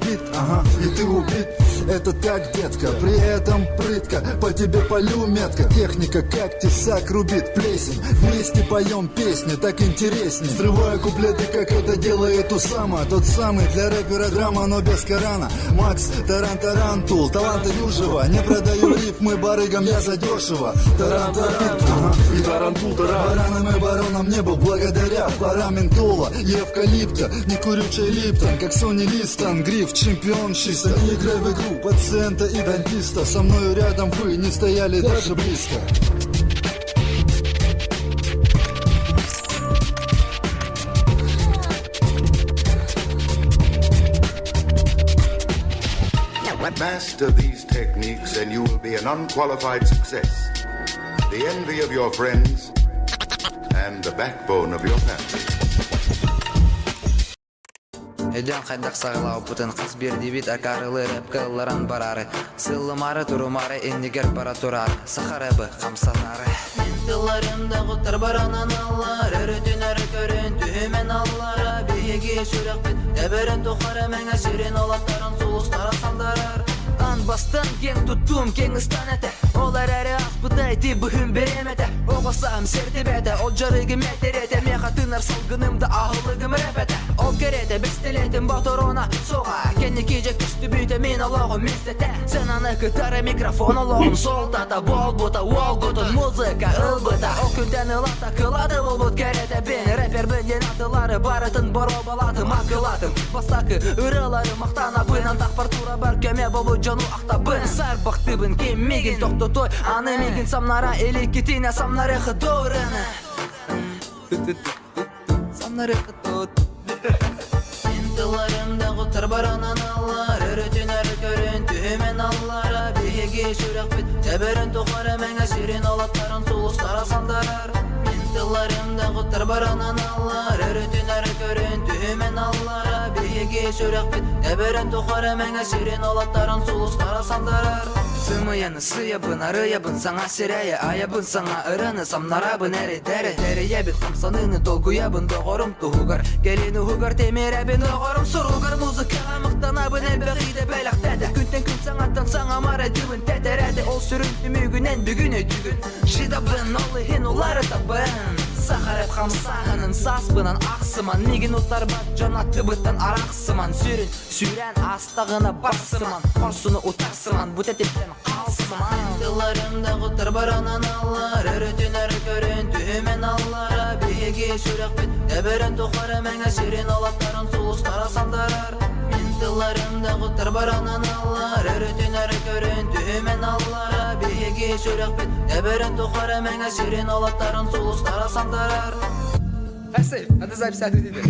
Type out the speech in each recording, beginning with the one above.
бит, ага, и ты убит. Это так, детка, при этом прытко, по тебе полю метко. Техника, как тесак рубит плесень. Вместе поем песни, так интересней. Срываю куплеты, как это делает Усама. Тот самый для рэпера драма, но без Корана. Макс, таран-тарантул, таланты дюжего. Не продаю рифмы барыгам, я задешево. Таран-таран, ага, и тарантул, таран. Бараном и бароном не был благодаря парам ментола и эвкалипта. Не курю чай Липтон, как Сони Листон. Гриф, чемпион чисто. Не играй в игру пациента и дантиста. Со мною рядом вы не стояли даже близко. Master these techniques and you will be an unqualified success. The envy of your friends and the backbone of your family. Өйдөөн хайдах саҕалаабыппытын хас биирдиибит акаарылыы рэпкэ ылларан бараары, сыыллымаары турумаары иннигэр бара тураар, саха рэбы хамсатаары. Мин тылларым доҕуттар баранан аллар, өрүтүн өрө көрөн түһүмэн аллара, биһиги сүрэхпит тэбэрин тухары мэҥэ сирин олаттарын сулустара сандарар. Ан бастан киэҥ туттуум киэҥ ыстан этэ, ол эрээри аспыта ити быһым бириэмэтэ, оҕо саам сэртибэтэ, ол дьарыгым этэрэтэ, миэхэ тыынар салгыным да аһылыгым рэп этэ. Ол кэриэтэ бэстилиэтим боторуна суоҕа, кэнники дьэ көстүбүтэ мин олоҕум миэстэтэ. Сценаны кытары микрофон олоҕум суолтата буолбута, уолгутун музыка ылбыта. Ол күнтэн ылата кылады булбут кэриэтэбин, рэпербин диэн атылары барытын боруобалаатым, акылаатым. Бастакы ырыалары махтанабын, антахпар турабар көмө болбут дьону ахтабын. Сарбахтыбын, ким мигин тохтотой, аны мигин самнара иликкитинэ самнары хыдорыны. Самнары хыдор. Мин тылларым доҕуттар баранан аллар, өрүтүн өрө көрөн түһүмэн аллара, биһиги сүрэхпит тэбэрин тухары мэҥэ сирин олаттарын сулустара сандарар. Мин тылларым доҕуттар баранан аллар, өрүтүн өрө көрөн түһүмэн аллара, биһиги сүрэхпит тэбэрин тухары мэҥэ сирин олаттарын сулустара сандарар. Сымыйаны сыйабын, арыйабын, саҥа сирэйэ, айабын саҥа ыраны, самнарабын эрэйдэри, тэрийэбит хамсаныыны, долгуйабын доҕорум туһугар, кэлин уһугар тимирэбин доҕорум суругар, музыкаҕа махтанабын элбэҕиитэ бэлэхтээтэ, күнтэн күн саҥаттан саҥамар этибин тэтэрэтэ, ол сүрүн түмүгүнэн бүгүн өйдүүгүн, жидабын, ол иһин уларытабын. Сахарып хамсааһынын сааспынан ахсыман, миигин утарбат дьон аттыбыттан арахсыман, сүрүн сүүрэн астаҕына барсыман, хорсуну утарсыман, бу тэтиптэн хаалсыман. Тылларым доҕуттар баранан аллар, өрүтүн өрө көрөн түһүмэн аллара, биһиги сүрэхпит тэбэрин тухары мэҥэ сирин олаттарын сулустара сандарар. Мин тылларым доҕуттар баранан аллар, өрүтүн өрө көрөн түһүмэн аллара, биһиги сүрэхпит тэбэрин тухары мэҥэ сирин олаттарын сулустара сандарар. Әсей, надо записать дейді.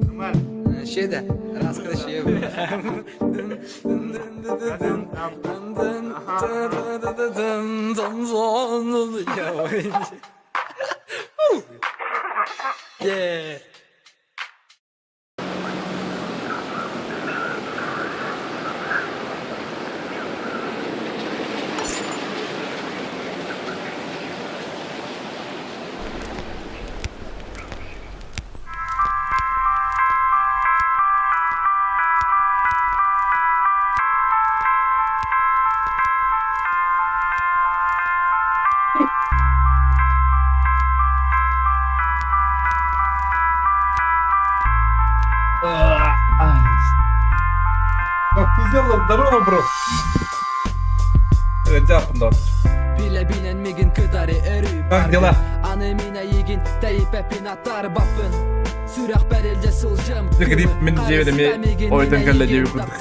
Нормально. Шеді, раскыда ше. Yeah. Как ты сделал? Здорово, бро. Дяпнат. Билэбинэн мигин кытары өрүү Как дела? Аны мин эйигин тэйиппэппин аттарбаппын Сүрэхпэр илдьэ сылдьым Грипп мин дьиэбин эмиэ ойутан кэллэ диэбит курдук.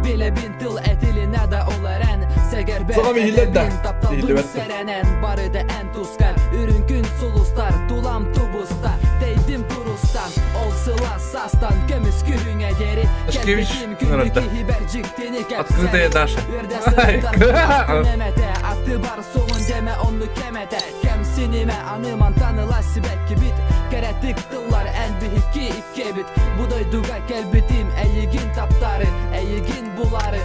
Билэбин тыл этилинэ да ол эрэн Сэгэрбэр Соҕом иһиллэр да этэбин тапталбын иһиллибэт да. сэрэнэн Бары да эн тускар үрүҥ күн сулустар Тулам тубуста тэйдим курустан Ол сыла састан көмүс күһүҥэ диэри Ташкевич Кэлбитим күндү ыҥырда. киһибэр дьиктини Открытая кэпсэри Даша. Үөрдэ сырыттар эмэтэ Аттыбар суоҕун дэмэ оннук кэмэтэ Кэмсинимэ аны мантан ыла сибэккибит Кэрэтик тыллар эн биһикки иккиэбит Бу дойдуга кэлбитим эйигин таптары Эйигин булары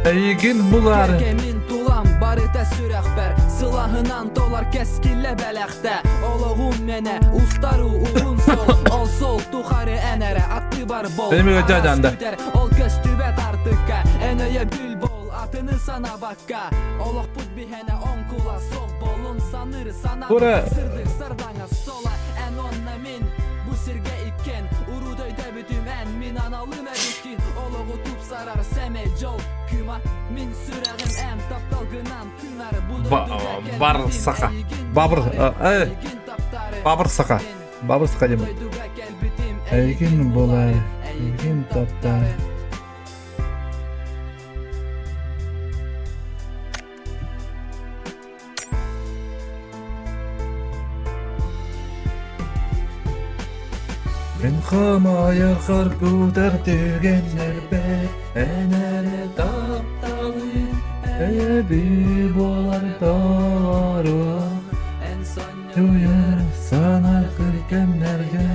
Эйигин булары. Кэргэмин тулам бары. Барыта сүрэхпэр сылаһынан толар кэскиллэ бэлэхтэ Олоҕум мэнэ устару уһун сол Ол сол тухары эн эрэ аттыбар бол Араас күтэр ол көстүбэт артыкка Эн өйөбүл бол атыны санаабакка Олохпут биһэнэ оҥкула суох болун саныыр санаам Сырдык сардаҥа сола эн уонна мин Бу сиргэ иккиэн урут өйдөбүтүм эн Мин аналым эбиккин олоҕу тупсарар сэмэй дьол кыыма Мин сүрэҕим эн тапталгынан тыынар Бу дойдуга Бар кэлбитим саха. эйигин Бабыр булары э Эйигин таптары Бабыр саха. Мин Бабыр саха бу диэн. дойдуга кэлбитим Эйигин эйигин булары, булары Эйигин эйигин таптары. таптары Мин хамайар харгытар түгэннэрбэр эн эрэ тапталы эби буолар толоруом Туйар санаргыр кэмнэргэ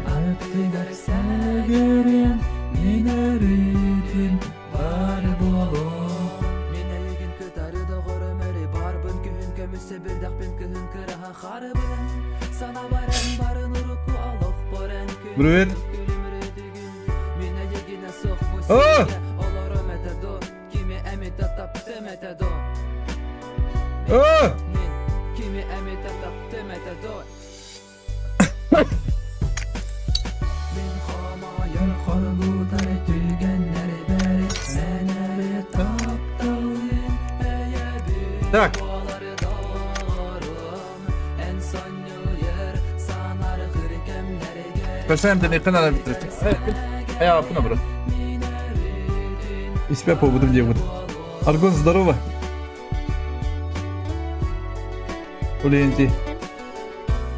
аттыгар сэгэрин мин өрүүтүн Бар буолуо Мин эйигин кытары доҕорум өрө барбын күһүн көмүс сэбирдэхпин кыһын кыраһа харыбын Санабар эн барын урукку олохпор эн күн Привет. күлүмүрүтүгүн Мин эйигинэ суох бу О! сиргэ олором этэ до Кими эмитэ таптым этэ до О! Мин кими эмитэ таптым этэ до Так. Көрсөм ден икки надо битирет. Я апына бро. Испе побудум диye Аргон, здорово. Уленти.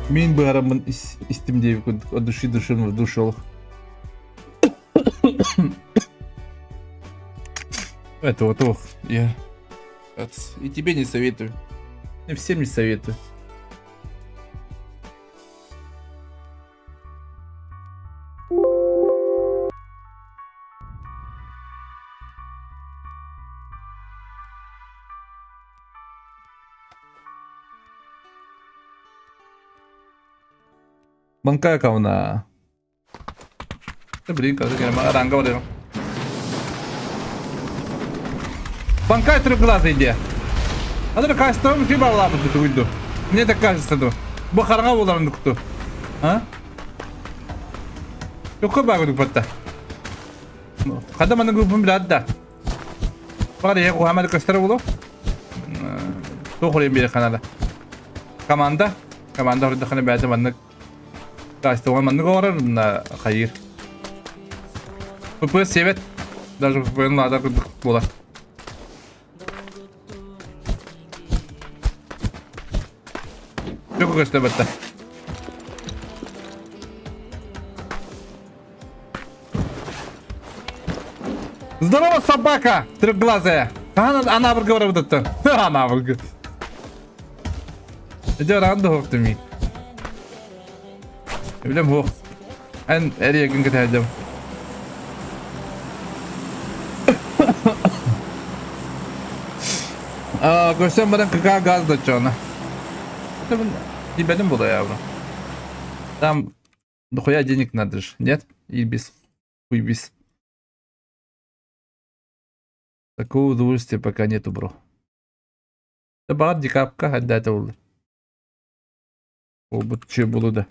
Мин быһараммын истим диэбит курдук от души душевно в душу олох. Это вот ох, я и тебе не советую. И всем не советую. Банкая кауна. Блин, ранга барыам. Банкай трехглазый иде. Аны кастом ким аллабыт тугуйду. Мне так кажется, ду. Бу хараҥа буоларын дукту. А? Юкка багы дупатта. Хада маны группам билад да. Баҕар ийэ куһаамары көстөр буолуо. Туох үрүн биэрэ канада. Команда. Команда хордоххуна бэйэтэ маннык Кастыга маннык оҥорор мына хайыыр. ПП сиэбэт. Даже ПП-ны лаада курдук буолар. Çok көстө батта. Здорово, собака! Трехглазая! Она, она говорит, Она говорит. Дьэ араан да суох мин. Билэм суох. Эн эрийэгин кэтэһэрдим. Аа, көрсөн баран КК газ доччоҕуна. Тиийбэтим буолуо явно. Там дохуя денег надо же, нет? Ибис. Хуйбис. Такого удовольствия пока нету, бро. Да баар дикапка хайдаата буолла. Буолбут үчүгэй буолуо да.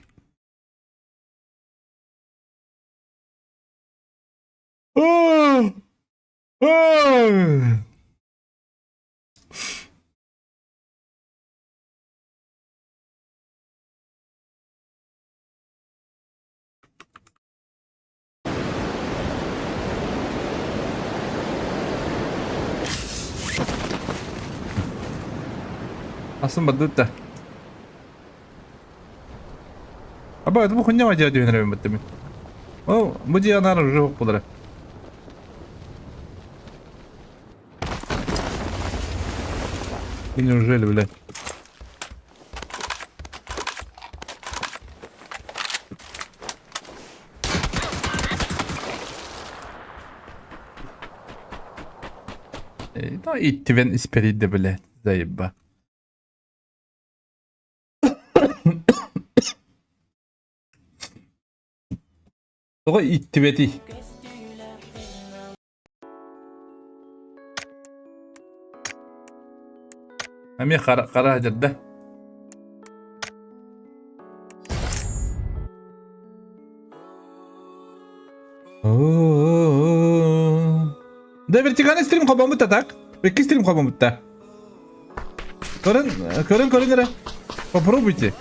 Асын бардыт да. Аба, это бу хуйня мадия дүйін рәбін бітті мен. О, бу диянар уже жоқ болар. И неужели, блядь? Да, иттивен исперидде, блядь. Заеба. Тоҕо иттибэтий? Эмиэ хара хара сылдьар да? Да вертикальный стрим холбоммут так. Икки стрим холбоммут да. Көрөн, көрөн, көрөн эрэ. Попробуйте.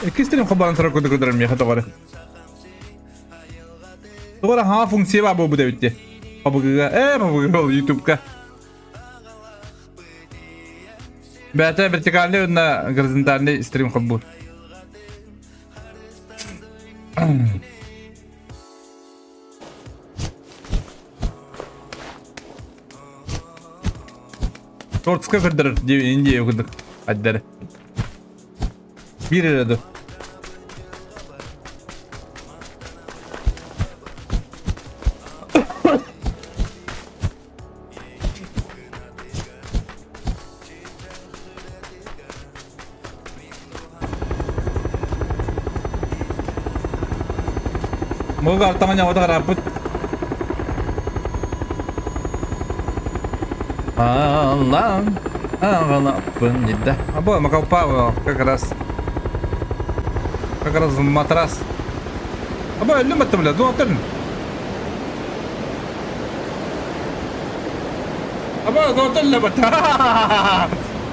Икки стрим холбоон турар курдук көрдөрөр миэхэ тоҕо эрэ. Тоҕо эрэ хаҥа функция баар буолбут эбит дии. Пабыгыга, ээ пабыгыга ол ютубка. Бэйэтэ вертикальный уонна горизонтальный стрим холбуур. Творцка көрдөрөр Индия курдук аддары. Биир эрэ ду. Муга артаҥа ньаҕата харааппыт. Аллан аҕалаппын дидэ. Або макалпа как раз как раз матрас. Або өллүм баттым бля, дуотын. Аба дуотын лебат.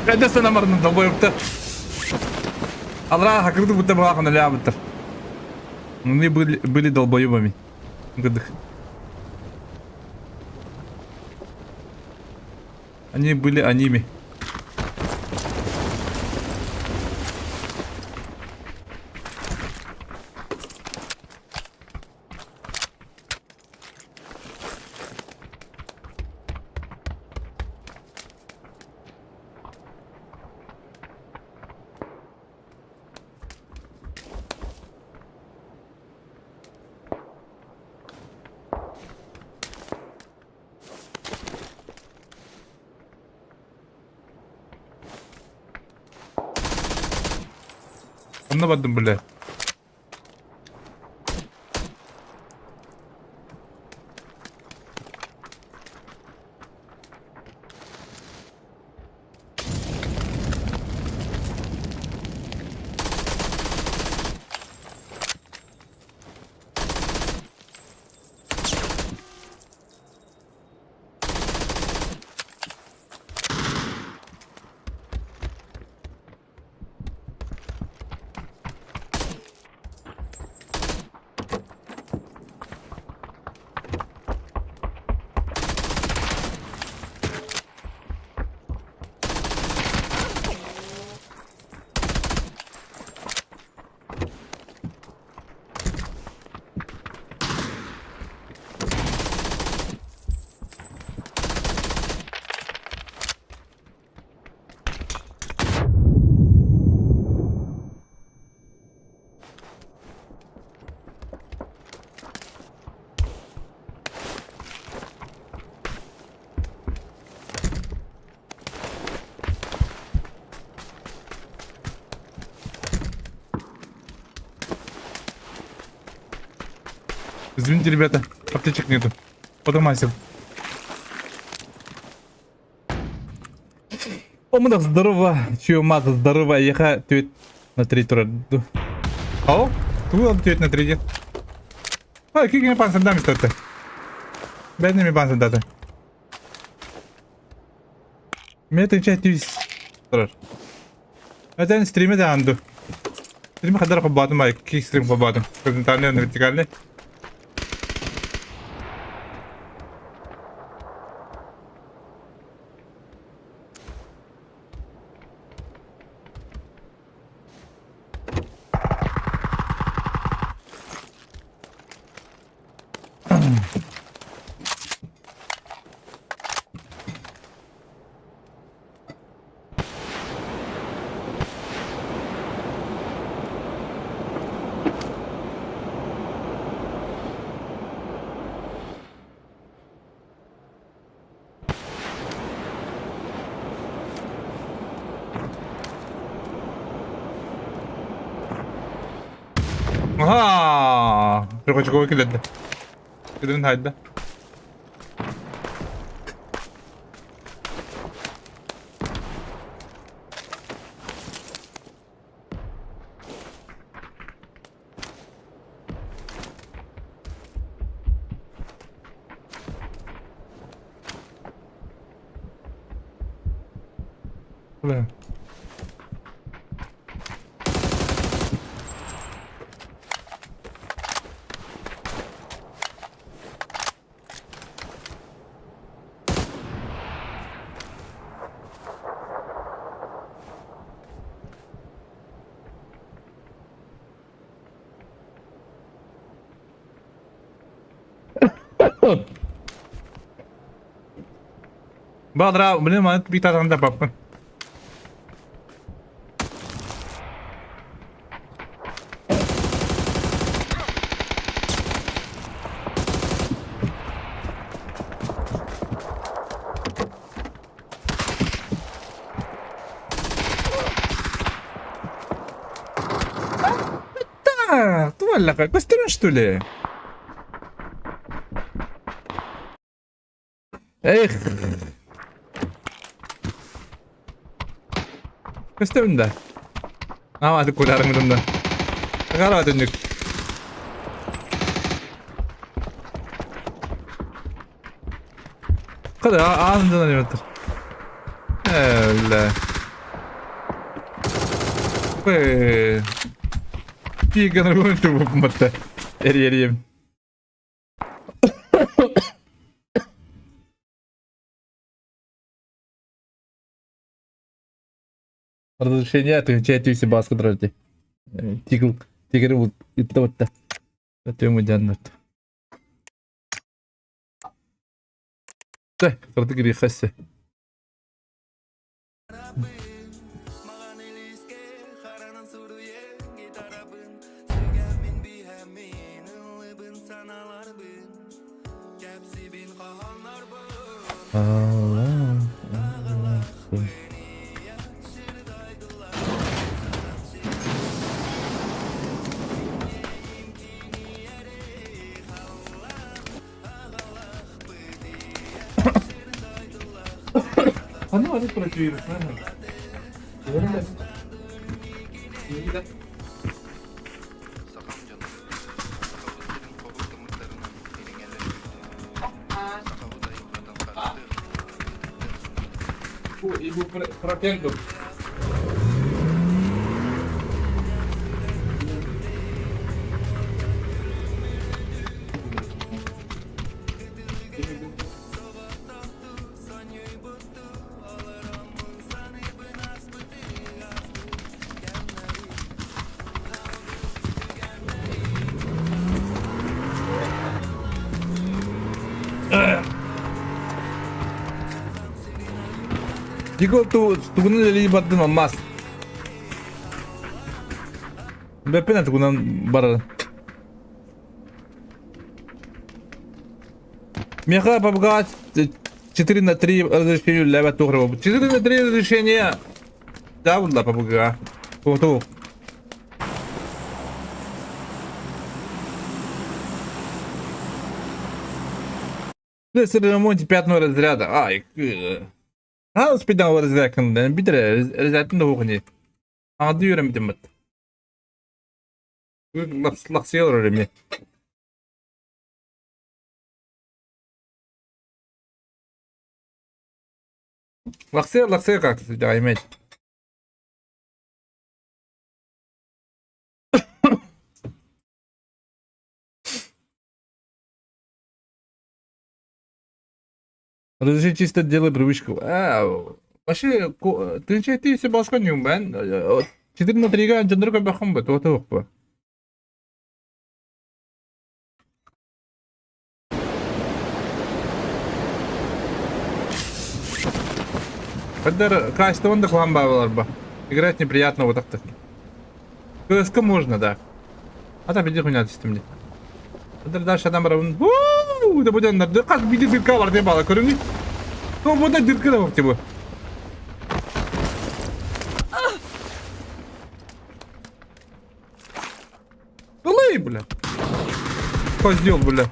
Эдэ санамарны долбоюптар. Алра хакырды будто была налябыттар. Мы были, были долбоебами. Гдых. Они были аними. Онно бардым бля. Извините, ребята, аптечек нету. Подумайся. Омунах здорово, чума здорово, еха түөт на три турар. Ау, тугу түөт на три А, кигини пансандам истотта. Бэднеми пансандата. Мен тынча түс турар. Этен стриме да анду. Стриме хадар хоббатым бай, ки стрим хоббатым. Горизонтальный, вертикальный. Аха! Чокочокова килэрдэ. Килэрин хайда. Бля. Бадраа, блин, маны биир да баппын. Да, туаллака, көстөрүн что ли? Эх. Көстөбүн да. Ааматы кулаарым да. Агаара түннүк. Када аанынан аниматор. Эле. Э. Тиган рунту буматта. Эри эрием. Разрешение отвечает если баска дрожди. Тигл, тигр вот это вот так. Это ему дянут. Кырдык грехасы. Ханна барып Сахам дьоно, Сахабыт сирин хобун тымырдарынан ириҥэлэр күүтүө. Сахабыт айылҕатын харыстыах, ытыктыах Ибупрофен Дигол тугунан үлэлии бардым алмаас. Бэппин тугунан барар. Меха помогать 4 на 3 разрешению для тугрова. 4 на 3 разрешение. Да, вот помогла. Вот. Ремонте пятого разряда. Ай, а спидал разряд, бидре, разряд на кухне. А дюрем димат. Лапсел реме. Лаксер, лаксер как ты иметь. Разреши чисто делай привычку. А, вообще, ты че ты все баска не умбен. 4 на 3 га жандыр көбө хомбо, то то окпо. Когда качество он да бабалар Играть неприятно вот так-то. КСК можно, да. А там иди хуйня мне. Дальше адам барабын. Да будет на как биди дырка бар деп бала көрүңү. Ну буда дырка да бар типа. Ылый, бля. Козел, бля.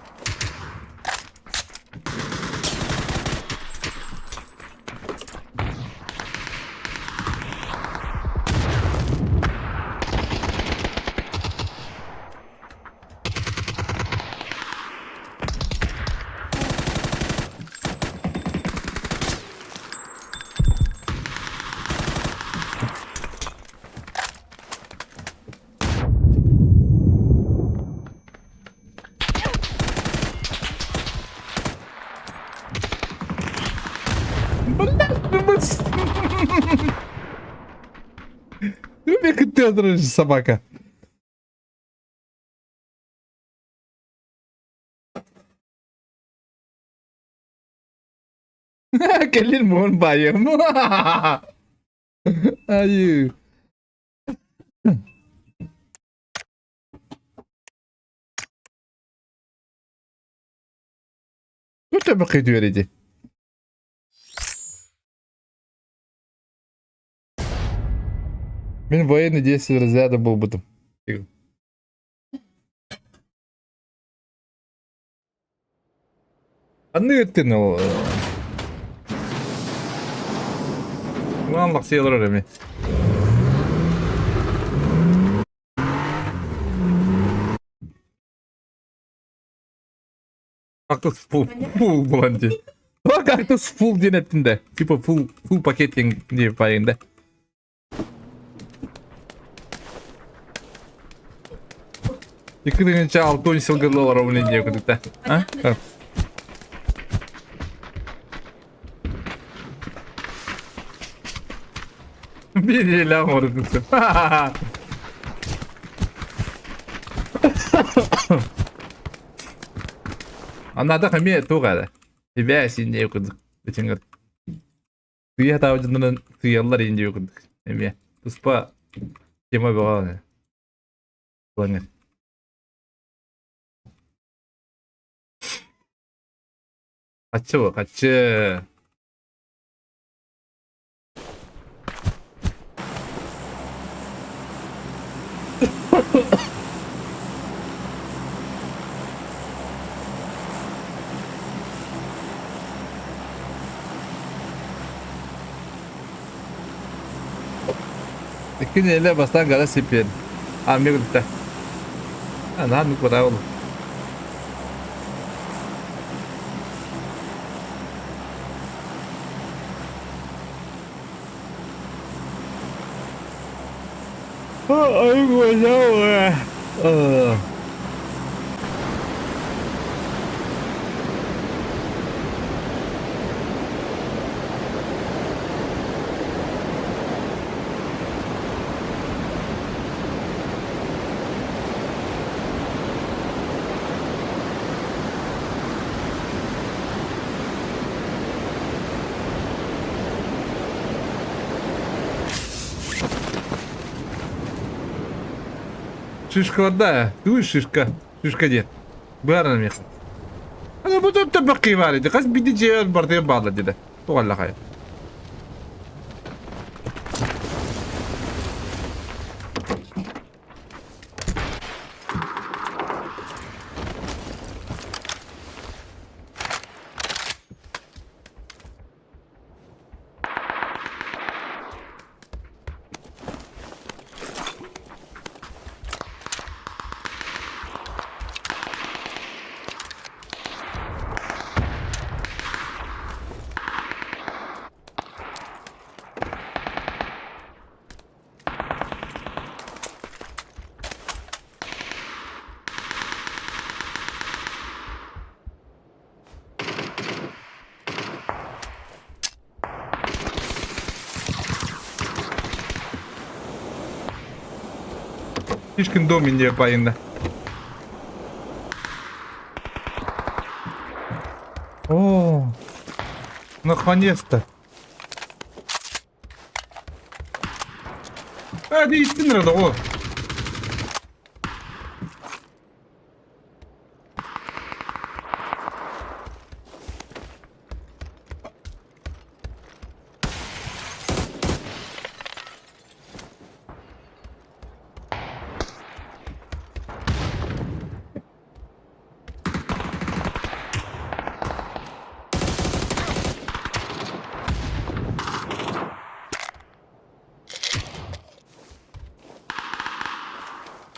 Бекіттен собака. Кэлин муһун баайыам. Айыы. Көтө бакыйдыар ити. Мин военный действие разряда буолбутум. Ханнык өттүн ол? Улаан лахсыйалар эми. Как-то фул, фул булан дии. Как-то фул диэн эттин да. Типа фул, фул пакет диэн диэн пайын да. Икки тыһыынча алта уон сылга олоробун инньэ курдук А? Биир оҥордум. Анада эмиэ туох эрэ. Сибээс инньэ курдук. Ичиҥэр Сыыйа сатаабыт дьоннорун сыыйаллар иин диэбит курдук эмиэ туспа тема бөҕө планер. Хаччы бу, хаччы. Икки нэдиэлэ бастаан гара сиппиэн. Армия кытта. Наһаа нукпатаа ол. Шишкаларда, туй шишка, шишка диэн. Быаран миэхэ. Аны бу төттө баар ити. Хас биирдии дьиэбэр бардыгар бааллар диэтэ. Туох хайа. Слишком дом индия пайында. О, наконец-то. А, ты истин рада, о.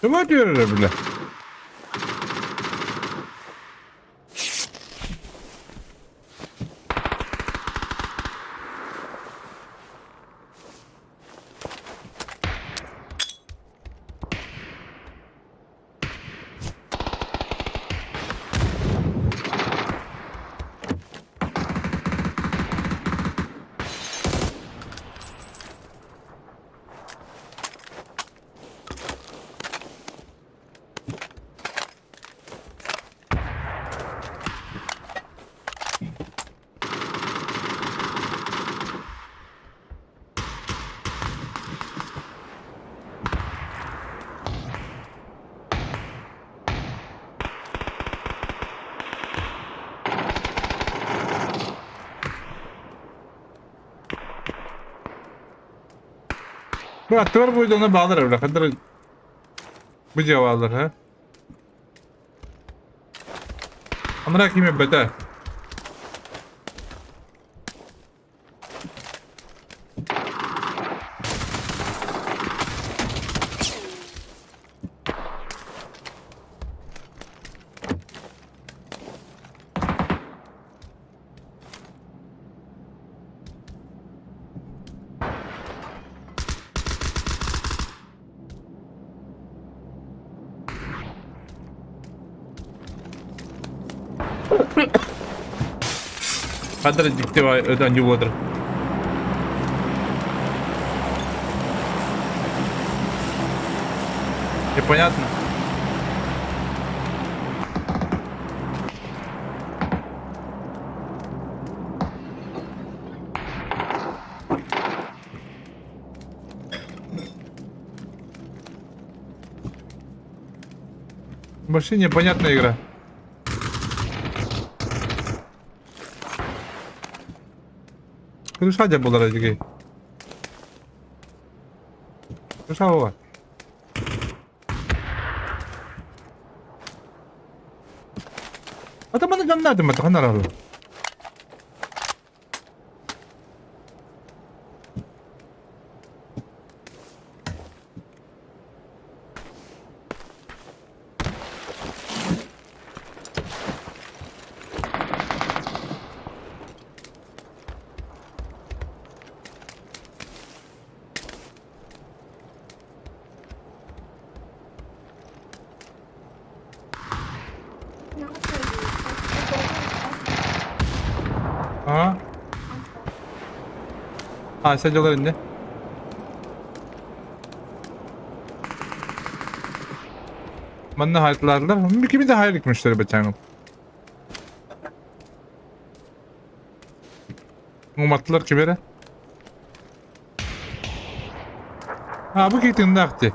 Ким өтүөрэрэ бile? Бу аттыбар буйдуна баалар эбит. Хандар бу дьиэ бааллар, ха? Анараа ким эбэтэ? Хадыр дьикти өтөн дьубуотар. Непонятно. Вообще непонятная игра. Крыша буолар эдигей. Крыша буолар. Ата маны дьоннаатым это ханаралы. А? А, сәдьэлэр инде. Манна хайтлаатылар. Кими да хайр икмиштер бачаҥым. Уматтылар кибере. А, бу киһи дии.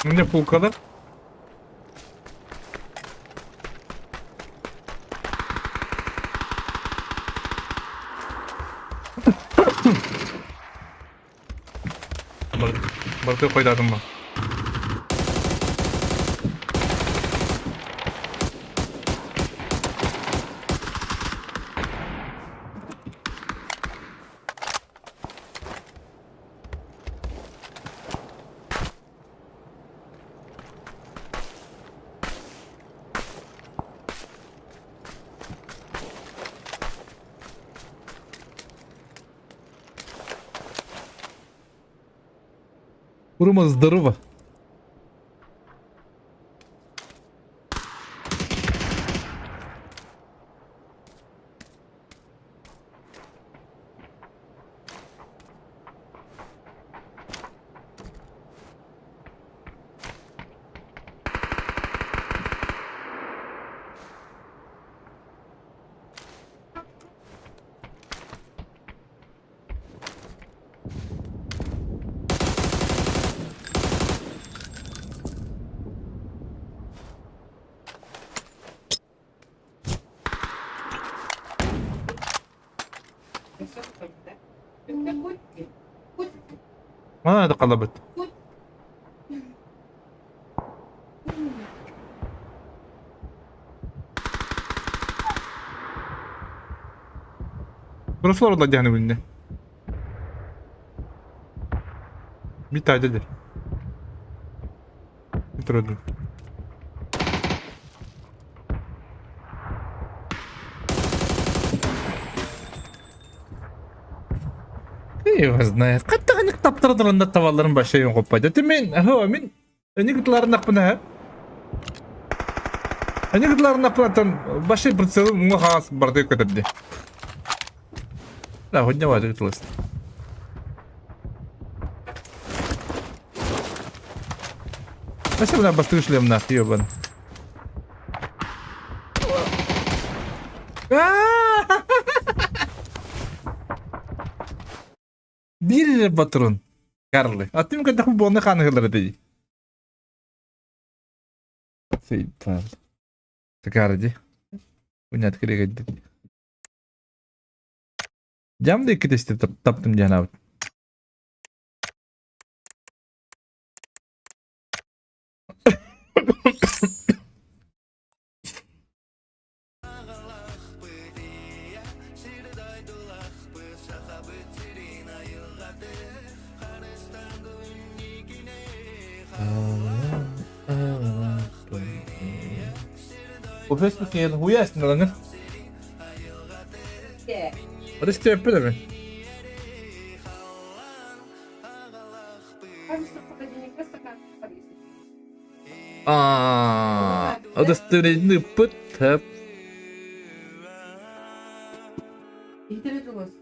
Ne pulkalar? Барты қойдадым ба? Рома, здорово. Манан да халабыт. Burası orada yani bildi. Bir tane de. Bir tane. Его знает. Хаттаҕыннык таптара табалларын башайын хоппайда. Ти мен, хо, мин эни кытларыннахпына Эни кытларыннахпынаттан башай прицелым уҥа хаҥас барды көтөрдө. Да, хоть не кытылыс. Спасибо на бастыгы шлемнах, ебан. Биир батрон. Карлы. А ты когда футболны ханыгылар дии. Сейтал. Такара ди. Унят керек ди. Жам да икки таптым диэн абыт. Бу Facebook хуясналаныр. Рестеппелеме. Аа, удостоверение пыт.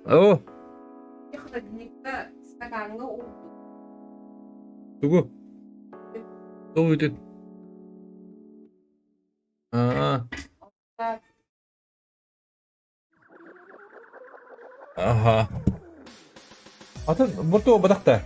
О. Тугу? Тугу бүтүн? Аа. Аха. Атын бу бадахта.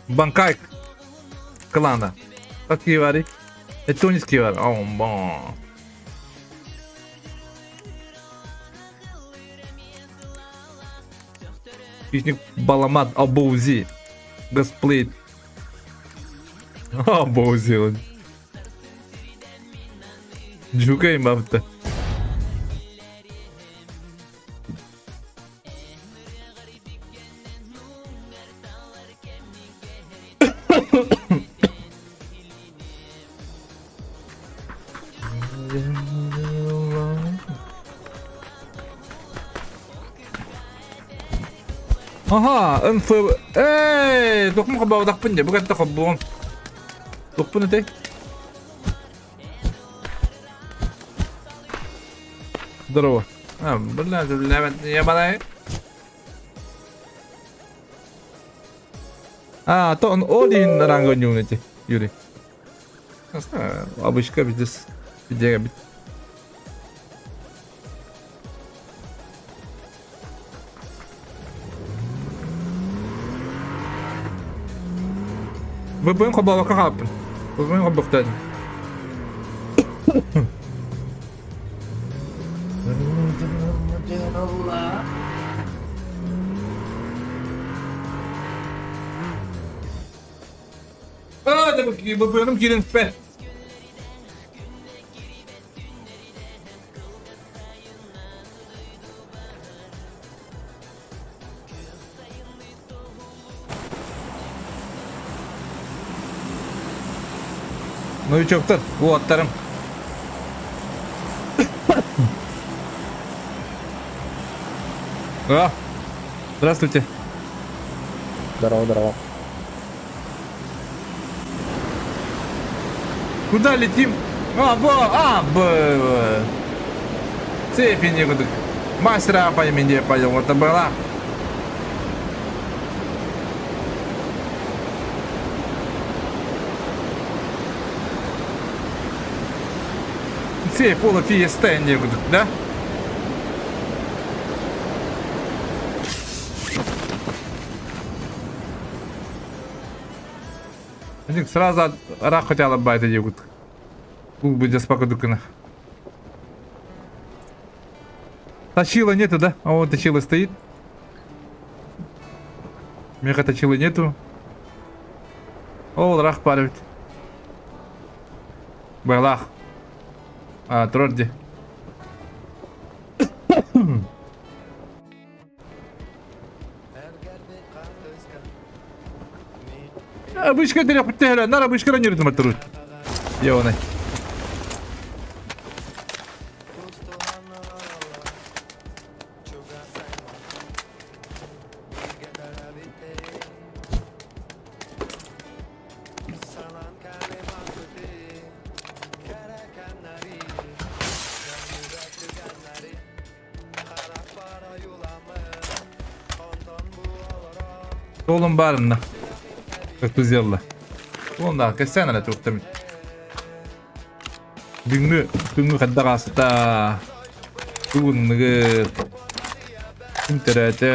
Банкай клана. Какие вари? Этонический вари. О, бон. Хищник Баламат Абоузи. Гасплейт. Абоузи. Джукай мапта. Аха, НФ... Эй, тохму хабаудахпын де, бүгәтті хабуым. Тохпун этэй. Здорово. А, бля, бля, я балай. А, то он один ранго нюнете, Юрий. Обычка здесь. Где бит. VPN хоббаабакка хаалбыппын. VPN холбуохтаах VPN-ым киирэн испэт. Новичоктар, уолаттарым. А, здравствуйте. Здорово, здорово. Куда летим? А, бу, а, бу. Сейфини кудук. Мастера по имени поел, это была. Сейф ола фиеста кудук, да? Сразу рах хотела байта дегут. Бу будет Точила нету, да? А вот точила стоит. Меха точила нету. Ол рах парит. Байлах. А, трорди. Обычка дерек нар обычка ранирдым атырут. Ёбаный. Толун барынна. Как ты сделала. Вон да, кэсен эрэ туохтамит. Бүгүҥҥү күҥҥү хайдах ааста? Тугунныгыт? Ким төрөөтө?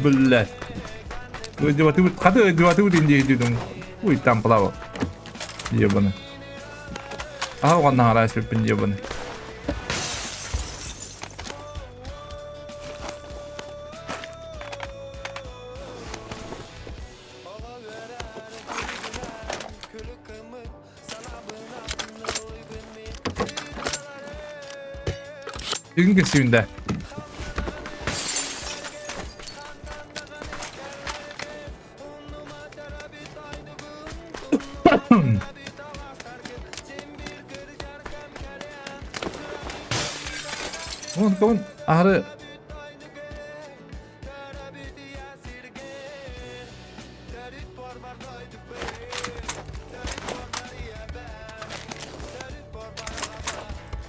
Блядь. Ыдьыбатыбыт, хаты ыдьыбатыбыт индиэйдидум. Уй, там плавал. Ебаный. Аха уганна хараа сүппүн ебаный. Бүгүн көстүүндэ. Вон, вон, ары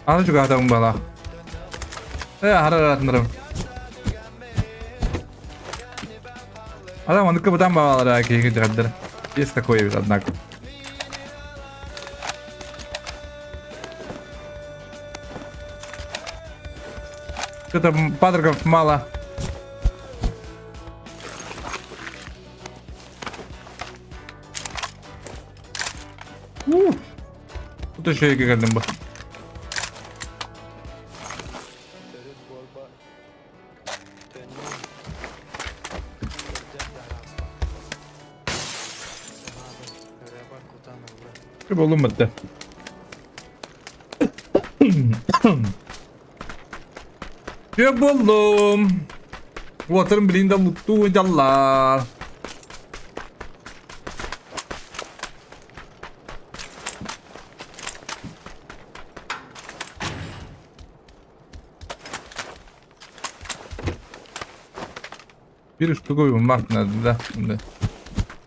Аны чугаһатабын баҕалаах. Э, аһара ыраатыннарым. Адам оннукка бытаан баҕалара киһи кырдьаҕардар. Есть такое ведь, однако. Что-то патриков мало. Ух. Тут еще и кэллим бу. Буолум бытта. Дьэ буоллум. Уотарым билин да луктуу дьаллар. Биир штуку уймах надо, да? Да.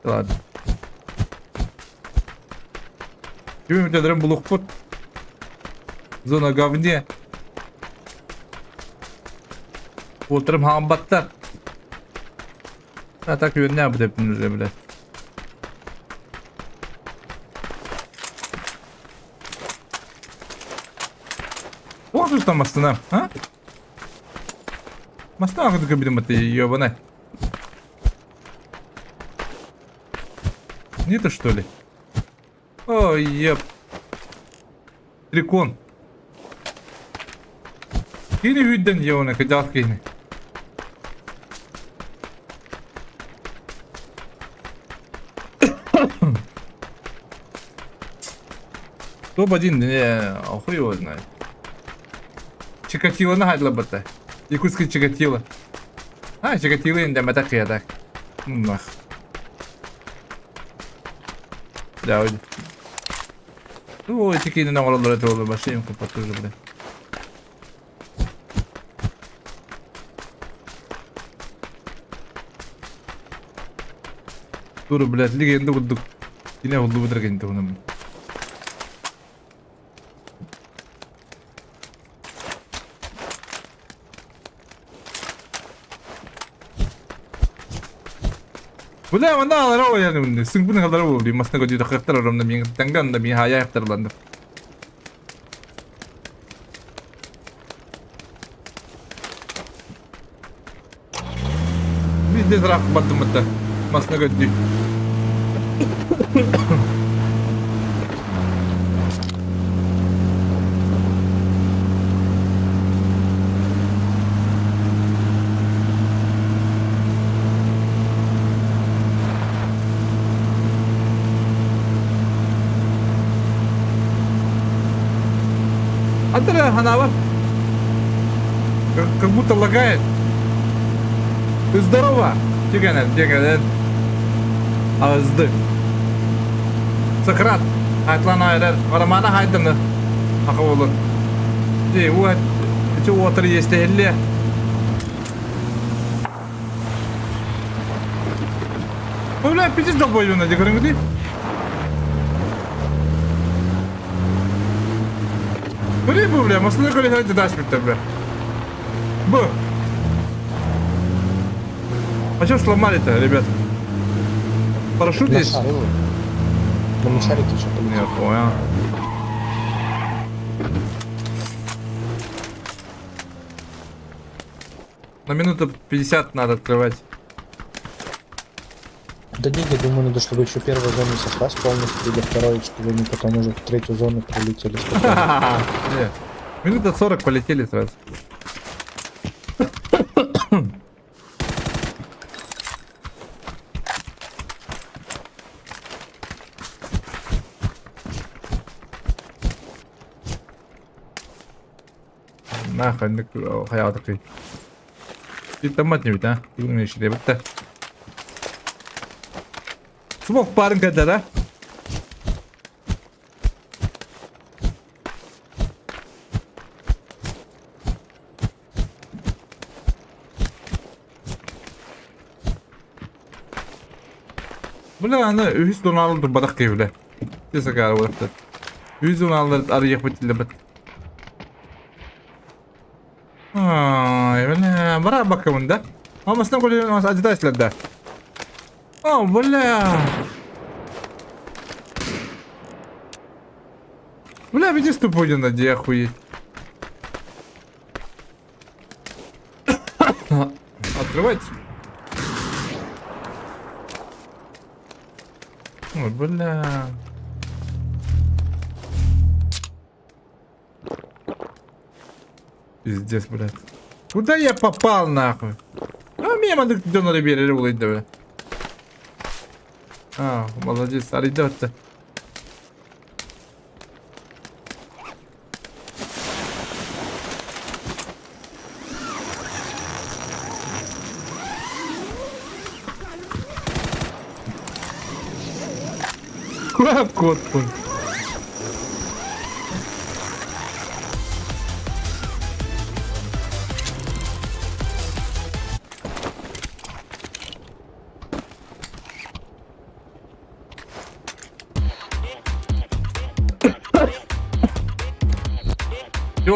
Ладно. Кими бүтэлэрин булукпут. Зона говне. Уоттарым хаамбаттар. А так үөннээх бүтэппин уже, блядь. Туох там астына, а? Мастаах кыбидым ты, ёбаный. Нету что ли? Ой, еб. Трикон. Кини үйден ёбаный, кыдьаҕас киһини. Топ-1, не, хуй его знает. Чикатило наһайдылабыта. Якутский Чикатило. А, Чикатило индэмэтэх киһитэ. Нах. Да, Ой, тикиинэн оҥороллор этэ буолуо, вообще им потуже, блин. Тур, блядь, легенда курдук. Кине булду бутыр кенте унам. Бля, манна алара ойаны мынды. Сыҥпын алара болду. Масна көдү тахыктар оромна мин танган да мин хая яктарланды. Биирдэ ыраах бардыммыттар. Масна көрдүү. Антара ханаабар. Как будто лагает. Ты здорова? Тигенер, тигенер. Азды. Сократ. Айтлан айрар. Романа хайданы. Ахаволун. Ди, вот. Эти отыр есть элле. Бля, пиздец долбоебина, ди көрүңү ди. Бля, бу, бля, масына көрө даш битте, бля. Б. А что сломали-то, ребят? Парашют есть? Нашарил. На шарике что-то Я понял. На минуту 50 надо открывать. Да нет, я думаю, надо, чтобы еще первая зона сошлась полностью, или второй, чтобы они потом уже в третью зону прилетели спокойно. Не. Минута 40 полетели сразу. Нахуй, хайаатыкый. Титтаммат небит, а? Бүгүн ишилебит да. Смок барын кәдер, а? Бля, аны үһүс доналын турбатах киһи бля. Тесэ каары буолахтар. Үһүс доналын арыйыахпыт тиллэммэт. Ай, бля, бара баккабын да. Амасынан көрүн ажыдайсылар да. О, бля. Бля, видишь, тупой на где охуеть. Открывайте. Ой, бля. Пиздец, блядь. Куда я попал, нахуй? А, меня мандык дёнары берери улайда, бля. А, молодец, арыйда Кот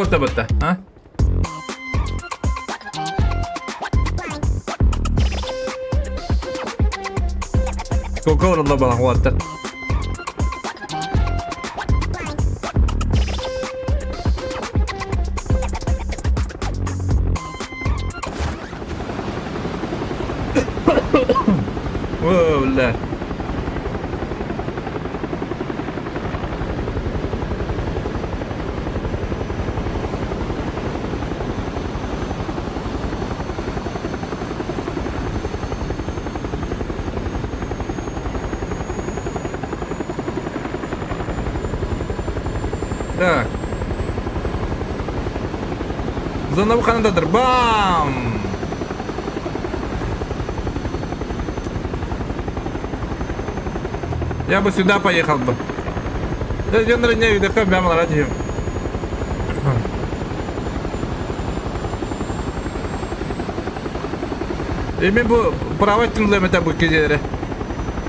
Туох да батта, а? Сколько оралла балах уолаттар. О, бля. Так. Зона ханададыр. Бам! Я бы сюда поехал бы. Да, не видно, бям ради. Эми бу права түнлемете бу кезере.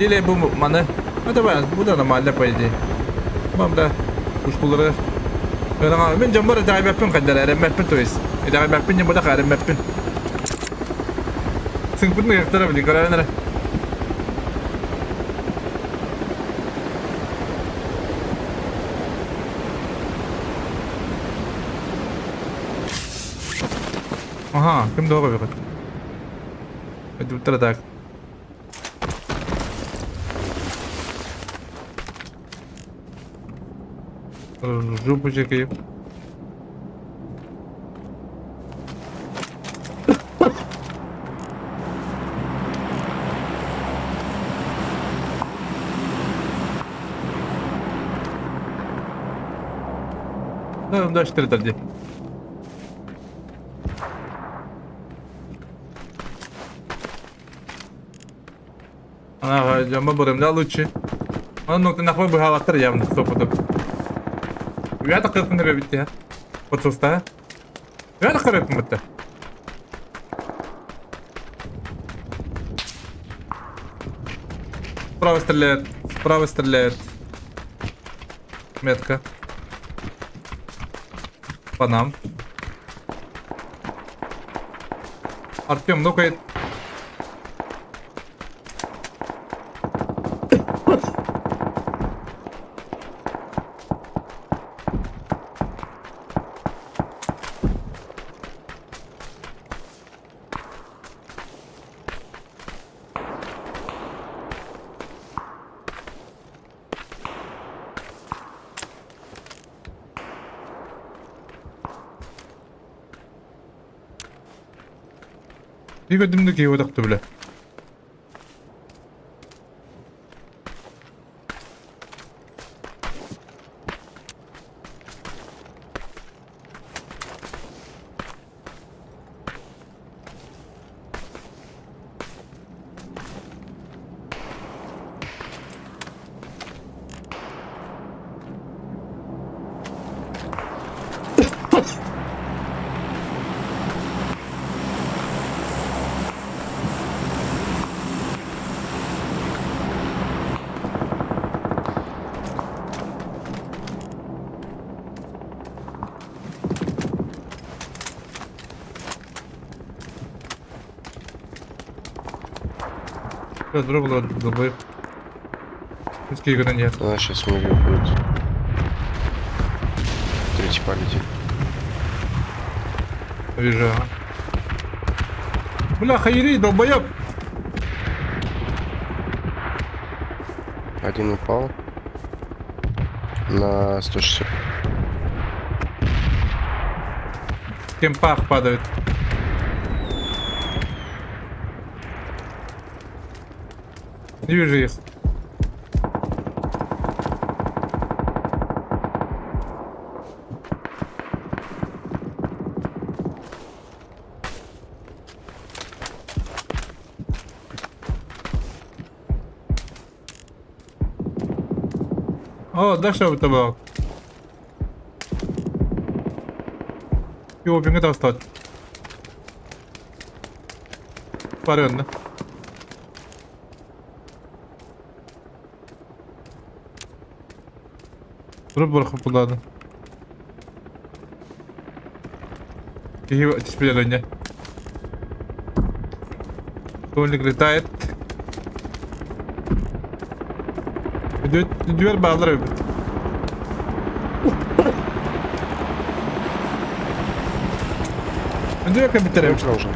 Или бу маны. Ну давай, бу да нормально по идее. Вам да ушкулары. Мин дьоммор итэҕэйбэппин хайдара эрэммэппин то есть. Итэҕэйбэппин не бута эрэммэппин. Сыҥпытын ыйыктара блин, көрөөн эрэ. Ага, ким да эбит. Өтүптэр так. Жопу чекай. Да, дальше дии. Ага, дьоммо бырымда лучше. Онон нуктанахпа быһаалаттар явно сопутуп. Үйә тақырыппын деп битти. Подсуста. Үйә тақырыппын бітті. Справа стреляет. Справа стреляет. Метка. По нам. Артем, ну-ка. Биир көрдүм киһи отохто бile. Дробила долбоеб. Сколько на нет. Она сейчас мигу будет. Третий полетит. Вижу. Ага. Бля, хайри, долбоеб! Один упал. На 160. В кемпах падает. Не вижу их. О, дальше это было. Его бенгет остать. Паренна. Дроп булады. Киһи түспүлэр Толик летает. Дверь баалар эбит. Дверь компьютер. Должен.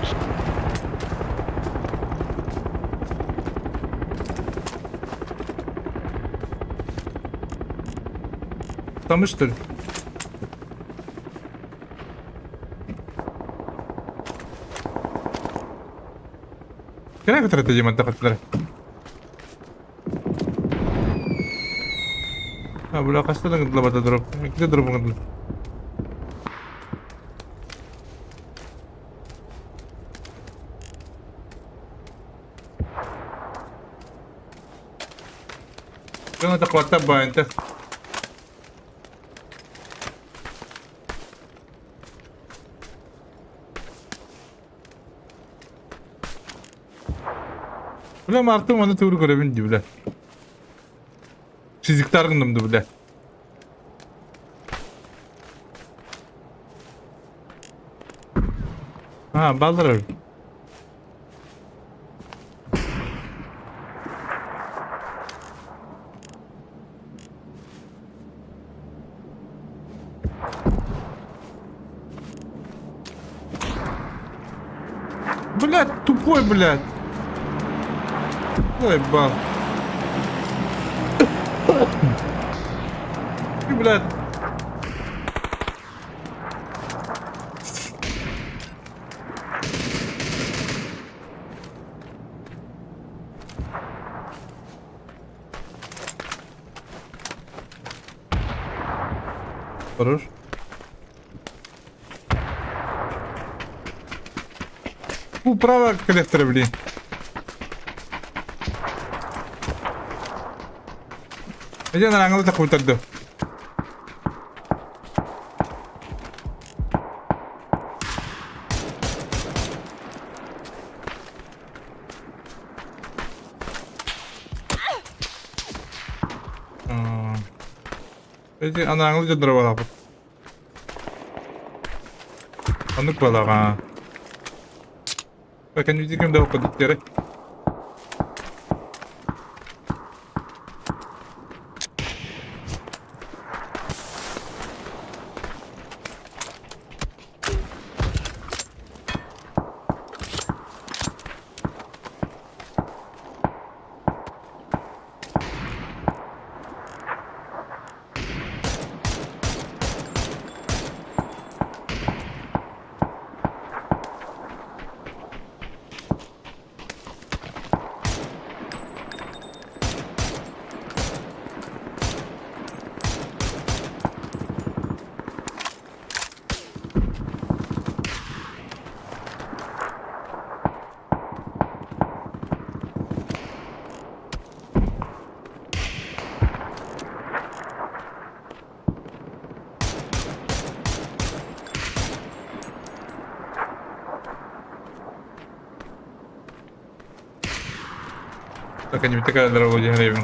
Там что ли? Кэрэ көтөр дии манта көтөр. А, бля, хаста да гыдла бата дроп. Где дроп гыдла? Кына тақватта байынты. Бля, Мартын маны тугу көрөбүн дии, бля. Шизиктар гынным ду, бля. А, баллар. Блядь, тупой, блядь. Ой, бал. Ты, блядь. Хорош. Управа коллектора, блин. Иди на ангел такой тогда. Ити анааҥыл дьонноро буолаахпыт. Оннук буолаҕа. Кэнники ким да оккодуттары. Так, они такая дорогая гривен,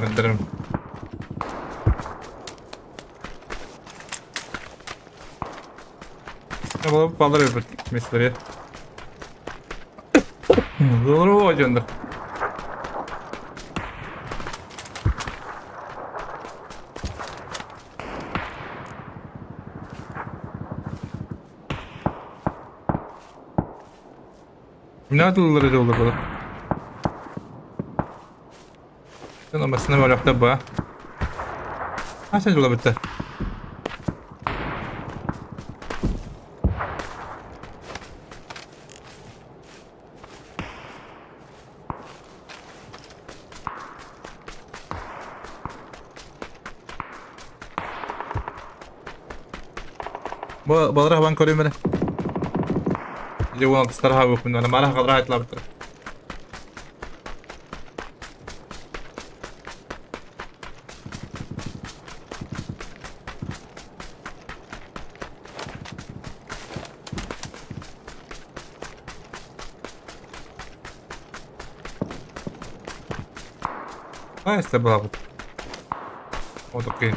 Баллар меслери. Здорово, дьоннор. Мына тыллары жолда болады. Сен басына барақта ба. А сен жолда бітті. Балара хабан көрүм эрэ. Дьэ уон алтыстара хабыппын ана мара хабара айтылабыттар. А, если была вот. Вот окей.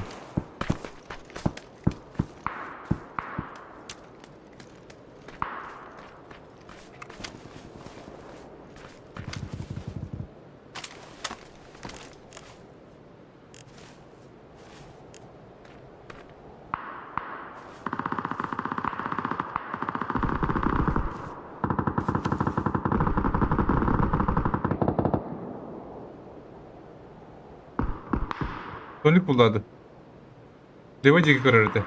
Тоник буллады. Лева диэки көрөр этэ.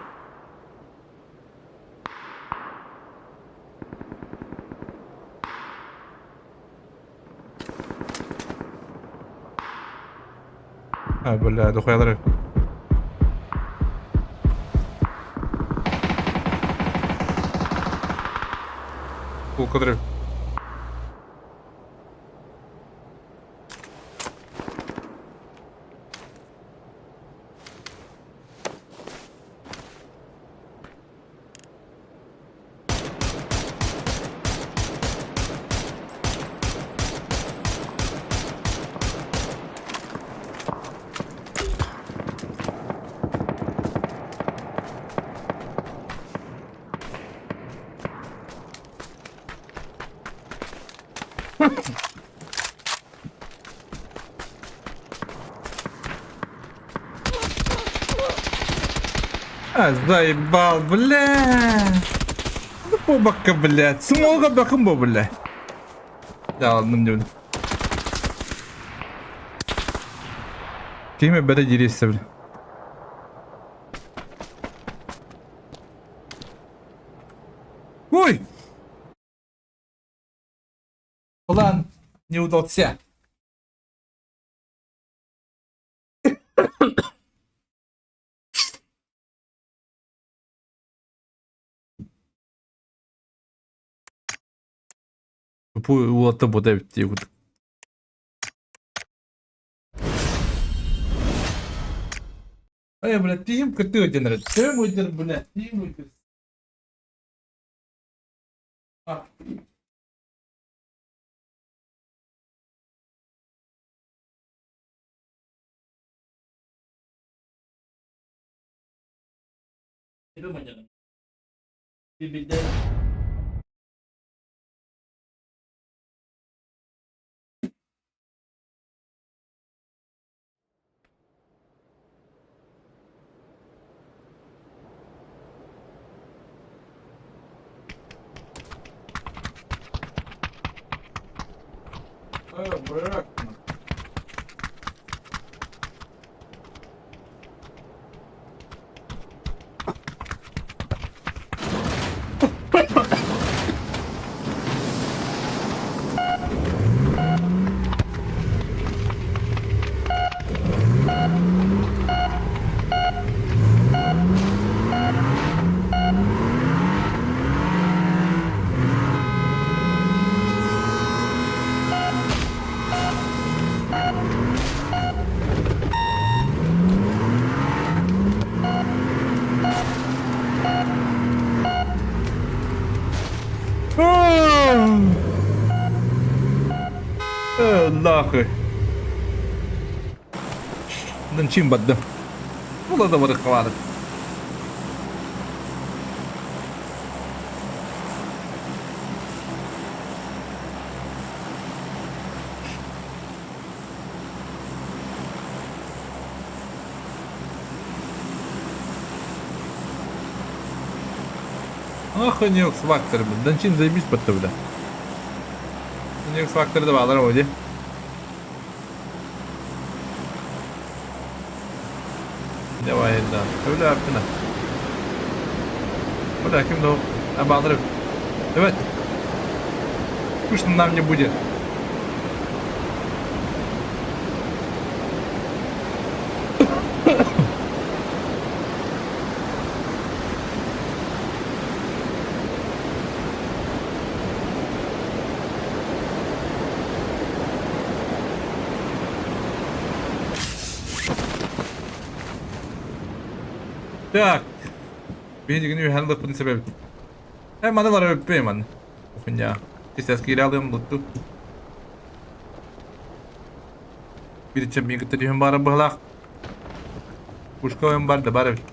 А, бля, дохуялар. Кулкадры. А, заебал, бля. Ну, побакка, блядь. Смолга бакын бу, бля. Да, ладно, не Киме бәрі диресе, бля. Ой! План не удался. Бу уолаттар бута эбит дии курдук. Ай, блядь, тиим кытыы диэн эрэ. Төм ыйдыр, блядь, тиим ыйдыр. А. Нахуй. Дынчим барды. Була да бары хвалит. Нахуй не X-Factor, блин. Данчин заебись под бля. Не X-Factor да балар оди. Давай, да. Öyle yaptın. Бля, ким да обалдырып. Давай. Скучно нам не будет. Так. Биһигини үһэн ылыппытын сэбэбит. Э, маны бары өппөй маны. Хуйня. Сейчас киирэ лутту. Бириче мин кытта түһэн баара быһалаах. Пушка ойон бар да бар эбит.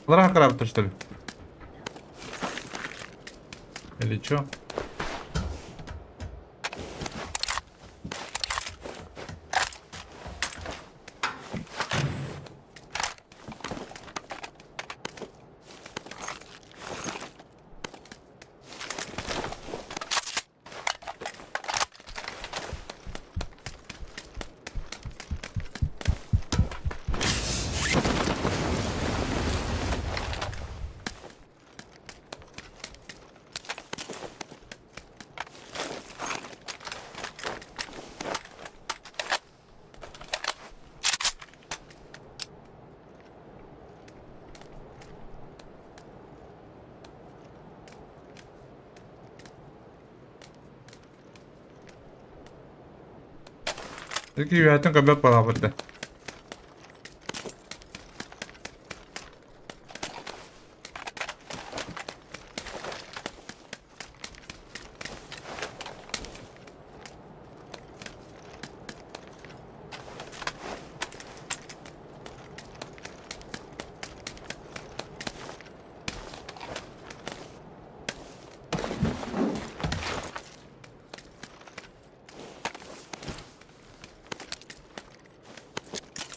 Лара хакарабыттар что ли? Или чё? Ики үөһэттэн көрбөт буолаабыт да.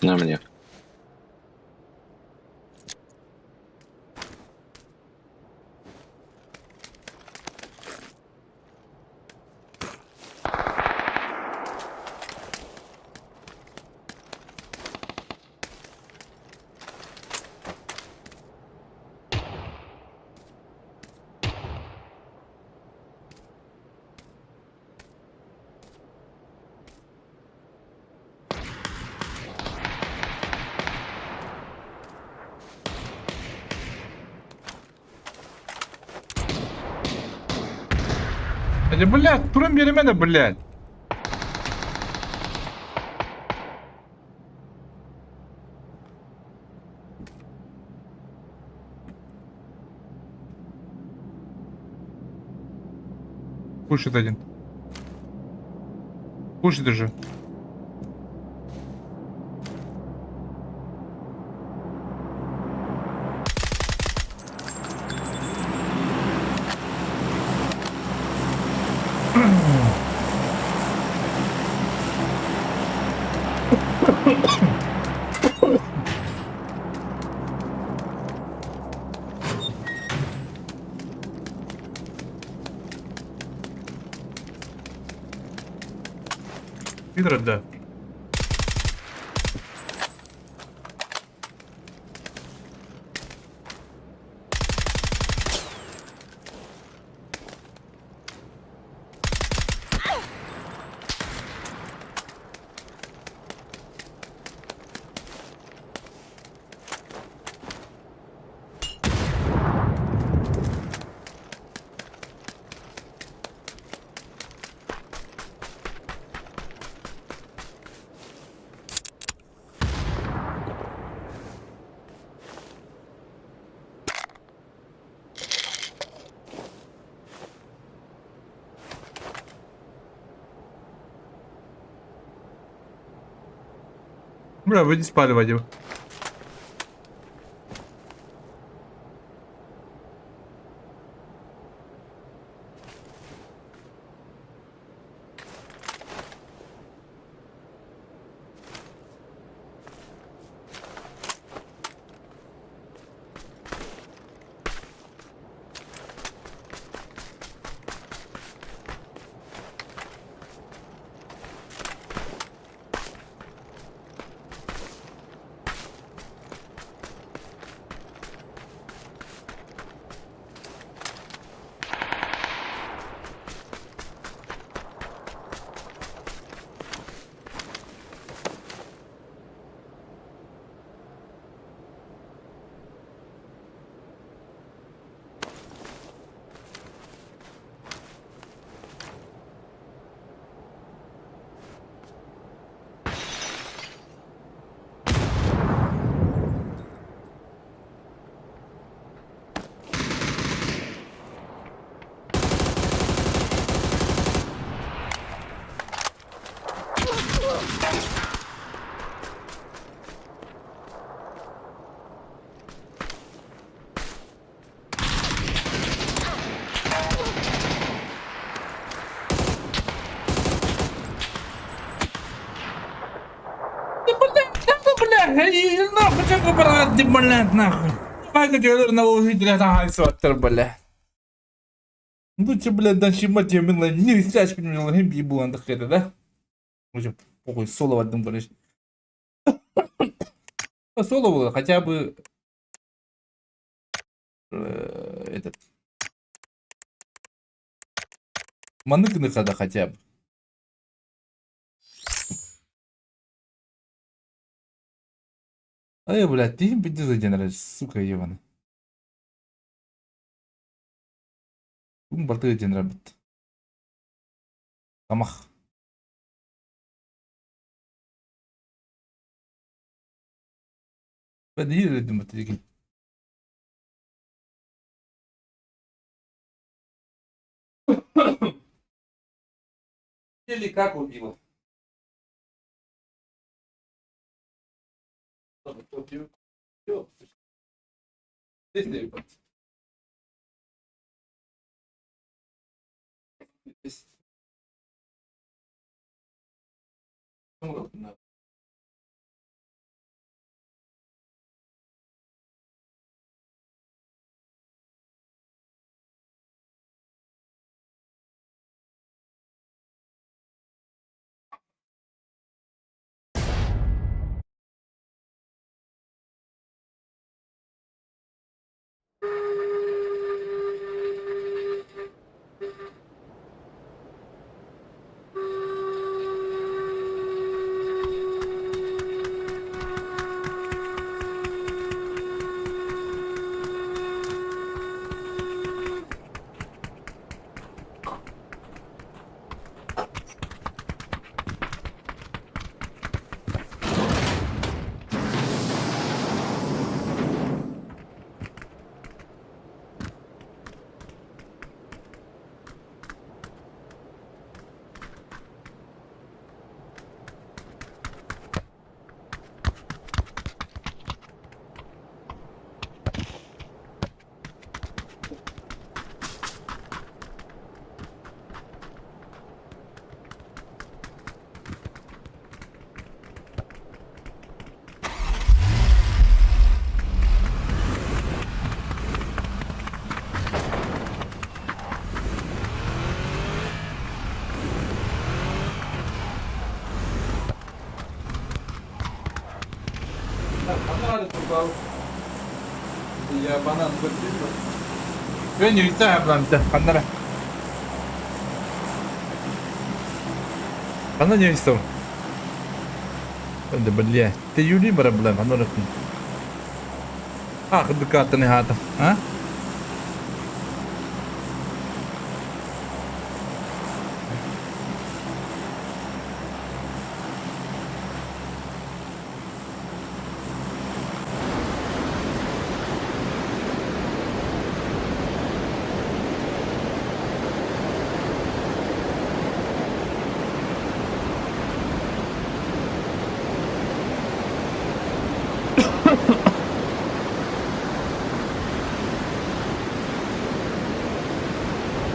На мне. Hadi блядь, туран биэримэ да, блядь. Пушит один. Пушит уже. Пидор, да. Бля, вы не спали, Вадим. Бля, нахуй, что брат, блядь, нахуй. Бля. Ну че, блядь, дальше мать я мила, не сячку не мила, не было да? В общем, похуй, соло в одном короче. Соло было, хотя бы этот. Маныкны когда хотя бы. Ай, блядь, ты им пиздец сука, ебаный. Бартыга диэн эрэрбит. Тамах. Бля, думать, Или как убила? Я банан Мен юриста хабланта. Ханнара. Ханна юристов. Да бля. Ты юли проблем, ханна рахын. Ах, дукатаны хата. А?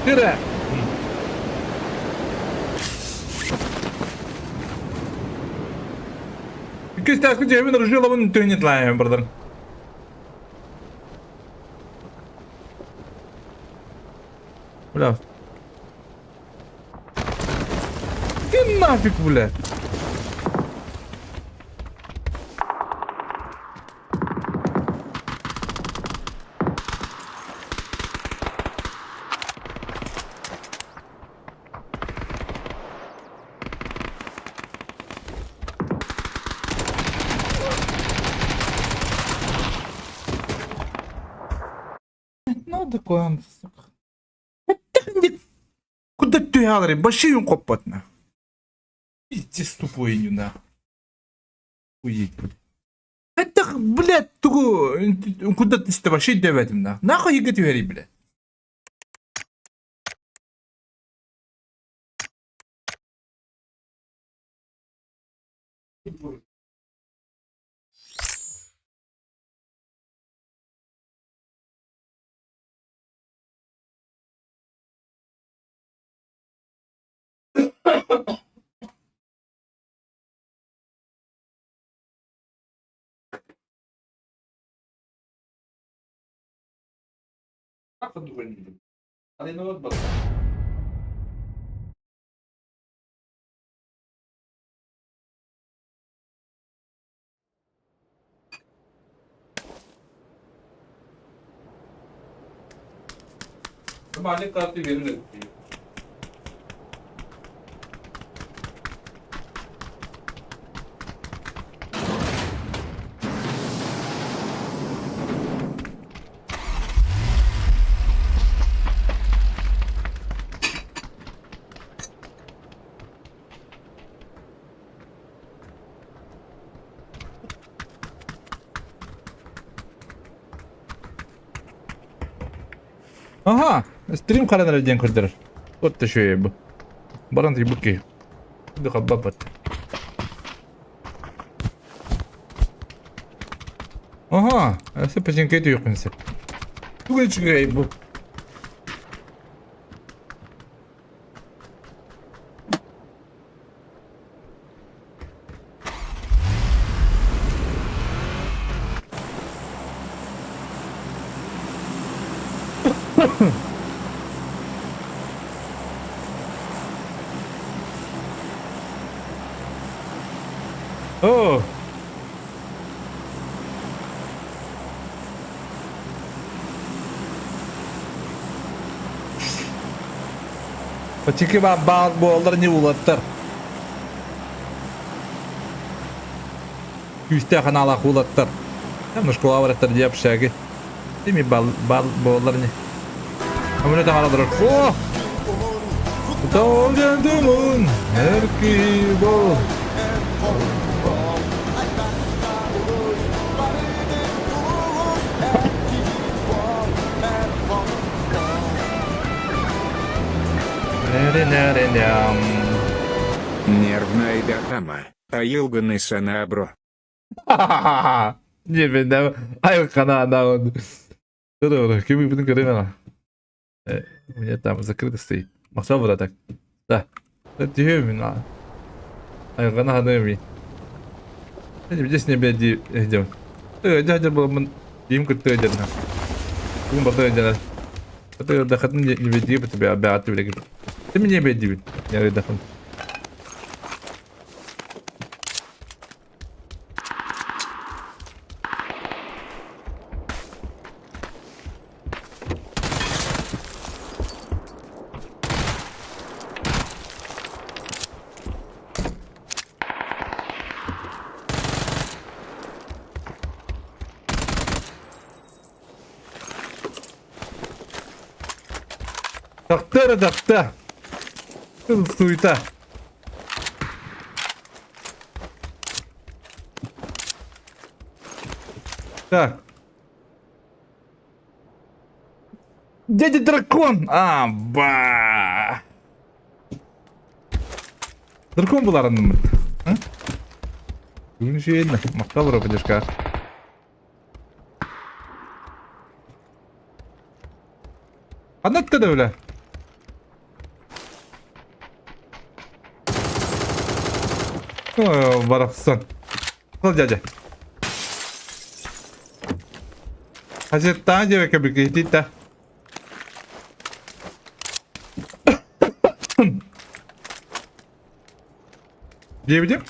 Тире! Иккис дьиэбин ружьелабын түһүнүт бардым. Бля. Иди нафиг, бля. Ну, такое, сука. Куда ты говоришь? Башию копотно. Пиздец тупой не на. Уедь, блядь. Это, блядь, тугу, куда ты с тобой девять на? Нахуй егет вери, блядь. Аха, стрим хаran эрэ диэн көрдөрөр. Вот еще бу. Баран бу киһи. Хаббаппат. Аха, өссө печеньке түһүөхпүн сөп. Тугун үчүгэй бу. Оо. Почеки баар буоллар не улаттар. Күүстээх анаалаах уулаттар. Там школа бараттар дии общаги. Тими бал бал буоллар не. Амына таҥаралар. О! Толгандымын эрки бол. Нервная дама, айылгыны сана бро. Не, мен айылқана ана Ким бүтүн көрүн У меня там закрыто стоит. Махсал вот так. Да. Түһүм айылғана хаными. Здесь не беди идем. Дядя был дим кытты дядя. Бүгүн бата дядя. Это дахатын не беди тебя обязательно билеги. Ты меня беди. Я дахын. Тахта эрэ тахта. Суета. Так. Дядя дракон! А, ба! Дракон буларынныммыт. Бүгүн үчүгэйин махтал рободешка. Ханна да бля? Ой, барахсан. Кыл дядя. Хазеттаан диэбэккэ билгиһитиитэ. Диэбитим.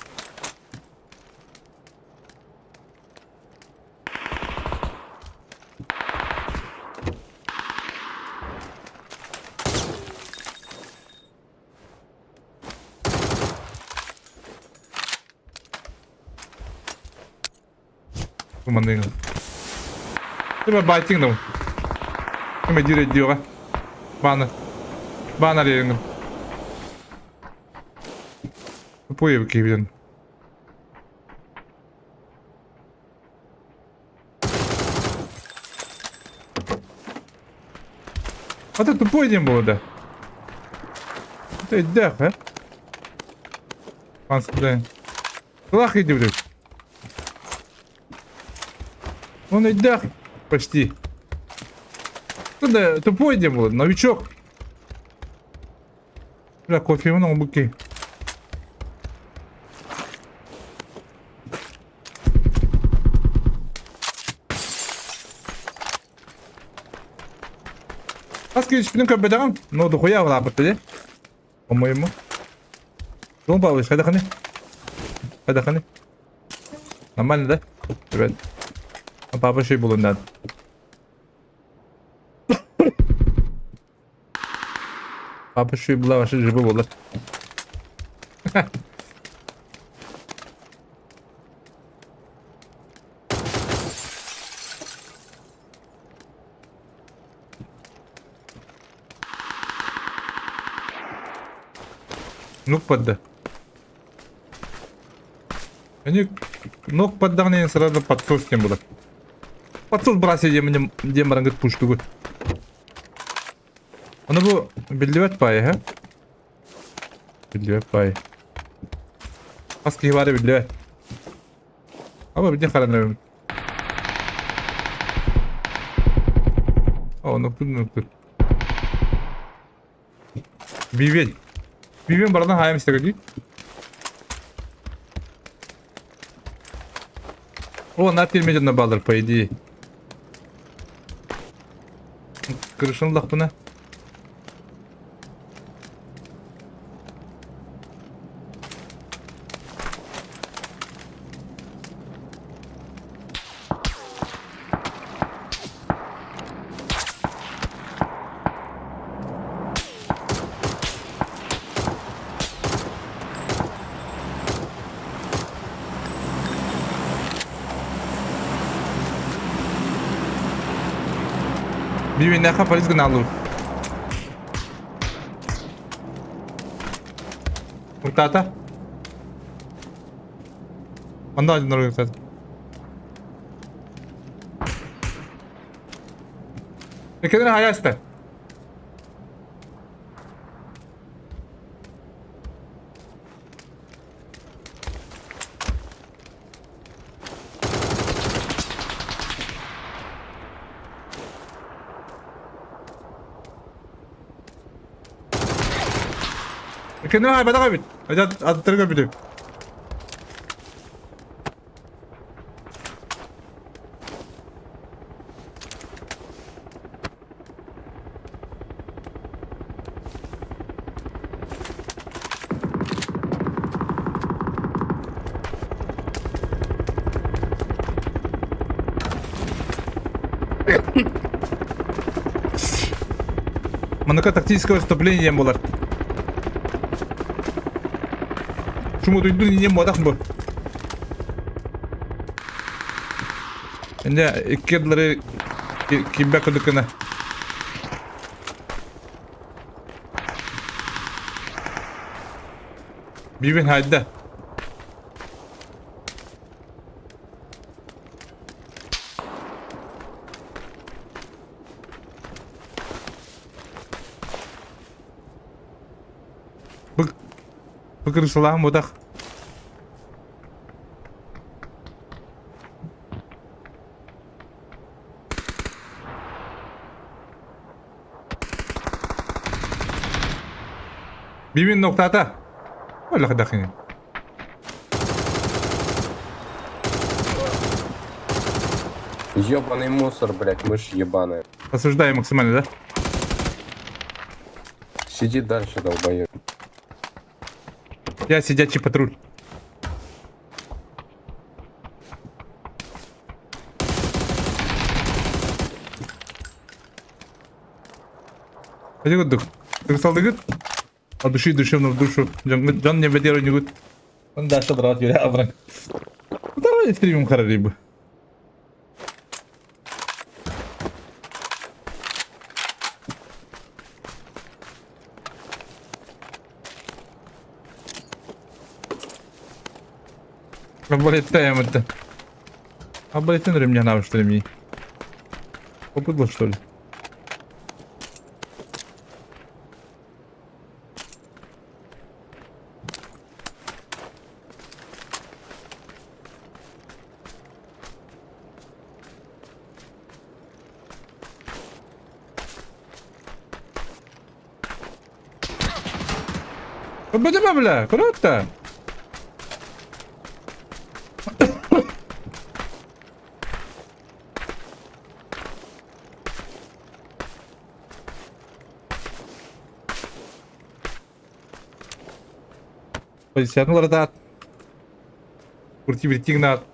Манныгын. Тиме байтиң да. Кеме дире диога. Баны. Бана реңин. Пуев кибен. А ты тупой дем было, да? Это дэх, а? Панская. Лах иди, блядь. Он и дах почти. Да, тупой дем был, новичок. Бля, кофе много быки. Хас киһи көрбөтөҕүм, но дохуя улааппыт дии, по-моему. Дом Павлович, хайдаханы? Хайдаханы? Нормально, да? Ребят. А папа еще и булун надо. Папа еще и была вообще живой буолар. Нук подда. Они ног поддавнение сразу подсос с ним было. Подсос брать диэн диэн баран пуштугут. Ону бу биллибэт баайы, һэ? Биллибэт баайы. Хас киһи баара биллибэт. Аба билдин харанабым. О, нуктур нуктур. Бивень. Бивень бардан хаайым истэгэ дии. О, на тирмеден баллар, по идее. Крышын лахпына. Биүннэхэ полис гынаалыыр. Уртаата. Онно один уртаата. Иккиден хайаста. Иккиден хайбатах эбит. Аттары көрбүтүм. Маныка тактическое выступление диэн буолар. Чумутуйдун иннем буотах бу. Инде икки ардылары кимбэ курдук гына. Бибин хайда. Бу бу кырысылаан бутах. Бибин ноктата. Олох дахин. Ёбаный мусор, блядь, мышь ебаная. Осуждаю максимально, да? Сиди дальше, долбоёб. Я сидячий патруль. Hadi курдук. Тырсалдыгыт. От души душевно в душу. Дьон не бедер нигут. Он дальше драт юря абран. Давай стримим харарибы. Арбалеттаем это. Арбалеттен ремня надо, что ли, мне? Попыдло, что ли? Бля, бля, круто! Позициятын уларытаат. Курти биртигнаат.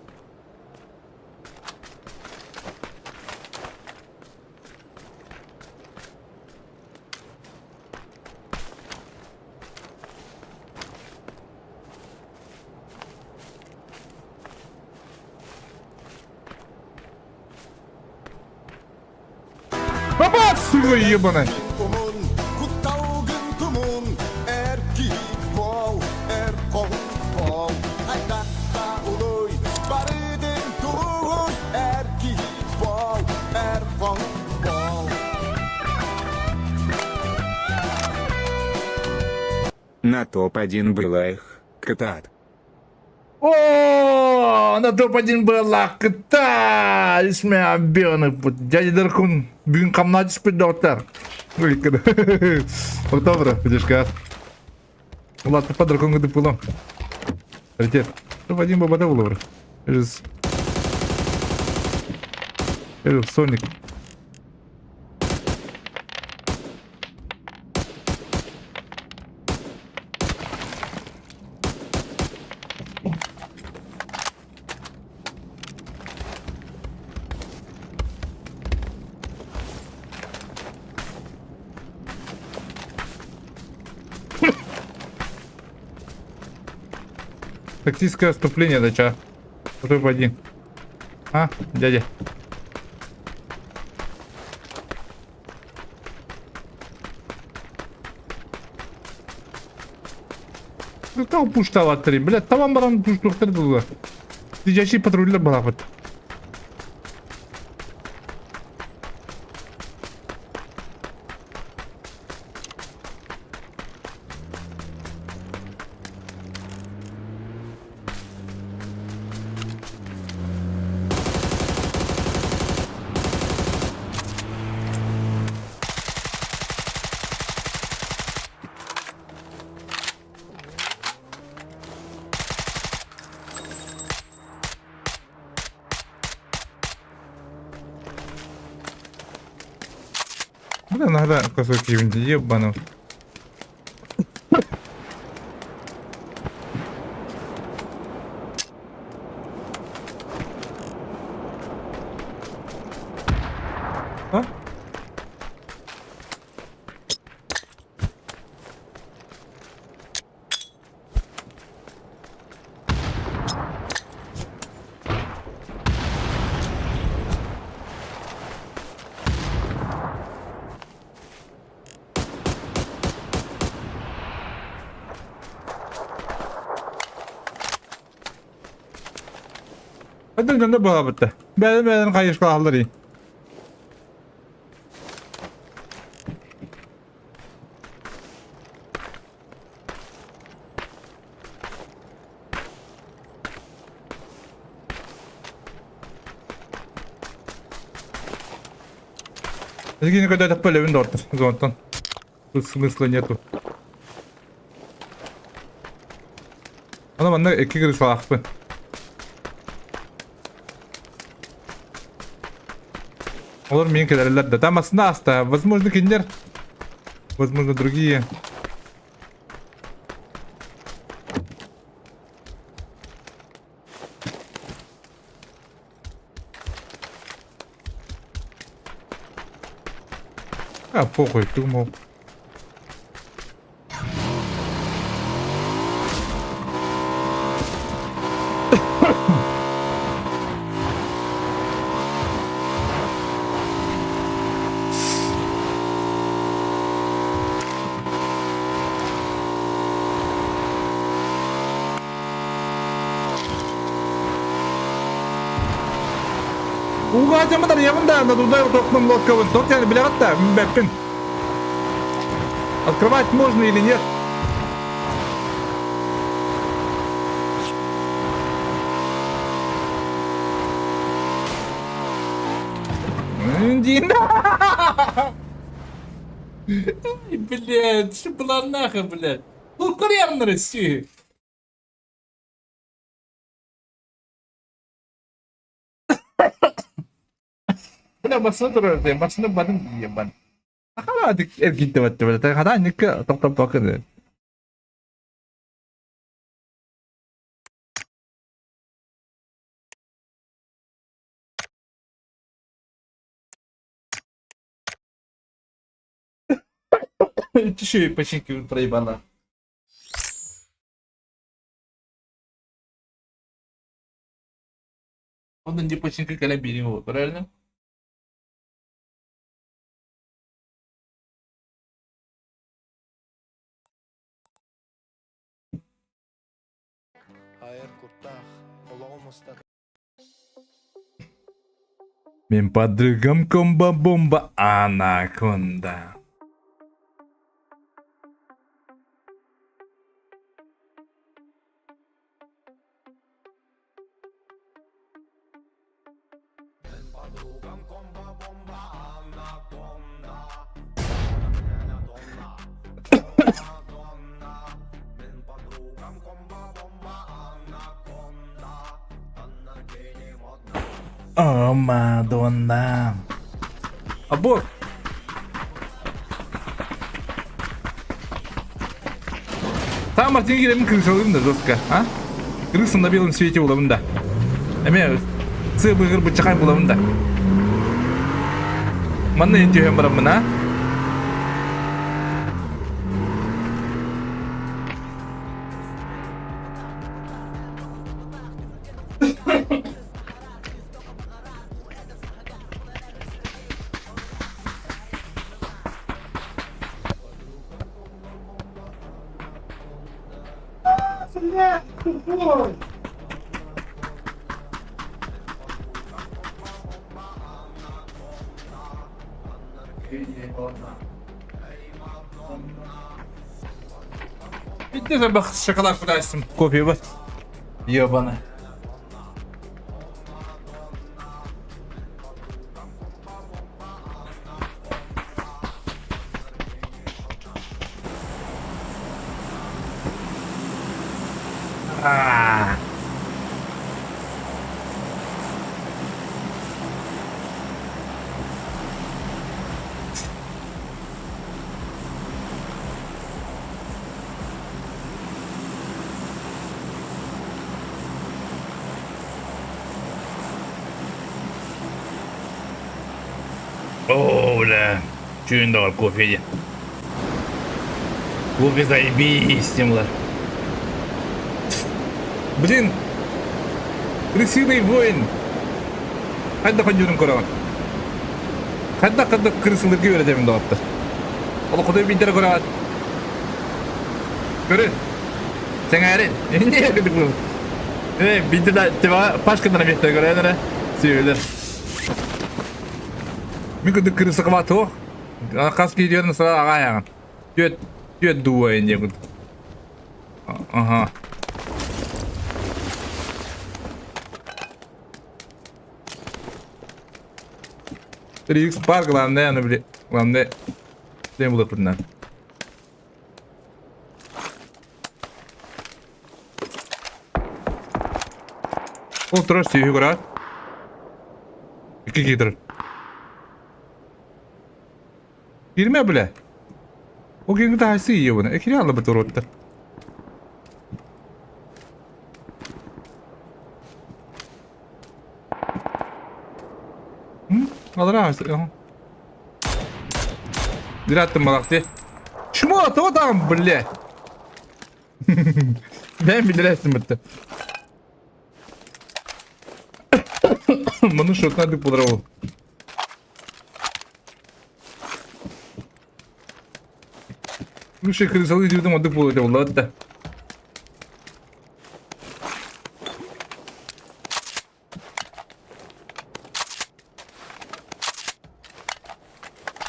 Баба, сука ебаная! На топ-1 была их, Катат. О, на топ-1 была кыта! Исме обены. Дядя Даркун, бүгүн хамнаа түспүт доктор. Октябрь, поддержка. Ладно, по дракону дыпылом. Авторитет. Топ-1 баба булыр. Соник. Тактическое отступление, дача. Топ-1. А, дядя. Там пушталаттыр, блядь, табан баран пуштуктар булар. Сидящий патрульлер балапыт. Бля, иногда кусок ебану. А? Хайдах дьонно быһаабытта. Бэйэ-бэйэлэрин хайыскалаһаллар ии. Билигин көрдөөтөхпө өлөбүн доҕоттор зонтан. Тут смысла нету. Аны манна икки крыслаахпын. Олор миин кэлэрэллэр да. Там астына аста. Возможно, кинилэр. Возможно, другие. А, похуй, думал. Угаадьаммытар ийэбин да, надувной тохтум лодкабын. Тот yani билэҕит да, бэппин. Открывать можно или нет? Дина! Блядь, что была нахуй, блядь? Ну, на Россию. Бля, басына турар дии, басына бадын ебан. Ахара эргинтебэт бля, хата никка токтоп-токын. Еще и починки проебана. Он не починка кэлэн биэриҥ буолуо, правильно? Мин подругам комбо-бомба анаконда. О, Мадонна. Або Там Мартин киирэммин крысалыым да жестко, а? Крыса на белом свете булабын да. Эмиэ сыа быыгыр быччахай булабын да. Манна эн түһэн бараммын, а? Bitti de bak şakalar kurarsın. Кофе бар. Ебана. О, бля. Чуин давар кофе диэн. Кофе заебись диэн Блин, крысиный воин. Хайдах ойдуурун көрөҕүн? Хайдах хайдах крысылырга үөрэтэбин доҕоттор? Ол хотуй биирдэрэ көрөҕүт. Көрүн. Сэҥээрин. Э, биирдэ да типа пашканан эмиэхтэр көрөөн эрэ. Сүөлэр. Мин курдук кырыысакаба туох. Хас киһи сара аҕаайаҕын. Түөт, түөт дуу диye курдук. Ага. 3x бар главное, аны били, главное, дем булып Ол турар сүүһү көрөөт. Икки киһи турар. Киирмэ билэ. Ол киһи таһайсы ийэ буна. Экири алла бит уруттар. Алара Bir attım balak Чмо, то там, блядь. Ben bilirsin bitti. Bunu şokuna dik bulur oğlum. Bu şey krisalı diyordum adık bulur oldu hatta.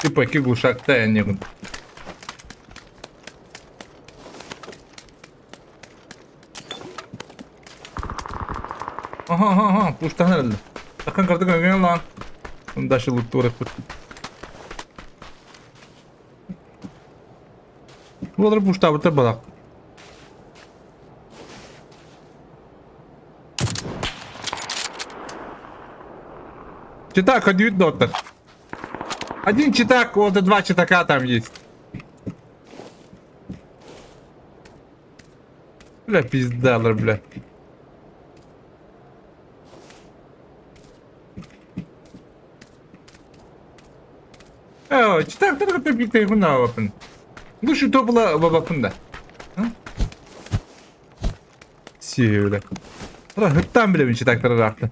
Типа кигушакта я не Aha aha aha пуштан herhalde. Sakın kırdık öngörün lan. Daşı luttu uğraşıp. Бұлар пуштабыттар балақ. Читак, один доктор. Один читак, вот и два читака там есть. Бля, пиздалар, бля. Э, читак, ты ты ты Бу şu topla babakın da. Сиөле. Hıttan bile bir читактар rahatlı.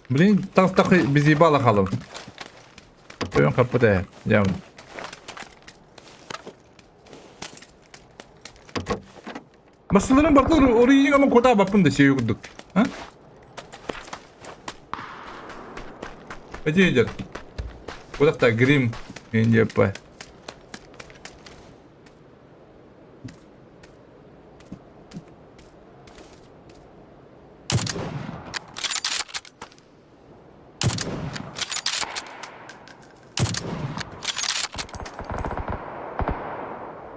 Блин, там такой без ебала халым. Ön kapıda ya. Basılırım bakılır orayı ama koda bakın da şey yoktuk. Ha? Где идет? Куда-то грим НДП.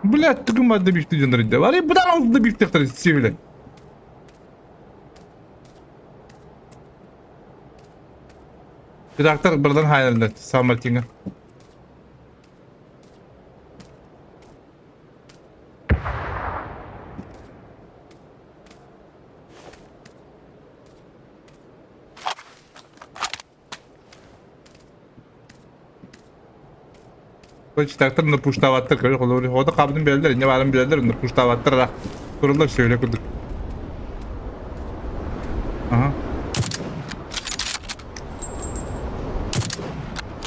Блядь, тугума добивты дендерде. Ари бұдан алды добивты севілі. Редактор бірден хайнылды, Самартинга. Читактар пуштаваттыр, Ода қабдын белдер, не барын белдер, пуштаваттыр. Турулар сөйле күдік. Ага.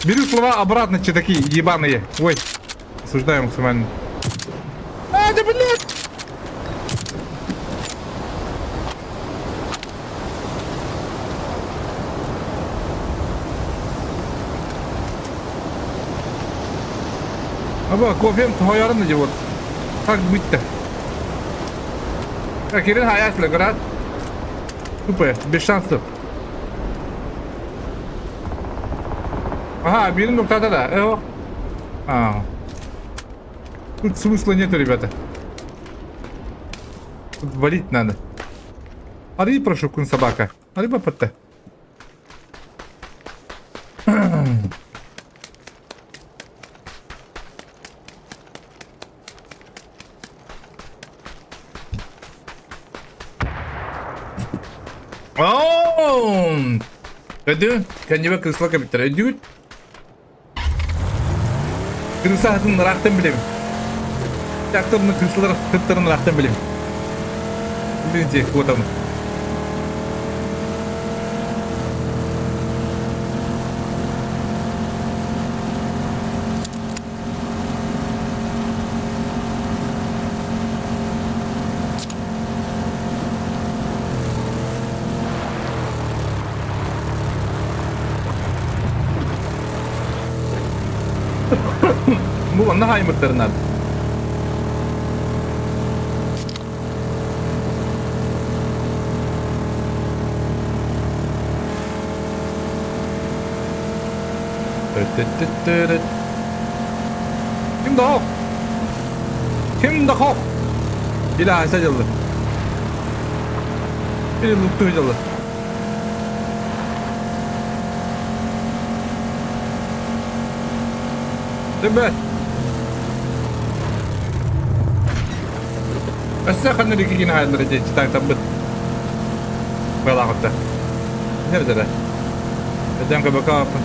Беру слова обратно, читаки ебаные. Ой, осуждаю максимально. А, да блядь! Аба, кофем тоярын да вот. Как быть-то? Как Ирина Хаятла, говорят. Тупая, без шансов. Ага, бирин noktada да. Эо. А. Тут смысла нету, ребята. Тут валить надо. Ари, прошу, кун собака. Ари, папа-то. Ödü. Kendime kırıslak bitir. Ödü. Kırısa hatın rahtın bileyim. Çaktırını kırısılar hıttırın rahtın bileyim. Видите, вот он. Бу манна хааймыттарынан. Ким да Ким да хоп? Или айса дьылды. Или лукту дьылды. Төбөт. Өссө ханна иккин хааллара дии читаактарбыт. Балаҕатта. Нердere. Эден көбөкө аппын.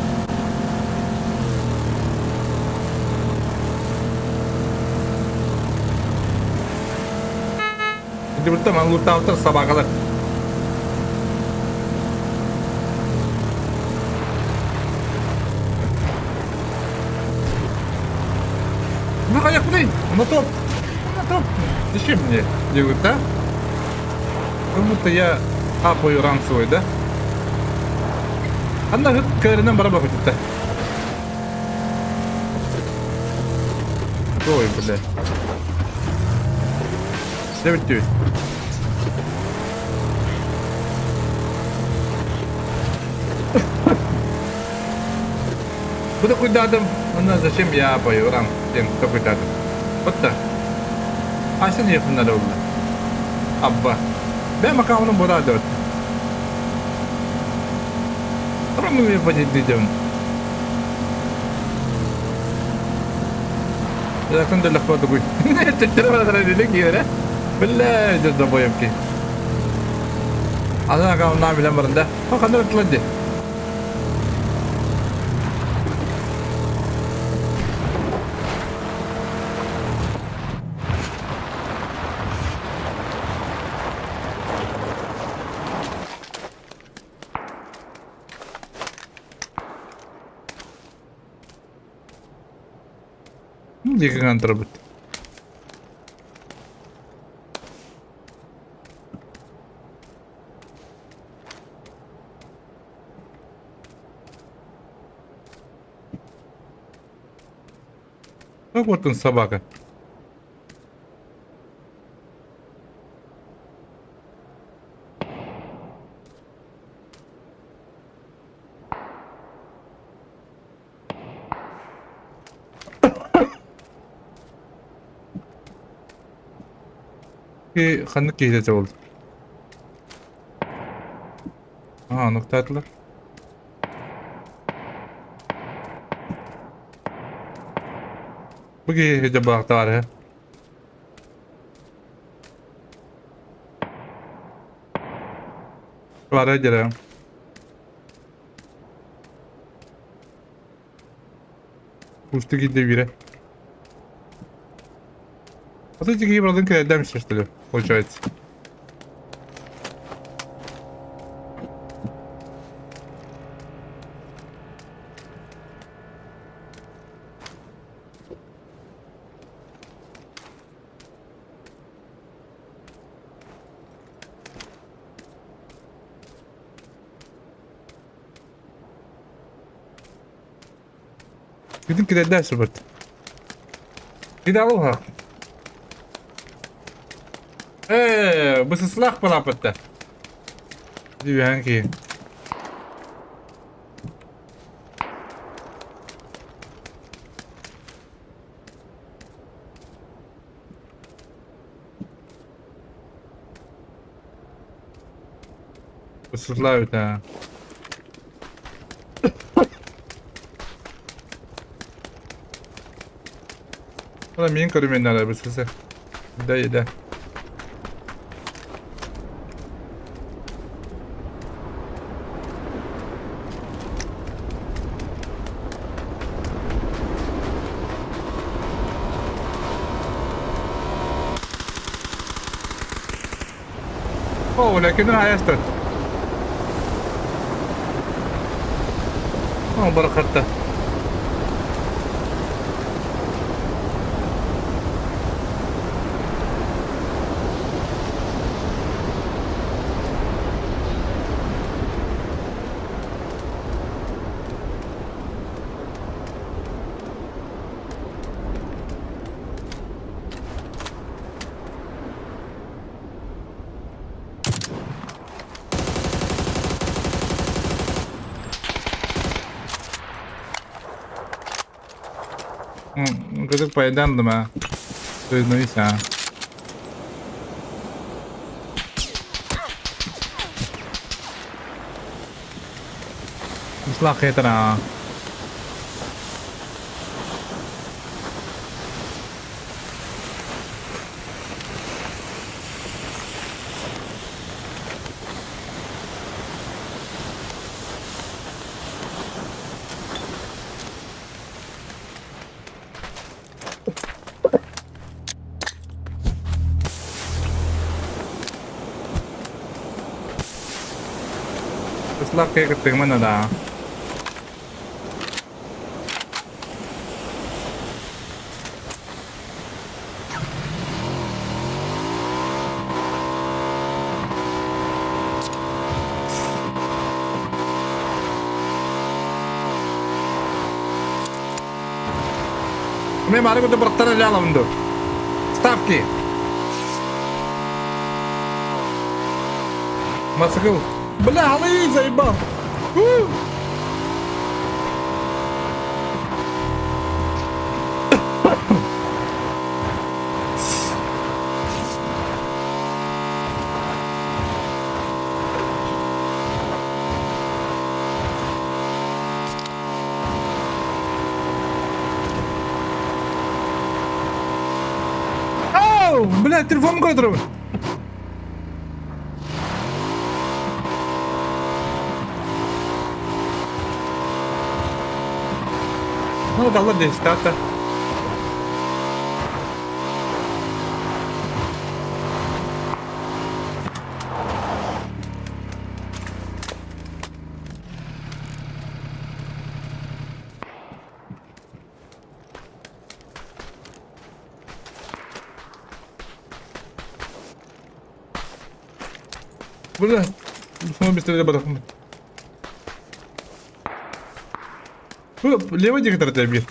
Дибутта ман луттаабыттар собакалар. Ну хайахпыный? На топ. На топ. Зачем мне делают, да? Как будто я апаю ранг свой, да? Анна кэринен бара бакытта. Ой, бля. 9 Бу такуйдаатым, онно зачем я пою ранг диэн такуйдаатым. Вот так. Ася не надо было. Абба. Бэм аккаунтум бураадыбыт. Ромы подидим. Якын да легко такой. Бля, долбоебки. Аны аккаунтна билен барында. Ханыр тыланды. Диэки турабыт. Так вот он собака. Ханнык киһитэ буолла? Аа, нуктаатылар. Бу киһи дьабаахтаҕар ээ. Бара дьэрэ. Пусты киирдэ биирэ. Вот эти киһи кэлэрдэм что ли, получается. Gidin кэлэрдээх субат. Кидалуха. Э, бысыслах балапытта. Дүйэн ки. Бысыслают, а. Ана мин көрүмэн наада бысысы. Да, да. О, бля, кинер хайастыр. О, барахатта. Кызык пайдандым а. Признаюсь, а. Слахетра. Слабкая кытыгмана да. Мен бары көтө бырақтар эле аламын ду. Ставки. Мотоцикл. Бля, алый, заебал. У! Ау, бля, телефон көтөрөбүн. Ну, далла десята. Бля, снова быстрее барахмы. Левый директор тебя бьет.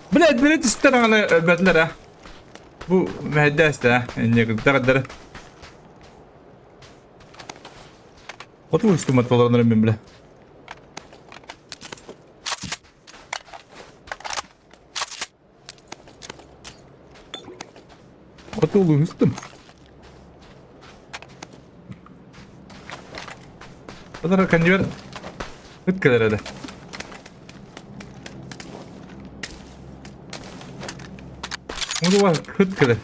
Блядь, берите стороны өлбөтүлэр а. Бу мэһэйдээстэ а. Инньэ гыддара Хоту устумат болонор мен бля. Хоту улуустум. Олар конвер ыт кэлэр эрэ. Мудуба ыт кэлэр.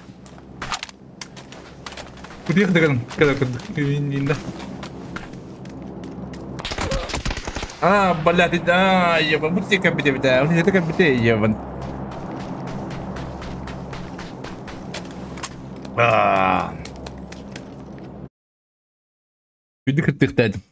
Кутуйах даган кэлэр курдук. А, блядь, а, ебан, бу тика бите бите, бу тика бите, ебан. А. Күндү кыртыктадым.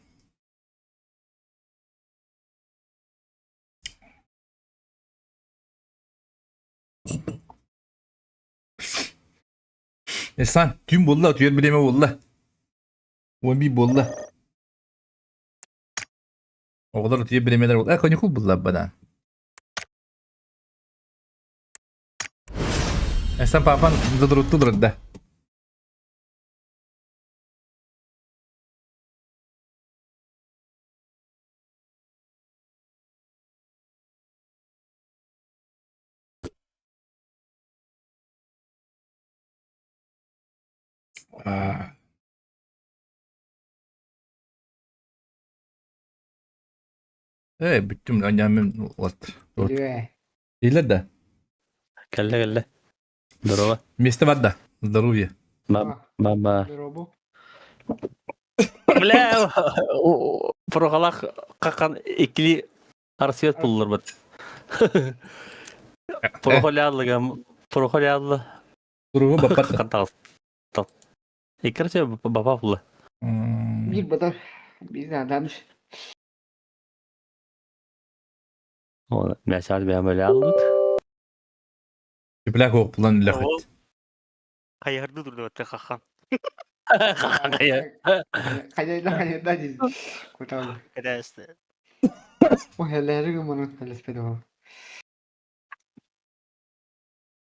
Эсан, түүн буолла, түөр бириэмэ буолла. 11 буолла. Оҕолор утуйар бириэмэлэр буолла. Э, каникул булла бадан. Эсан папан задурутту турда. А. Ээ, бүттүм, анньааммын вот. Үтүө. Илэр да? Кэллэ кэллэ. Здорово. Место бар да? Здоровье. Баба. Здорово. Бля, прохалах какан иккили арсият булларбыт. Прохалялыга, прохалялы. Туругу баппат. Какан Иккерсе баба булла. Биир батар. Биир адамыш. Мәсәл бәм өле албыт. Теплях оқ булан ләхет. Хайырды турду өттө хахан. Хахан кая. Хайда хайда дейт. Куталы. Кэдээсте. О хеллери гыманын хелеспеди ол.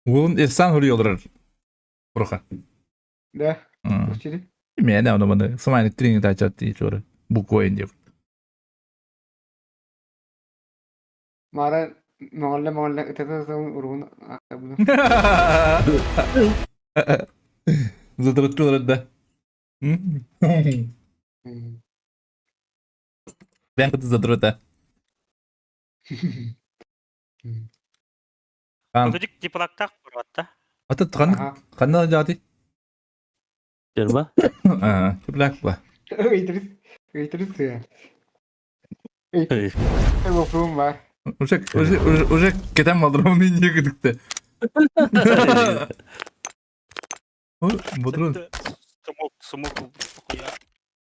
Уолун Эрсан хури олорор. Буруха. Да. Учили. Мен оны маны самайны тренинг тачат дии чоры. Буквоин деп. Мара моңолла моңолла ытата уругун буну. Задырыттылар да. Бән кыты задырыта. Көдүк диплактак буратта. Ата хан ханна жати. Дерма? Аа, теплак ба. Ыйтырыс. Ыйтырыс. Эй, вопрос бар. Уже уже уже кетем алдырам мен не кыдыкты. Будрун. Смок, смок.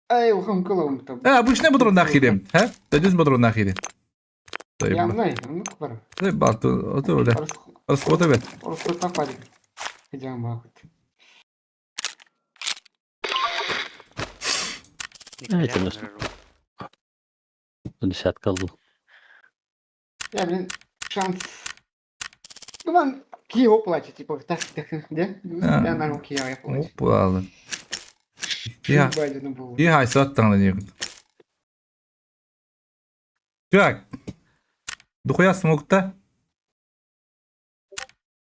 Ай, ухам кылым там. Э, обычный будрун нахирем. Ха? Дәдүз будрун нахирем. Ямнай, ну бар. Э, балту, ото оле. Расхода бет. Орыс таппады. Жан бакыт. Это Десятка был. Я, блин, шанс. Ну, ман кио плачет, типа, так, так, где? Я на руки я плачу. Опа. Я. Я хайсаттан не. Так. Духуя смокта.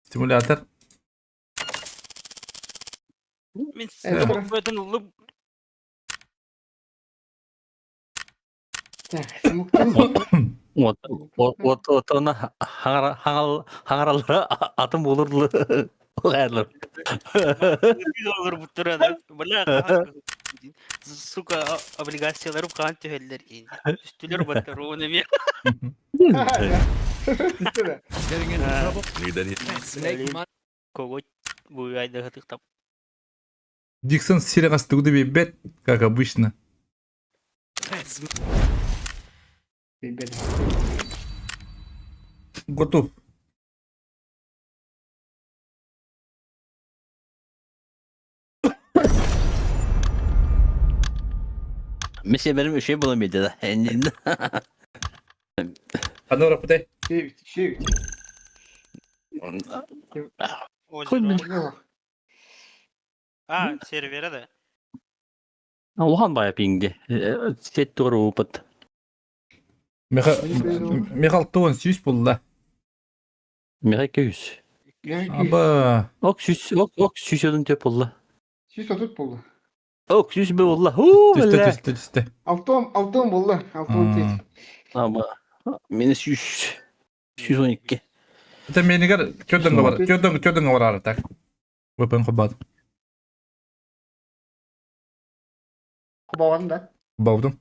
Стимулятор. Мен смок бөтен улып. Так, смоктан. Вот, вот, вот она хаңаралара атым болурлы. Оғайлар. Olur буттурада. Бля, сука, облигацияларым каан түһэллэр. Үстүлөр баттар, оны мен. Коготь буйайды хатыктап. Диксон серияға тугды бет, как обычно. Готов. Mesela benim şey bulamaydı da. Қандай рапытай? Шевит, шевит. А, сервера да. Улахан бая пинге. Сет тугар опыт. Михал туын сүйіс болды да. Михай көйүс. Аба. Ок сүйіс, ок, ок сүйіс өдін төп болды. Сүйіс отут болды. Ок сүйіс бе болды. Ху, Түсті, түсті, түсті. Алтон, алтон болды. Алтон тет. Аба. Мені сүйіс. Сүйіс он икки. Это менігер чөдіңгі бар, чөдіңгі, чөдіңгі бар ары, так. Впн құбады. Құбауадың да? Құбаудым.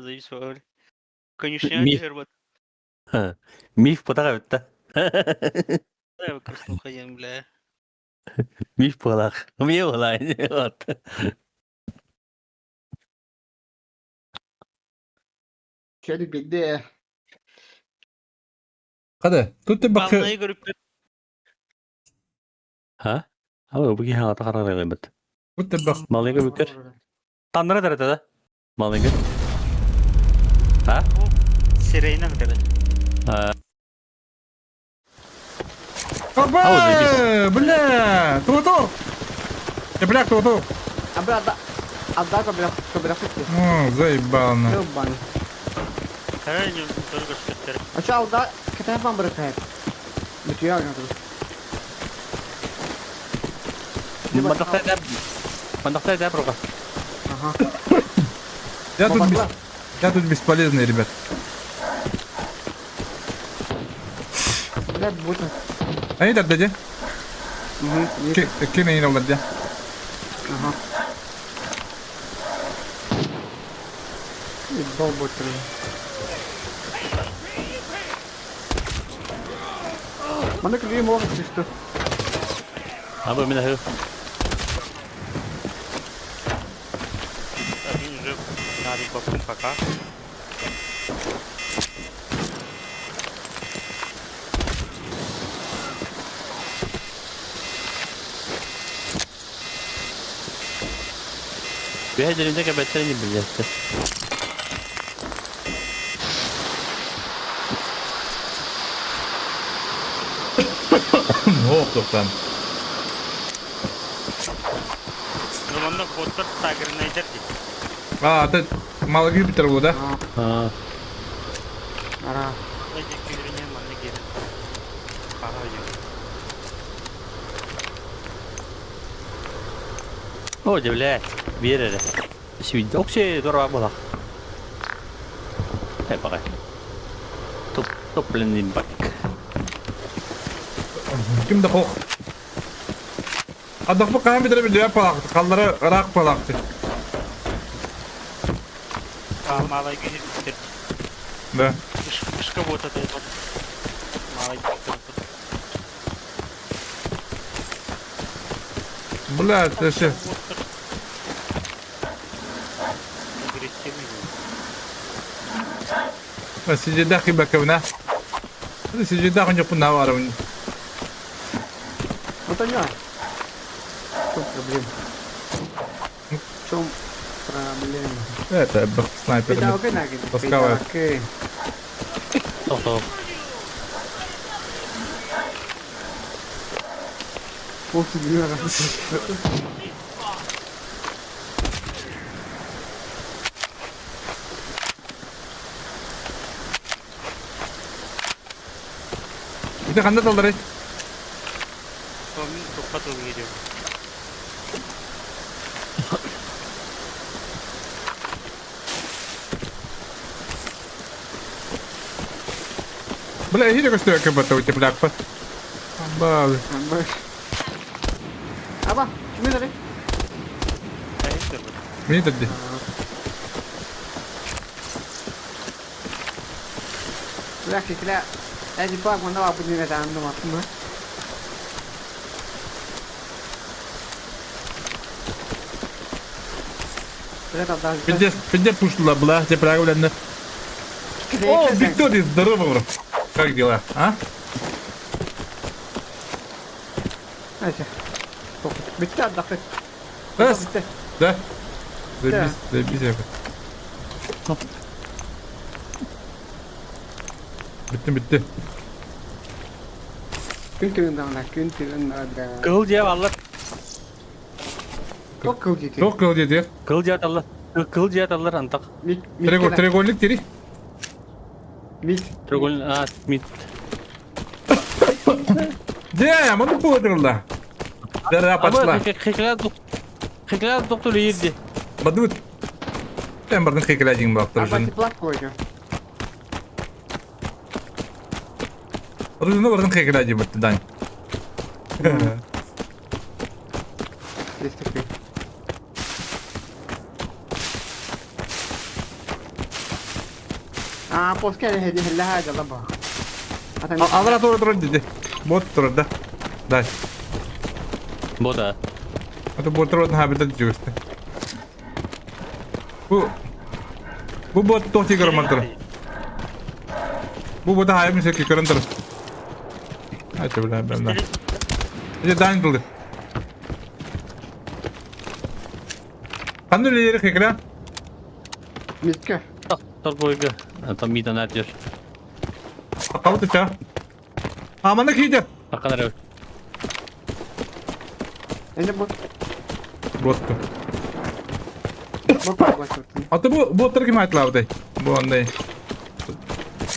Заебись поговорили. Конюшня Миф. түһэр Миф потаға бітті. Краснуха диэн бля. Миф буолаах. Миф буолаах. Вот. Şöyle bir de. Hadi тут ты бак. Балнайы көрүппүт. Ха? Ала бу киһи аҕата харарыгыбыт. Тут ты бак. Малыга бүкер. Таннара тарата да? Малыга. А? Сирейнен кэлэ. Опа! Бля! Ту-ту! Бля, ту-ту! А бля, да. А да, бля, бля, О, заебал на. Ёбан. А чё, алда, катай вам брыкает? Бүтүө агнатыр. Мандахтай да. Мандахтай да брока. Ага. Я тут, бес... Я тут бесполезный, ребят. Блядь, будет. Они так дадя? Угу. Кинь они дадя. Ага. Ебал будет. Маны кривее может, если что. А вы меня Один уже надо бабком пока. Бэйдэринде кэбэттэри билиэхтэ. Ох, тоқтан. Ну, онно боттар сагрынайдар дии. А, это мало Юпитер был, да? А. Ара. О, блядь, биэрэрэ. Сүйдэ. Оксе, дорога буолах. Э, баҕай. Топ, топленный бак. Ким да хох. Адах бу хаһан бүтэрэ биллибэт палаахты. Халлара ыраах палаахты. Малай киһи Да. Ышка вот это вот. Малай Бля, это вообще... Сидедах и баковна. Сидедах у него наваров. Вот она. В чем проблема? В чем проблема? Это снайпер. Таскавает. Топ-топ. Ити ханна талларай? Мин топпа тыл гирием. Бля, иди көстүө кыбата утепляк Ба. Аба, кими дали? Мин тадди. Бля, кикля. Эти пак, мана лапы не это, ну, ну. Пиздец, пиздец пушила, бла, тебе правильно. О, Виктория, здорово, бро. Как дела, а? Да? Да. Заебись, заебись, я. Bitti bitti. Күн тыгын күн тыгын да. Кыл дьиэ аллар. Ток кыл дии. Ток кыл дии. Кыл дьиэ аллар. Кыл дьиэ аллар антах. Треугольник тири. Мит. Треугольник, а, мит. Де, маны пудырла. Дара пошла. Хеклят доктор ерде. Бадут. Мен бардын хеклят дейін бақтыр жүн. Ружину бардын хеклят дейін бітті, Дань. Есть такой. А, поска хеллэһэ дьала ба. Алара тура турар диди. Бот турар да. Дай. Бота. Это бот турар на хабита дьүөстэ. Бу Бу бот туох тигэр мантара. Бу бота хайым секи көрөн турар. Айта бля бля. Иде дан тылды. Ханны үлелери хекра? Митка. Торбойга. Там мидан атер. Кабыт ча. А мана кийде. Аканар. Эне бот. Ботты. Бот бот. Аты бу боттар ким айтылабытай? Бу андай.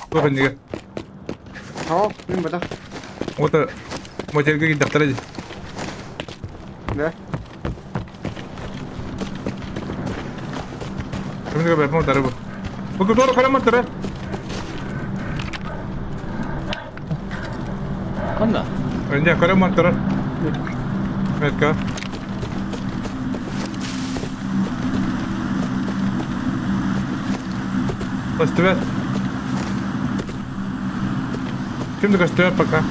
Туох иннигэ. О, мин бата. Ота мотелге киддахтара ди. Да. Кимнигэ бэпмэ утары бу. Бу көтөр караматтара. Ханна? Инде караматтара. Метка. Көстүбэт. Ким да көстүбэт пока.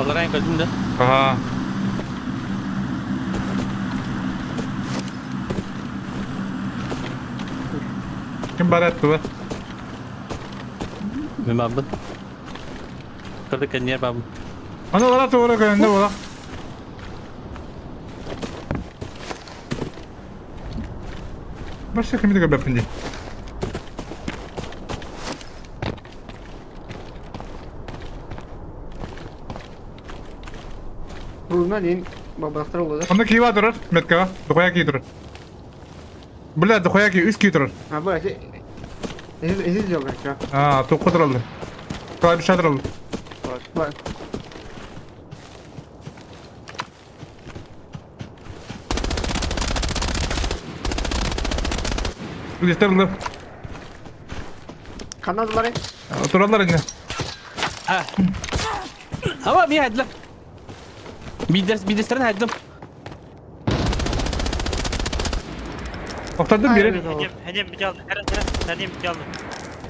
Аларайын көрдүм да. Ага. Ким бар этти Мен барбын. Кырды кэнниэр барбын. Аны бара туора көрөндө була. Башка кимди көрбөппүн дии. Руна диэн бабастар олода. Онно киива турар, меткаҕа, духуя кии турар. Бля, духуя кии, үс кии турар. А бу эти эти сделали, что? А, туохха тураллар. Клавиша тураллар. Үлэстэр Канадалары? Тураллар инне. Ама ми хайдылар. Бидес бидестерин хайдым. Охтардым бири. Хенем бити алды. Херен херен. Хенем бити алды.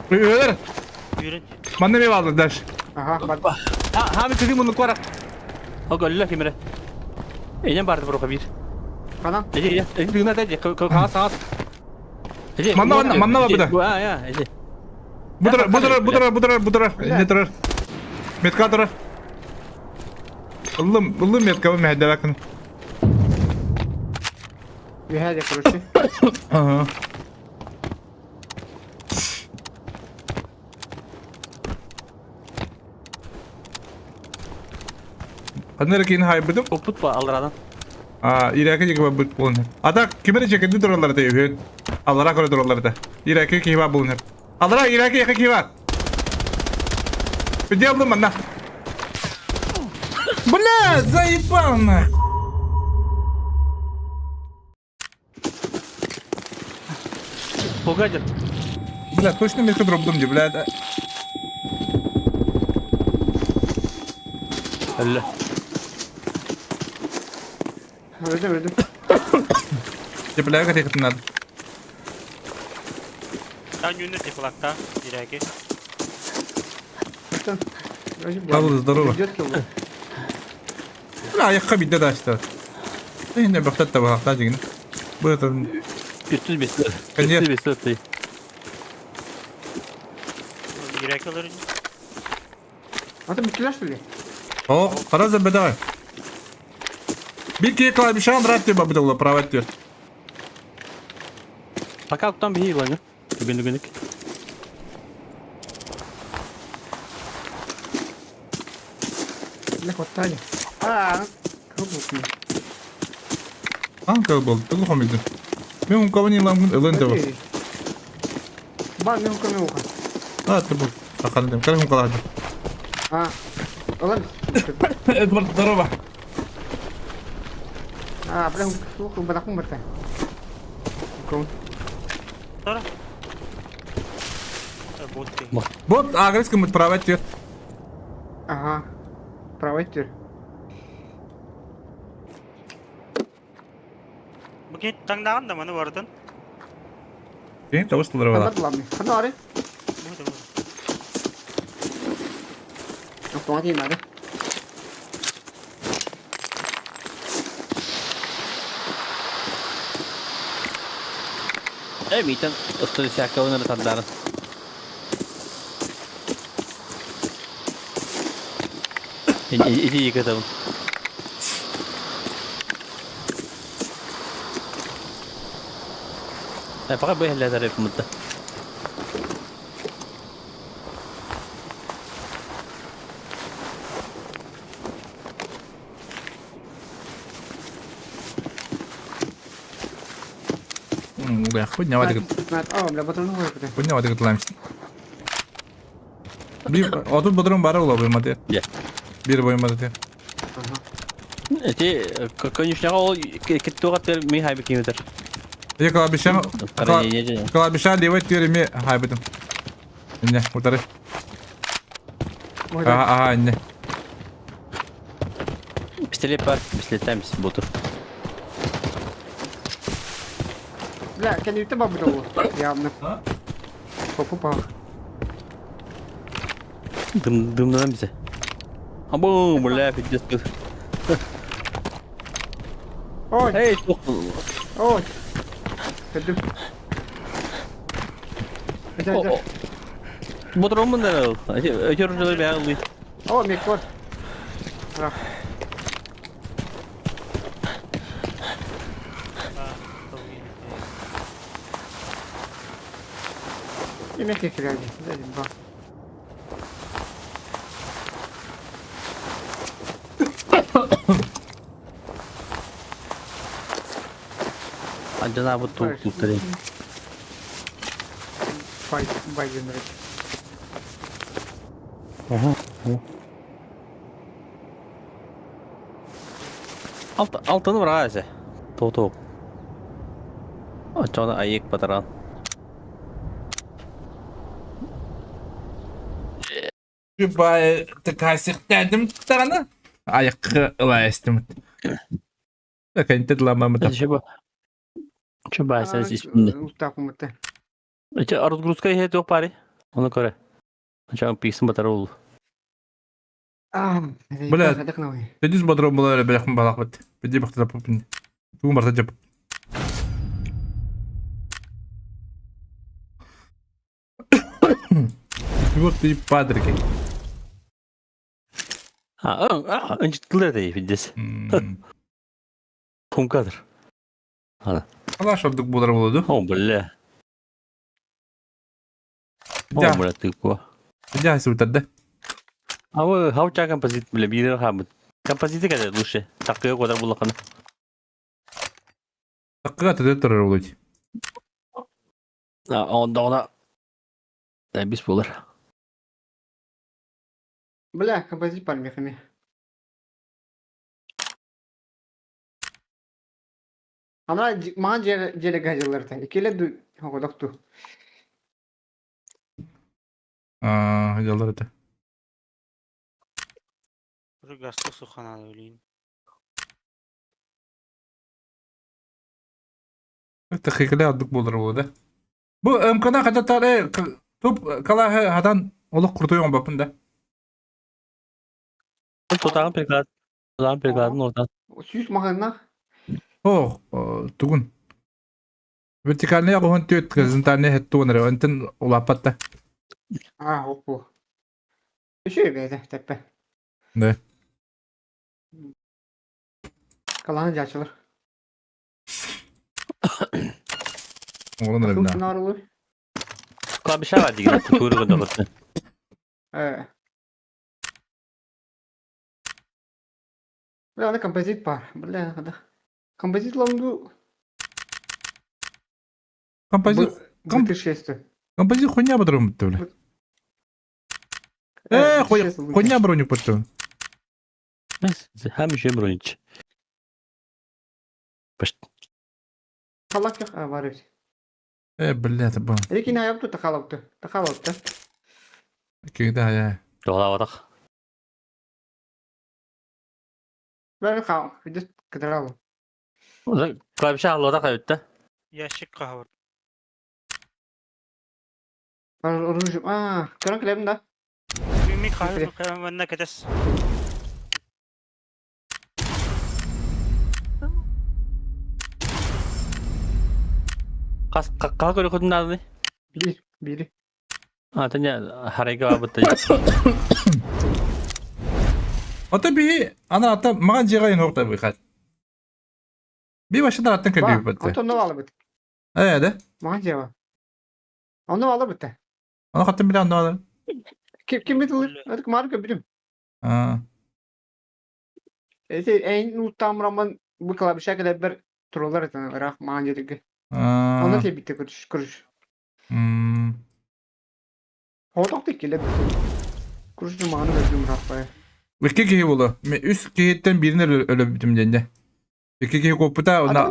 Өлөр. Yürün. Манна ми баалды дальше. Ага, бар. Ha, ha bir kızım bunu korak. O golle kimire. Enem барды бруха бир. Канан? Эже, эже, бүгүн ата эже, кагаз сагат. Эже. Манна манна манна бар буда. А, я, эже. Бу турар, бу турар, бу турар, бу турар, бу турар. Инне турар. Метка турар. Ыллым, ыллым метка бу мэһэйдэбэккин. Үһэ короче. Ага. Ханна эрэ киин хаайбытым. Опут ба алрадан. А, Ираки диэки барбыт буолан. А так, ким эрэ чекинди тураллар этэ үһүөн. Аллара көрө тураллар этэ. Ираки киһи баар буолан. Аллара Ираки яка киһи баар. Где алдым манна? Бля, заебал на. Погоди. Бля, точно метка дропдум ди, бля. Әллә. Өлдüm өлдüm. Дьэ, бля, катыхытын надо. Там юнит флагта. Ираки. Павел, здорово. Бля, айыққа бидде да ашты. Енді бақтат та бағақта деген. Бұл это... 305. Конечно. 305. Ираки алыр. А ты бүттүлэр что ли? О, қара забедай. Bir kere клавишан брат тебе бабдылла права тебе. Пока там бей ладно. Бүгін бүгінік. Бля, хватали. А, кабут. Анка был, ты глухом иди. Мен у кого не ламгын ылын деп. Бар, мен ука, мен ука. А, ты был. Ахандым, как он калады. А, ылын. Эдвард, здорово. А, бля, ука, бадахун барта. Кон. Sonra. бот киһи. Бот агрес кыммыт правай түр. Ага. Правай түр. Бу кини таҥнаҕын да маны барытын. Кини табыс тыллары Ханна бала. главный? Ханна бары? Бу да бу. Автомат надо. Э, митен 110 ны тардарын. Иди екетабын. Э, пока быһылла тарып мытта. Бля, хуйня вадик. О, бля, патрон ой, Хуйня вадик ламс. Bir otuz bodrum бары була буймады. Bir буймады те. Эти конюшняга ол кеттуга тер ми хайбы киметер. Я кладбища кладбища левой тюрьме хайбытым. Не, утары. Ага, ага, не. Пистолет бар, пистолеттен боту. Бля, кәнүтте бар бит ул. Явно. Попупа. Дым дымнан бизе. Абу, бля, пиздец. Ой. Эй, тух. Ой. Көдүм. Ботромун да. Өтөр жылы бәгы. О, мекор. Ах. Yemek geldi. Dedim bak. Анжана бу тук туктары. Бай, бай генерик. Ага. Алт алтыны бар әзе. Тоо. Ачана айык батаран. Бай тыкайсыктадым таганы. Аяк ылайстым. Такай тадламамыта. Чеба сен испинде. Устакумыта. Эти разгрузка ihe жоқ пари. Оны көре. Ачан пиксин батар ул. Бля, Тедис бодром була бля хм балак бит. Биди бахта попин. Тугун барта жап. Вот ты падрики. А, а, ынчыттылар да пиздец. Хумкадыр. Ана. Ала шабдык булар болду. О, бля. О, бля, ты ко. Я сутарды. А вы хауча композит, бля, бир хамыт. Композиты когда лучше. Такые года было кана. Такыга төдө турар болот. А, онда она. Да, бис булар. Бля, композит пальмехами. Ана маған желе газелерді. Екеле ду оғодоқту. Аа, жалдар это. Гастық суханады өлейін. Тахикале адык болар болду. Бу МКна кататар туп кала хадан олох куртуйон бапын да. Тотагын приклад. Тотагын прикладын ортан. Сүйіс мағына. О, тугун. Вертикальный агон төт горизонтальный хеттуонер, онтен улапатта. А, опу. Үші бәді, тәппі. Да. Каланы жачылыр. Оғлан рыбна. Клавиша бар деген, көрігін дағыты. Бля, ана композит бар. Бля, да. Композит ланду. Композит. Композит хуйня бадром бля. Э, хуйня броню потом. Хам еще бронич. Халак yok, var evet. Э, бля, это было. Лекин ayaptı, takalaptı. Takalaptı. Киһи да Туһалаабатах. Бәрі қау, видишь, кыдырал. Клавиша аллатах эбитте. Ящик каһабыр. Оружие. А, көрөн кэлэбин да. Мин хаһы манна кэтес. Хас хаһа көрөхүтүн нааданы? Биир, биири. А, таня харайга бабытта. Ата би ана ата маған жиға ен орта быхат. Би башында аттан кэлбит бытты. Онтон алабыт. Ээ да. Маған жева. Онно алабыт. Аны хаттан биле онно алар. Ким ким бит Адык марка билим. Аа. Эти эйн уттамраман бу клавиша кэлэбэр турулар этен ыраах маан жерге. Онно тиэбитте көрүш көрүш. Хотох тиккиле. Күрүш мааны көрдүм ыраах Икки киһи буолуо. Үс киһиттэн биирин өлөбүтүм диэн Икки киһи куоппута онно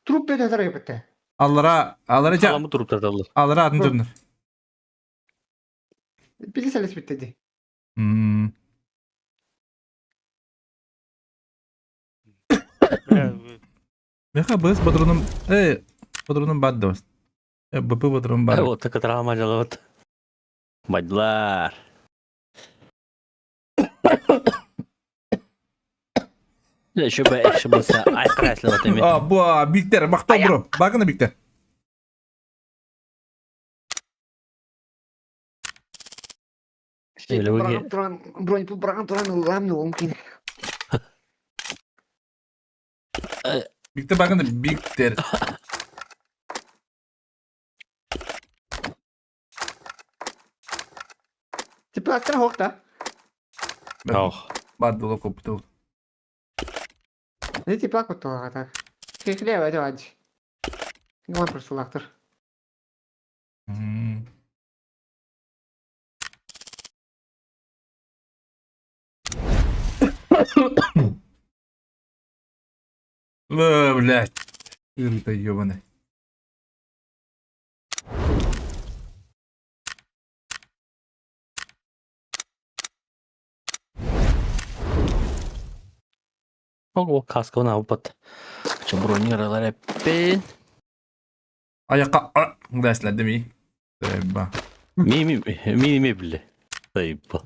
труп бететер эбитте. Аллара аллара жа Халамы туруп тарталлар. Аллара атын турнар. Били селес битте ди. Меха быс патроном э патроном бад дост. Э БП патрон бар. Вот так травма жаловат. Бадлар. Еще бы еще болса айқыраслап эми. А, бу биктер, мактау бро. Багына биктер. Бронь бұраған туран ылам мүмкін. Биктер багына биктер. Теплактар хоқта. Ох. Бардылы копту. Не теплак оттуға так. Хехле вәді вәді. Гман прысылақтыр. Э, блядь. Ырыта ебаная. Ого, каска она упат. Че бронировали пен. Аяққа дәсләді ми. Тайба. Ми ми ми ми биле. Тайба.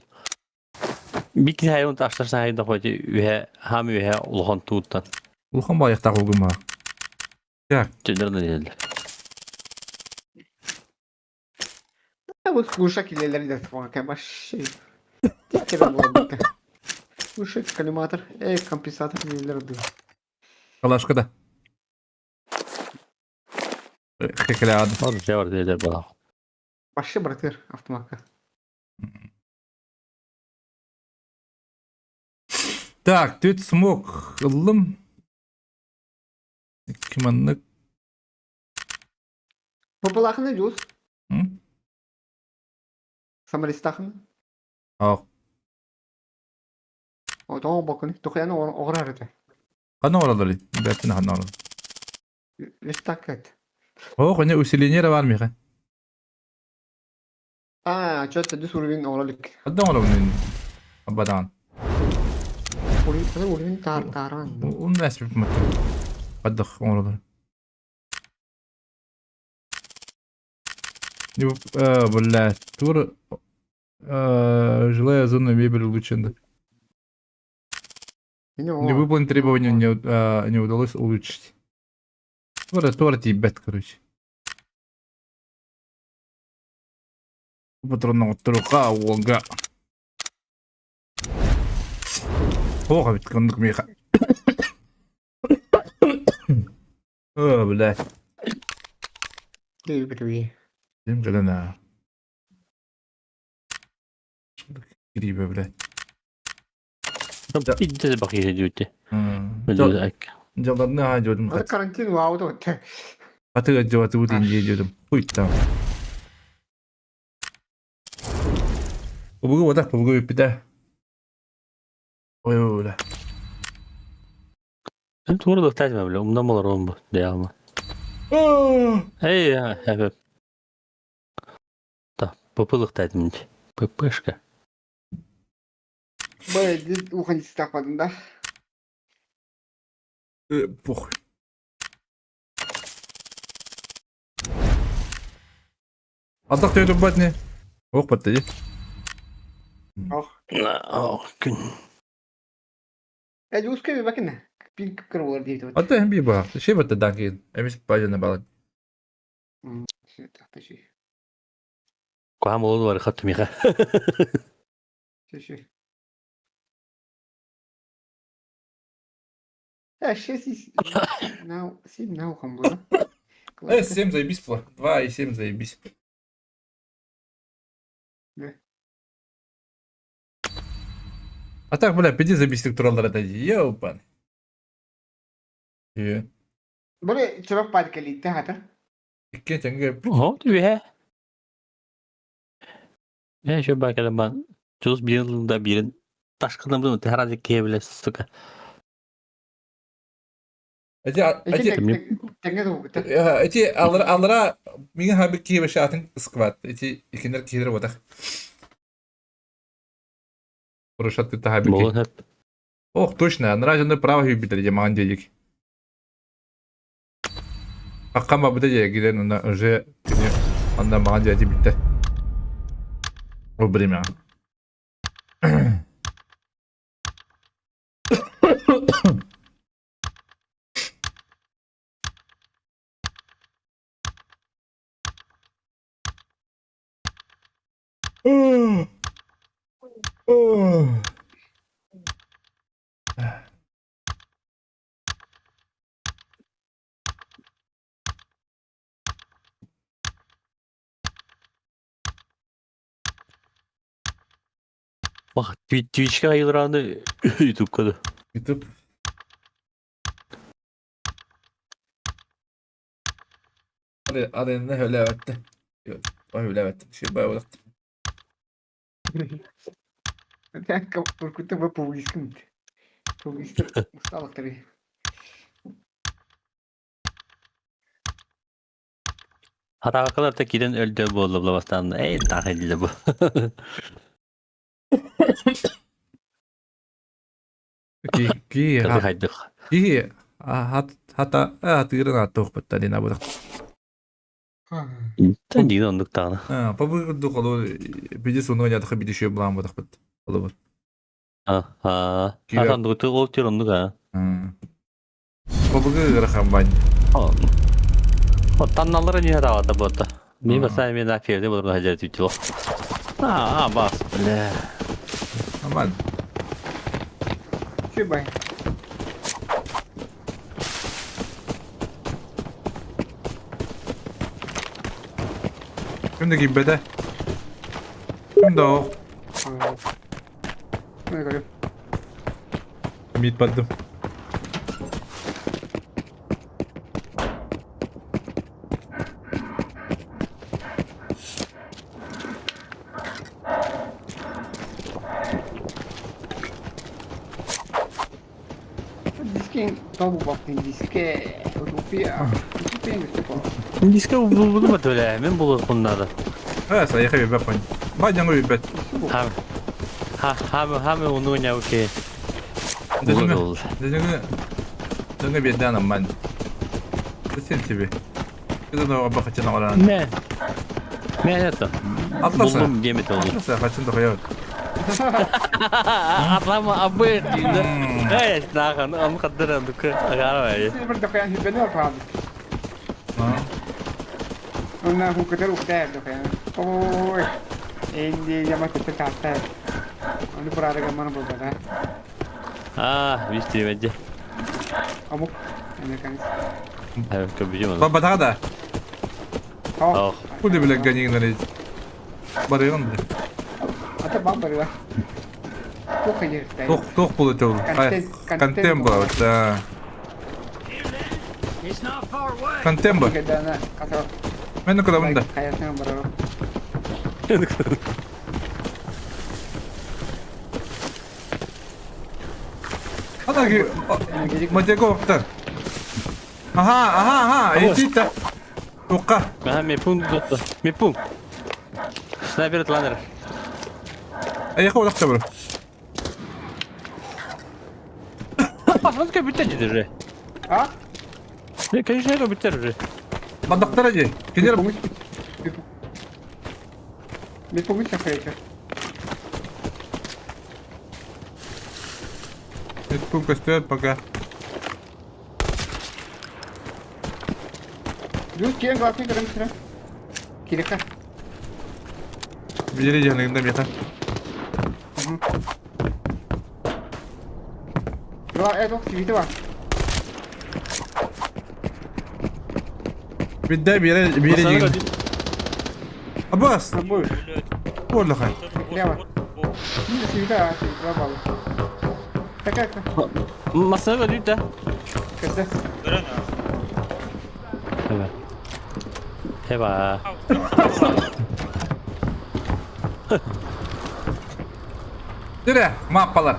Бикин хайон таштарсан хайда хоти үһэ хам үһэ улахан тууттан. Улахан баяқтағы угума. Так. Чөдөрдөн дедилер. Вот куша килелер дә фака вообще. Текер булды. Куша коллиматор, эй, компенсатор нелер ди. Калашка да. Хекеле Бар жабар дедилер бала. Вообще братыр автоматка. Так, тут смог ыллым. Киманнык. Популахны дюс. Самаристахны. Ақ. О, бакын. Тухяны оғрар еді. Қаны оралар? Бәтін қаны оралар. Листак О, қоне усиление бар меха. А, что-то дүс уровень оралык. Қадан оралар Абадан. Уровень, уровень тар таран. Он мәс бит Қадық оралар. Бля, тур жилая зона мебель улучшена. Не выполнить требования не, не удалось улучшить. Тура, тура ебет, короче. Патронного турука, ога. Ога, ведь кондук меха. О, блядь. Дим на. Гриба, блядь. Пидде бакы жүйті. Жалдарны а жодум. Карантин вау вот. Атыга жабаты бут инже жодум. Хуй там. Бугу вот бугу бит. Ой, ой, бля. Тура да тәжмә биле, умдан болар он бу, дей алма. Эй, хәбәп. Та, попылык тәдимди. ППшка. Б, уходить так да? Похуй. Ардах төһө турбат не? Ох батта дии. Ох. Ох, күн. Э, узкая бакина. Пинк кырвалар дейт вот. Ата эм би баар. Шей батта данкин. Эмис бажана балан. Куһаҕан буолуо бар хат миха. Ши. Э, 6 на 7 на ухом было. Э, 7 заебись было. 2 и 7 заебись. Да. А так, бля, пиди забись тураллар это. Ёпан. Е. Били чувак паркалитте хата. Икки тенге. Оһо, түбүһэ. Э, еще бакада бан. Чус бирин да бирин. Ташкынан bunu tehara кие биле, сука. Эти эти Теңге тугута. Эти алра алра миңа хабы кие беше атын скват. Эти икинер киелер бодах. Урушат ты хабы. Болон хеп. Ох, точно, нражаны право хүйбитер же маған дедик. Аккан бабыда же кирен онда уже анда маған жати битте. О время. Bak Twitch'e ayılrandı YouTube'da. YouTube. Arena hölövätte. Hölövätte. Şey bayağı uzattı. Kurkutta bu publiskum. Publistum ustalıktır. Hatakalar da giden öldü bu oldu bulabastan. Ey dahil bu. Ki ki Kazı haydık. ki hat hata hatırın attı dina bu. Тан дигин ондук тагына. А, побы дукало биди суну я дахы биди шөй булан будак бит. Олобур. Аха. Асан дугу ол тир ондук а. Побыгы гырхан бань. О танналары не хатавата бота. Ми баса мен аферде болор хажар түтү. А, бас, бля. Аман. Шөй бай. Ким да кийбете? Ким да ох? Ne görüyorum? Мит бардым. Дискен табу бактын диске. Утопия. Утопия гүстө. Диска булду ба төлө. Мен булу куннады. Э, сая хабы бапан. Бадян гой бет. Хам. Ха, хам, хам уну няуке. Дедіңі. Дедіңі. Дедіңі беден аман. Зачем тебе? Ты на бахача на оран. Не. Не это. Атласа. Булдум демет oldu. Атласа хачын да коёт. Атлама абы дейdi. Эй, наган, ам кадыр дук. Агара. Bir dakika beni aldı. Онна хукатар ухтар дохая. Ой. Энди яма тепе тата. Оны пурары гаман болда. А, висти веде. Амук. Американец. Evet, köpücüm. Баба да. Ох. Куди бля ганин наред. Барыгын бля. Ата бам барыга. Тох ерте. Тох тох болот ол. Контембо, да. Контембо. Мен куда мында? Каясына барар. Ана ки Матяков та. Ага, ага, ага, иди-то. Тука. Ага, мепун, мепун. Снайпер тланер. Эйиэхэ олох табыр. Пахан көбүттэ дьиде. А? Не, конечно, көбүттер уже. Бандактара дии. Кинилэр Не помню, как Пункт көстөр пока. Дүү киэҥ гласный көрөн сирэ. Кириха. Бири жанында меха. Два это сивите бар. Бидде бире бире деген. Абас. Орлахай. Лево. Сивите, а, сивите бал. Такая. Масына көдүйт да. Кесе. Hemen. Heba. Dire mappalar.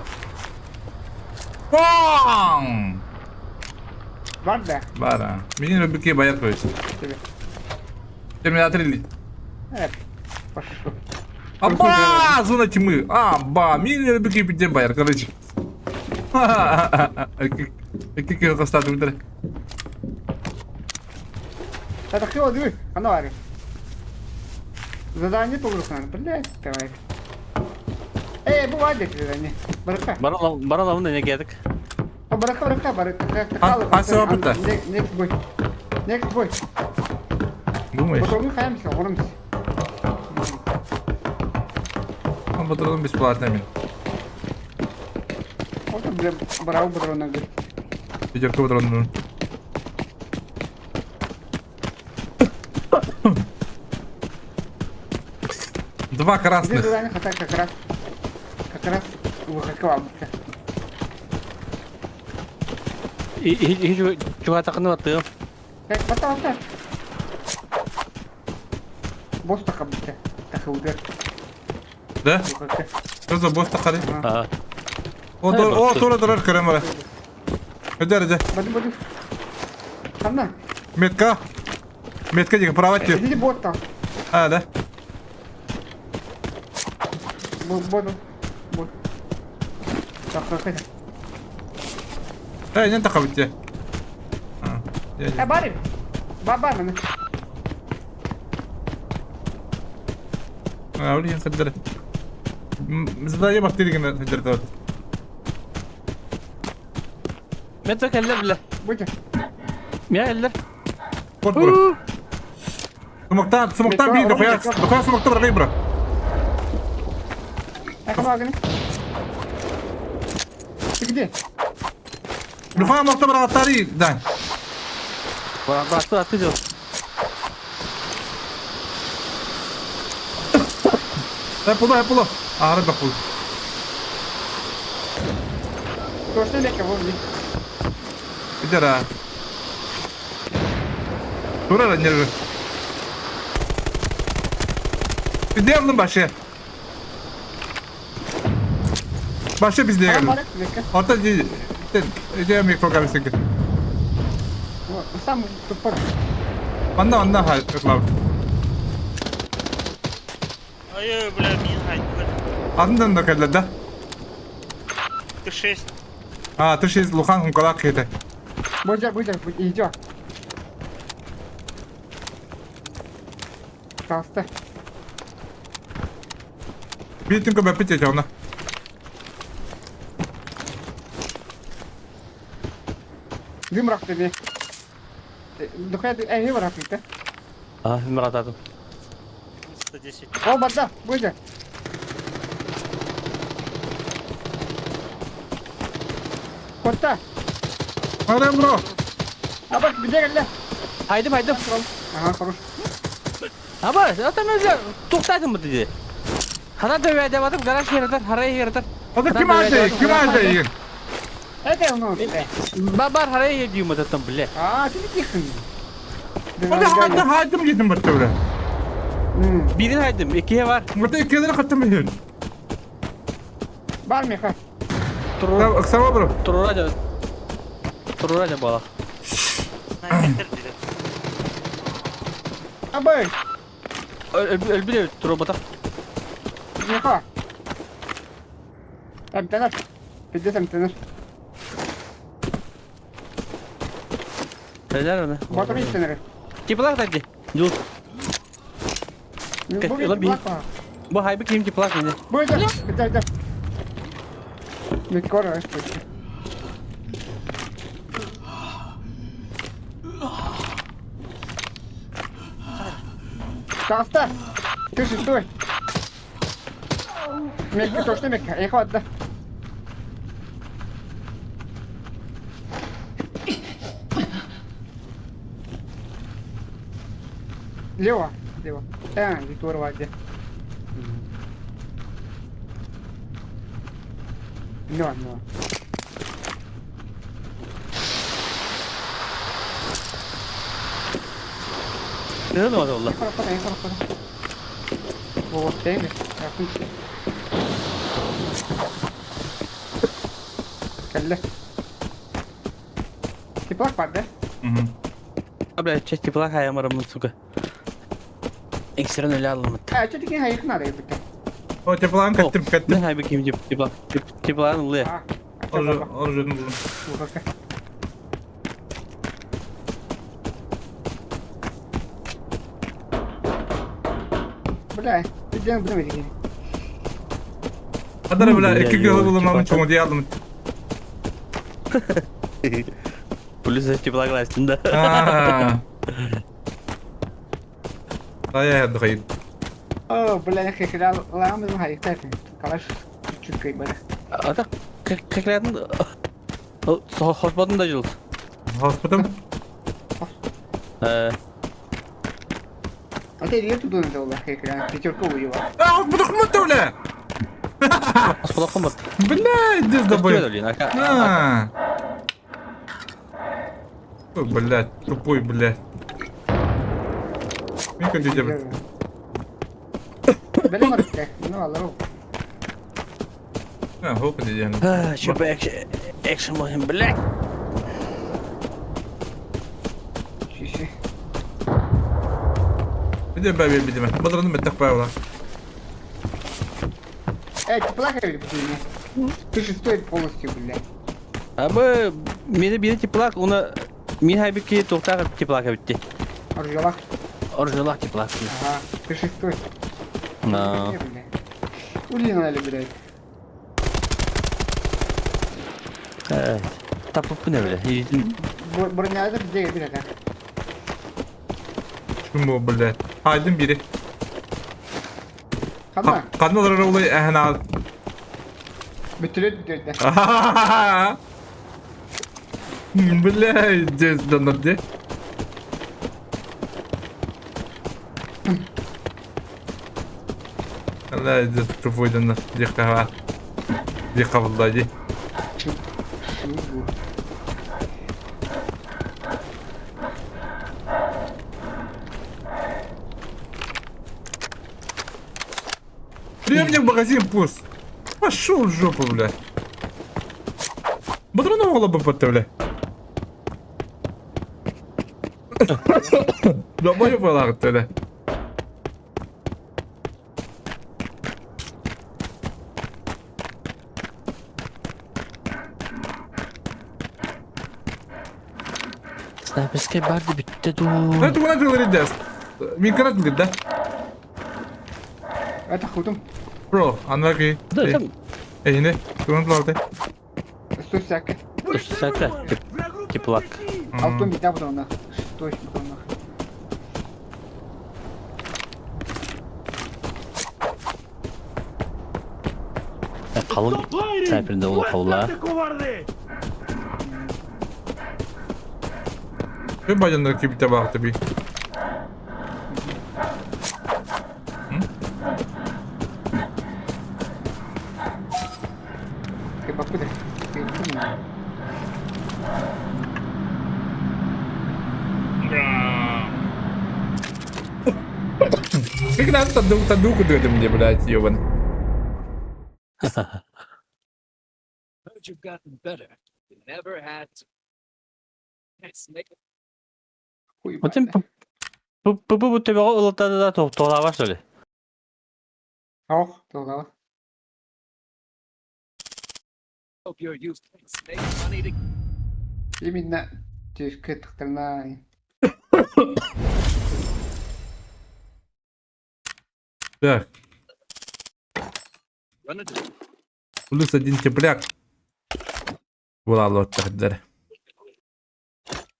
Bang! Бар да. Бар. а. Мин рубики баяр көйс. Терминатор или? Э, пошел. Аба, зона тьмы. Аба, мин рубики питем баяр, короче. Как костаты удары. Это кто дүй? Ана ари. Задание толгурхан. Блядь, давай. Эй, бу вадик задание. Барака. Баралам да не келдик. Барака, барака, барака. А, а, Next boy. Next boy. Думаешь? Патроны хаемся, оромся. Он патрон бесплатный, мин. Вот, бля, барау патроны, говорит. Пятерка патрон нужен. Два красных. Хотя как раз, как раз выхакала. И чугатакны баттым. Так, потом так. Босс тахабыта. Тахаудар. Да? Что за босс тахари? Ага. О, о, тура дурар көрөм Өдөр, өдөр. Баду, баду. Ханна. Метка. Метка диге право ти. Иди бот там. А, да. Бот, бот. Бот. Так, так, так. Эй, не тахабыте. Э, барин. Баба, мен. А, блин, хаддер. Задание бактерии хаддер. Метка келлер биле. Будь. Мя келлер. Вот бро. Сумактан, сумактан бии, дохуя, дохуя сумактан бар бро. Ты где? Дохуя мактан бар аттари, да. Братты атты жол. Э, пулу, э, пулу. А, рыба пулу. Точно лека, вон. Идера. Тура нервы. Где он башы? Башы bizde geldi. Hatta de mikro kalsın. Сам тупор. Анда анда хайтлав. Ай, бля, мин хайтлар. Андан да келді да. Ты 6. А, ты 6 лухан хункалак кете. Будь, будь, идё. Пожалуйста. Битин көбө пите жауна. Дым рахты Духай, эй, рахты, да? А, мыратадым. 110. О, бада, будь. Котта. Арам бро. Аба, где geldi? Haydım haydım. Ага, хорош. Аба, атам өзі тоқтадым mı dedi. Хана дөбе деп атып гараж керетер, харай керетер. Ада ким алды? Ким алды? Это ну. Бар харай дейм атам биле. А, ты тихо. Ада хайды хайдым дедим бір төбе. Бирин хайдым, икиге бар. Мурта икилери каттым мен. Бар меха. Турура. Сама бро. Турура жа. Турура жа бала. Снайпер dedi. Абай. Өлбүле турура бата. Меха. Эмтэнэр. Пиздец эмтэнэр. Нелер оны? Ботом истэнэр. Теплак тади. Жул. Бу Бу хайбы ким теплак мени. Бу это, это, это. Микора, это. Таста! Ты шестой! Мекка, точно мекка. Эх, ладно. Лево, лево. А, Витор Вадя. Но, но. Ne oldu valla? Yukarı yukarı yukarı. Bu değil mi? Yakın. Кэллэ. Теплак бар да? А, бля, часть теплака я марам, сука. Экстрен öyle aldım. А, что такие хайых надо ебать? О, теплан каттым, каттым. Ne haybi kim теплак? Теплан ылы. Оружие, оружие булдum. Бля, ты блин, блин. Хадара, бля, iki гылы булдum, ama çoğu diye aldım. Плюс теплак ластында. Ая, дохайын. О, бля, хехля, ламы хайых так. Калаш чуть-чуть кайбара. А так, как Хоспотун да жыл. Хоспотум? Э. А ты рету дон дал, хехля, пятерку уебал. А, хоспотум бля! Хоспотум бот. Бля, иди с тобой. А. Ой, блядь, тупой, блядь. Мика, дядя, блядь. Бля, марка, ну, алло. А, хопа, дядя. Че бы экшен можем, блядь. Шиши. Видим, бля, видим. Бадраны беттек бля. Эй, ты плохо или блин? Ты шестой полностью, блядь. А бы мени бир теплак, уна мин хайбики токтак теплак битти. Оржалах. Оржалах теплак. Ага, ты шестой. На. Улина блядь. Э, тапып не бля. Броняда где, блядь? Шум блядь. Haydi biri. Хана. Каналар олай әһән Бүтүрөт бүтүрөт. Бля, здесь донор Бля, здесь тупой донор. Дихка. Дихка влади. Приемник магазин пуст. Пошел в жопу, бля. Батрону голову бля. Домой была, бля. Снайперская барды битте ду. Это куда ты говоришь, Мин канат да? Это худым. Bro, unlucky. Да, там. Эй, не, куда ты Стой всякое. Всякое. Теплак. Алтон беда буду нах. Шестой буду нах. Kalın снайперде ол қабыла. Мен бажандар кибите бақты би. Ты покуда? Ты Как надо таду куда ты мне, блядь, ебан. You've gotten better. You never had to. Отын бу бу бу тебе олотады да тоқтала что ли? Ох, тоқтала. Hope you're used to make money to Именно түскэ тахтарна. Так, run a плюс один тепляк. Була лоттар.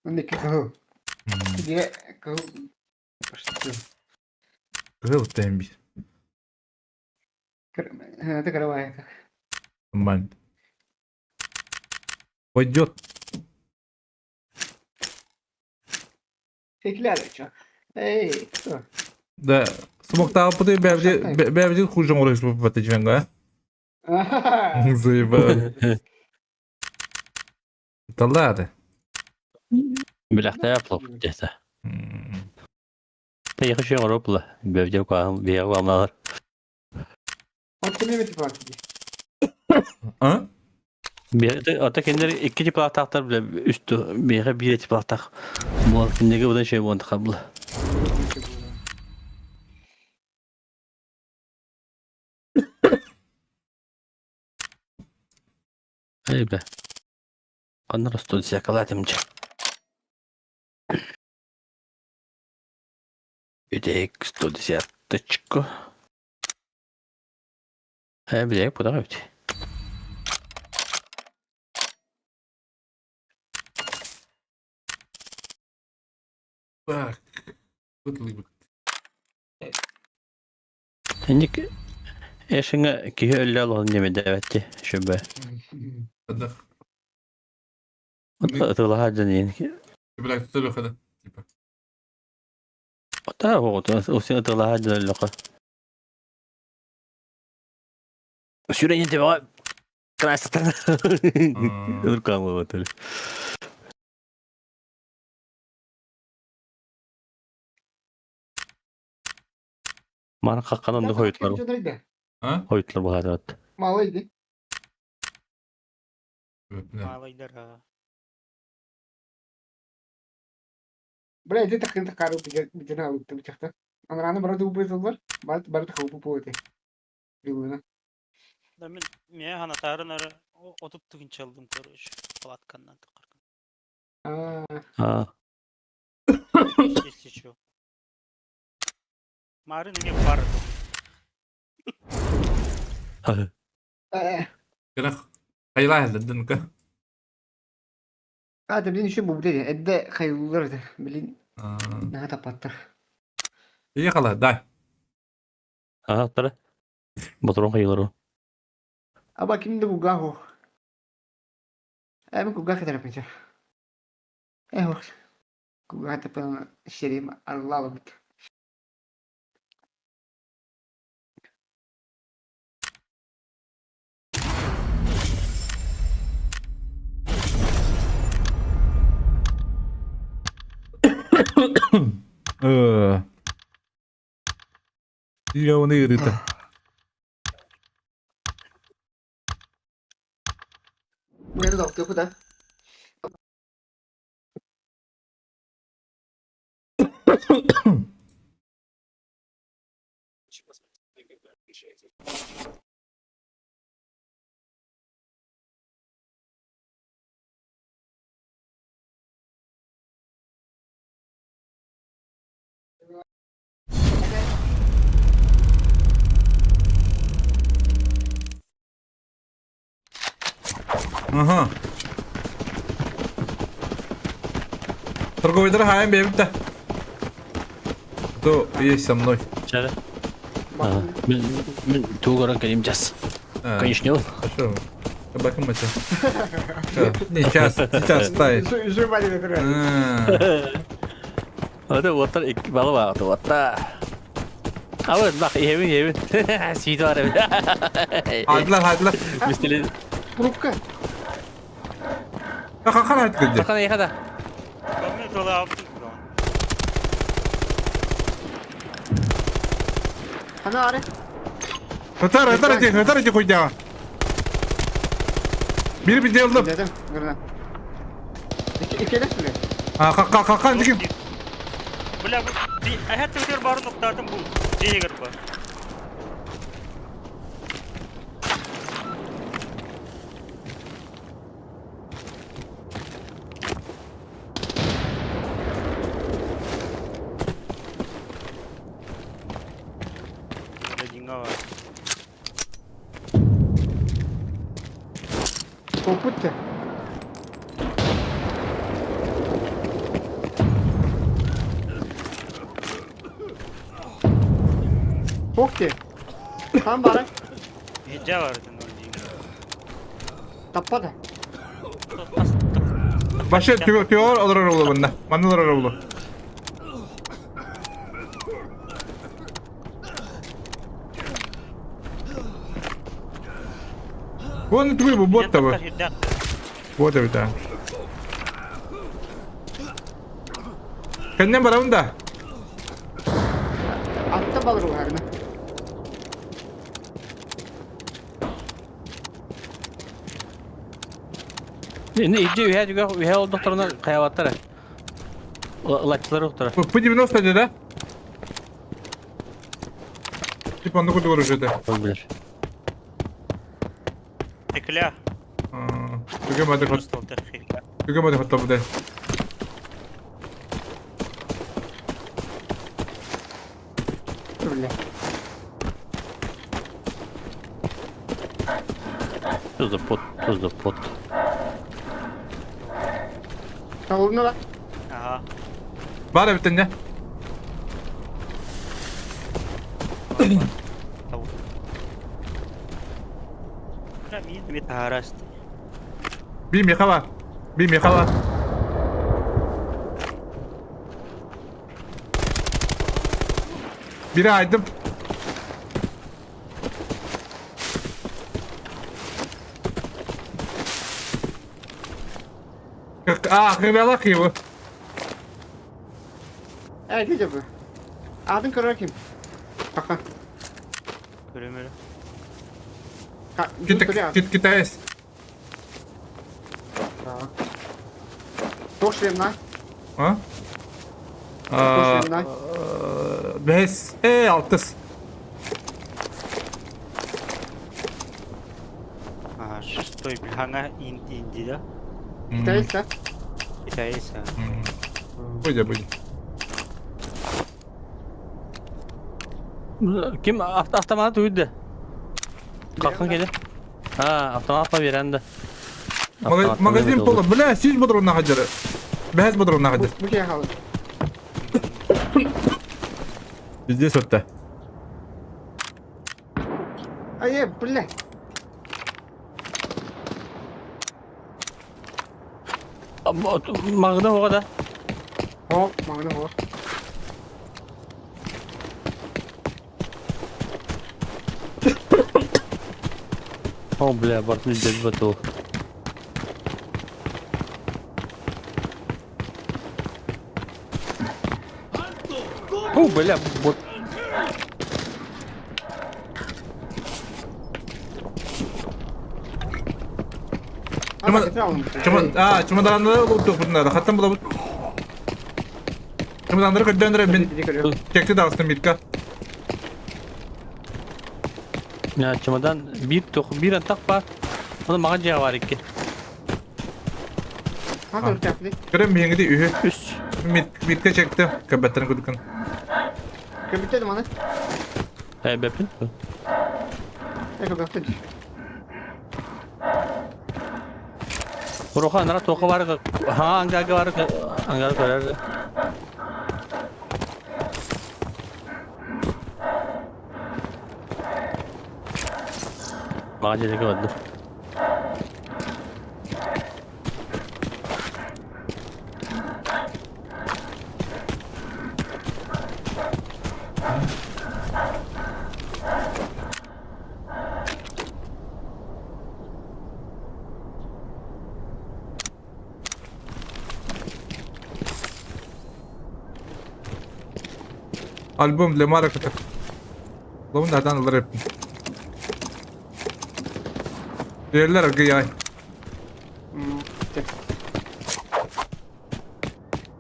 Онно кыһыл. Где кыһыл? Что? Кыһыл тэмби. Это каравай. Нормально. Пойдет. Фекляр что? Эй, кто? Да. Смоктаапыты бэбди хуже морис батычвенга. Заебал. Да ладно. Билэхтэ плоп десе. Тайхы шөң ропла. Бэвдер куаһым биһиги куамналар. Вот ты мне типа. А? Ата кинилэр икки теплоохтаахтар бile үстү биһиэхэ биир теплоохтаах буол кинилэргэ быдан шөй буолан тахабыла. Эй бе. Ханна растут зеркала дьэ. Үтэйик 110-точку. Э, билээк бутах эбит. Так. Тут либо. Инник эшиҥэ киһи өллө олоһун ньэмэдээбэтти шөбө. Хадах. Ытылаһа дьаниин. Блядь, тут хада. Типа. Ота оҕото усин ытылаһа дьаллаха. Сүрэнин тебаҕа красотан. Ыркаан болотыр. Маны хаққанан да хойутлар. А? Хойутлар баһаат. Малый ди. Малыйдар а. Бля, иди так это кару битена алып чахта. Анраны бары убытылар, бары бары хауп буоте. Билуна. Да мен мен ханатарын ары отуп тугин чалдым короче. Палатканнан тыкаркан. А, А, Если чё. Марын не бар. э, Кырах. Хайла дынка. а, блин, еще бу блин, эдде хайлар, блин, на тапаттар. Ехала, да. а, тара. Батырон хайылар. Аба кимде кугаху. Эми кугах тарапынча. Эх, кугах тапан шерим аллалабыт. Э. Я он ирыта. Мен доктор куда? Ага. Торговый дорогая, беб-то. Кто есть со мной? Чара. Мен мен тугорон кэлим жас. А, Конечно. Хорошо. Табаком это. Не, сейчас, сейчас ставить. Жевали на Ата оттар икки бала баҕата отта. Абы бак иһэбин иһэбин. Сиити бар эбит. Хадлар, хадлар. Мистелин. Трубка. Хахан айтты. Сахан эйхада. Мен тола алып Ана ары. Татар, татар эти, татар эти хуйня. Бир бир делдым. Дедим, гырна. Икелесиле. А, ха ха ха дигин. Бля, I had to hear барын октатын бу. Жегер бар. Куоппут да. Ох ти. Хаан баарай? Иһирдьэ барытын ол Таппа да. Вообще түгөр олорор олу бunda. Манна олорор олу. Вон түгөр бу бот табы. Бот эбит а. Кэннен барабын да. Атта балыр уһарына. Ini иди үһэ түгэх үһэ олдохторуна хайабаттар. Ылаччылар ухтара. П-90 dedi да? Типа онно курдук оружие да. Ол билэр. Текля. Түгем ады хот. Түгем ады хотта буде. Бля. Что за пот? Что за пот? Табылына да. Ага. Бар эбитин не? Би меха бар. Би меха бар. Biri aydım. А, кырбала кыйбы. Э, где bu? Adın көрөр ким? Пока. Көрөмөрө. Кит китаец. Туох шлемна? А? Туох шлемна? Бэс. Э, алтыс. А, шестой биханга инди да? Китаец, да? Китаец, а. Пойди, пойди. Ким автомат үйдө? Kalkın келе. Ha, автомат беренди. Магазин полы. Бля, сүүс бодоруна хадьары. Бэс бодоруна хадьар. Бу киһи хаалар. Везде сотта. Ай, бля. Мағына оға да. О, мағына оға. О, бля, бартын дед батыл. О, бля, бот. Чымаданды ұлттық бұтынады. Хаттан бұла бұт. Чымадандыры көддендірі мен текті дағыстым митка. Чымадан bir тоқ, bir антақ бар. Оны маған жағы бар екен. Көрем меңді үйі. Үс. Митка чекті. Көбәттерін күдікін. Көбіттедім аны. Ә, бәпін. Ә, көбіттедім. Руха анара тоқы бар, ха ангага бар, ангага көрер. Маған жерге барды. Альбом для Марка. Ловын алар эппин. Диэллэр аргыяй.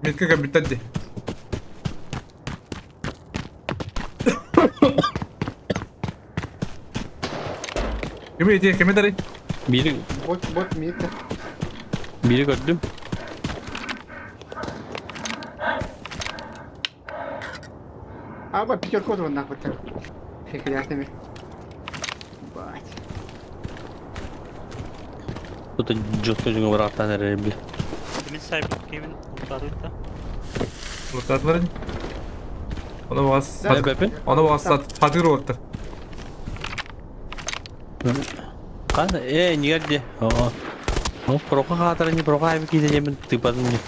Митка кабитадди. Кими ити, кими дари? Biri Бот, бот, митка. Biri gördüm. Аба, пятерку вот нахуй так. Фигня. Бать. Тут жестко дьоҥҥо быраҕаттаан эрэр били. Кимин сайбыт кимин утарыта. Уртаатылар Оны бағас Бэпин? Оны бағас сатыр уоттар. Хан э нигер де. О. О прока хаатар не прока айбы киде жемин тыпадым не.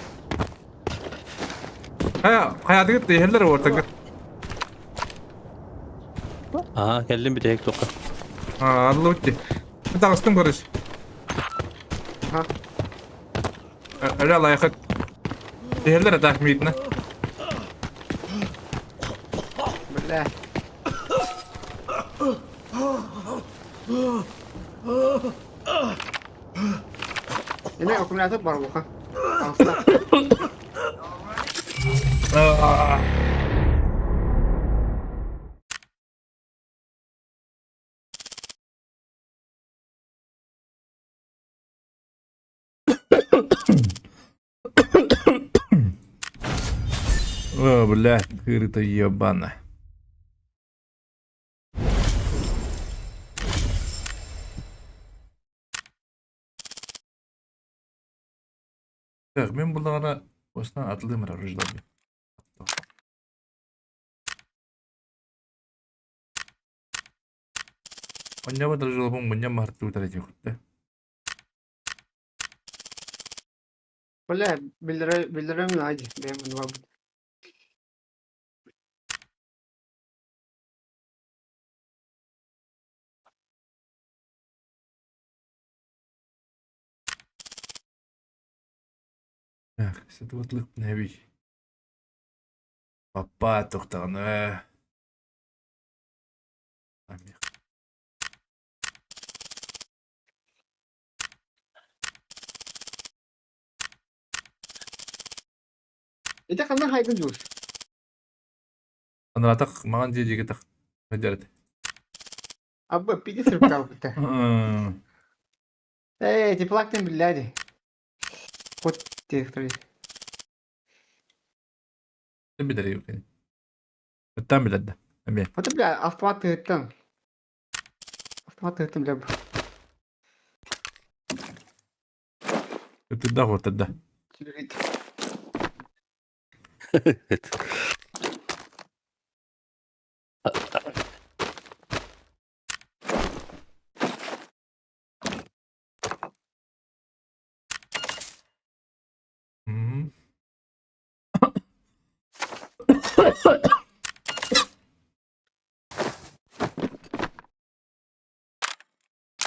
Хая хаятыгыт tehellер уоттар. Аа кэллим бүтэһик туохха. Аа аллы Таҕыстым короче. Ага. Öyle лайхат. Tehellер атаах миитинэ. Бля. Эне аккумулятор бар буха. Таҕыста. О, блядь, кырыта ебана. Так, мен буллаҕына осынан атылыым эрэ оруждалбын. Онньобут оруждалбын мунньан маһартыбытар этиэххүттэ. Бля, биллэрэ наадь, бэйэм оннуга. Так, сатыбатлык нэбий. Папа тохтаҕына. Ити ханна хайгын дьуус? Анаратах маҕан дьиэ диэки тах сылдьар этэ. Абба пиди сырыптаабыта. Эй, теплактан биллээди. Хоть директоры. Билэр юкин. Ыттан билэр да. Эмиэ. Вот бля, автомат тыһыттан. Автомат тыһыттан бля. Ытырда хуотырда.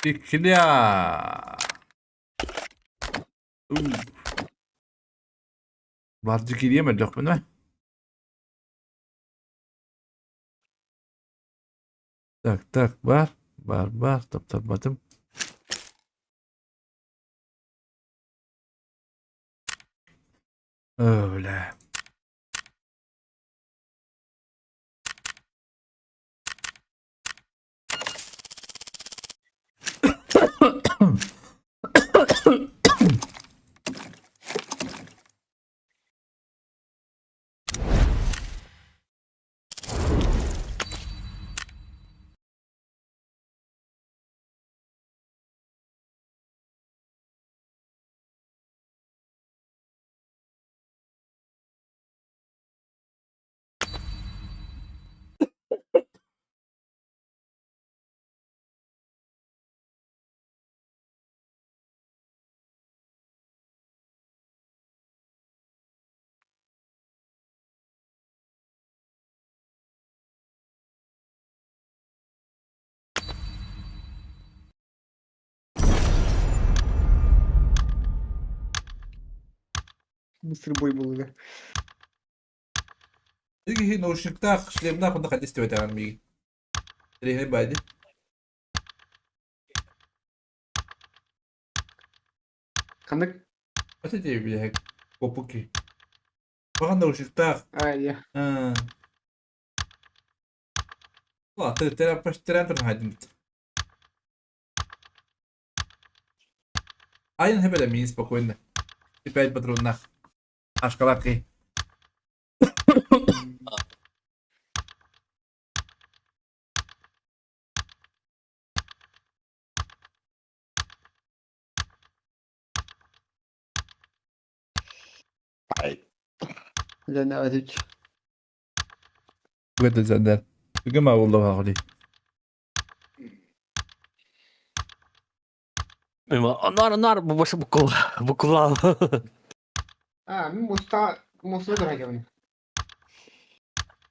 Иккилия. Бардьы кириэм өллөхпүнэ. Так, так, бар, бар, бар, таптарбатым. О, бля. Быстрый бой был, да. Киһи наушниктаах, шлемнаах онно хайда истибэтэҕин миигин. Интэриэһинэй баайды. Ханнык? Ата дии билэһик. Куоппут киһи. Баҕан наушниктаах. А, я. Аты терапевт туран хайдыммыт. Айан хэбэлэ миин спокойно. Опять патроннах. Ашкалак киһи. Дьэ, Көтөсөндөр. Түгэн баа булла баҕали. Нар нар бу башы букул букулал. А, мин муста муста дорогой.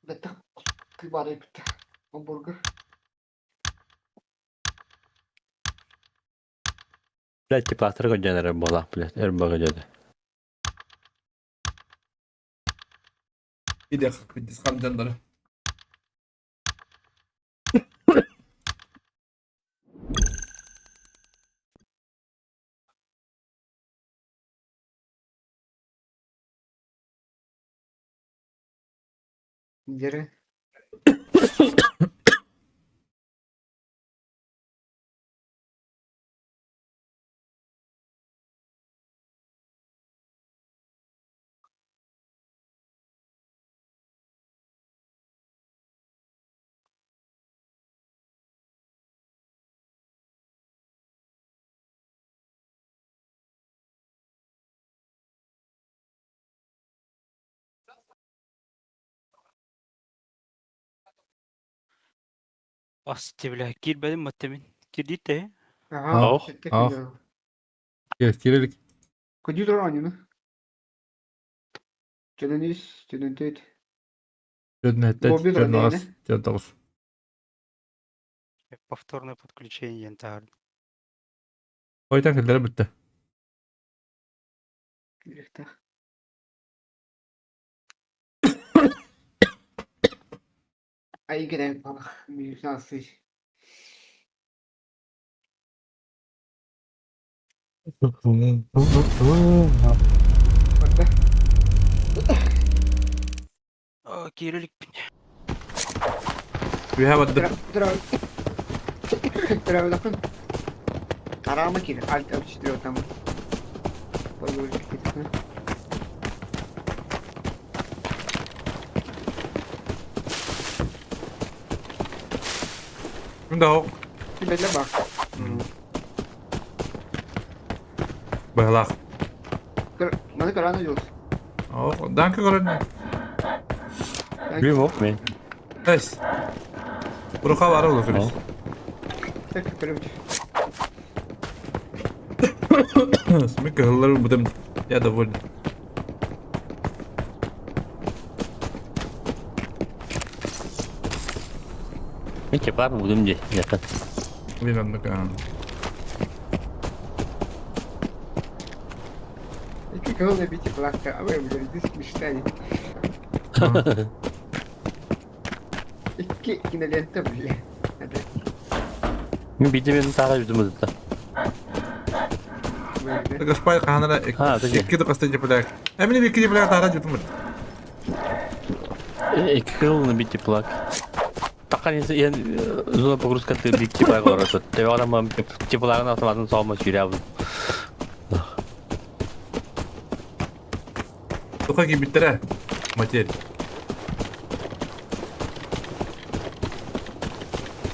Беттах кыбары битте. Гамбургер. Блядь, теплатор көдөнөр буолах, блядь, өр бөгөдө. Bir dakika bir diskamcanları. Yere. Асты бля, киирбэтим маттамин. Кирдит ээ. Ага, Ох, сетте ох. күйдө. Кирилик. Көдү оонньууну. Чөнөнүс, чөнөнтөт. Чөннөттө, Бобби чөннөс, Дордейне. чөнтөгүс. Повторное подключение янтаар. Ойтан киллere bitti. Кириэхтээх. Ай кэлэн балах мюзасы. Барда. Кирилик. We have a Тра Травлакын. Арама кир. Alt F4 там. Положить. Bunda o. Кибеле бар. Быһалаах. Маны караны жолс. О, данка көрөн. Билим ок мен. Эс. Бурука бар ол көрүс. Так, короче. Смек кыһыллары будем. Я доволен. Мен теплар будум де. Якын. Билмем да. Iki кылы бити плакта. А вы, блядь, здесь мечтали. Икки кинолента, бля. Это, Мен бите мен тара жүдүм да. бля. Гаспай каханара А, таки. икки докасты теплак. Эмини икки теплак тара jutум. Эки кылны бит теплак. Такан ен зона погрузка ты бит теплак оросот. Тебе адам теплагын автоматын салма сүйрәб. Туха кибиттере. Матерь.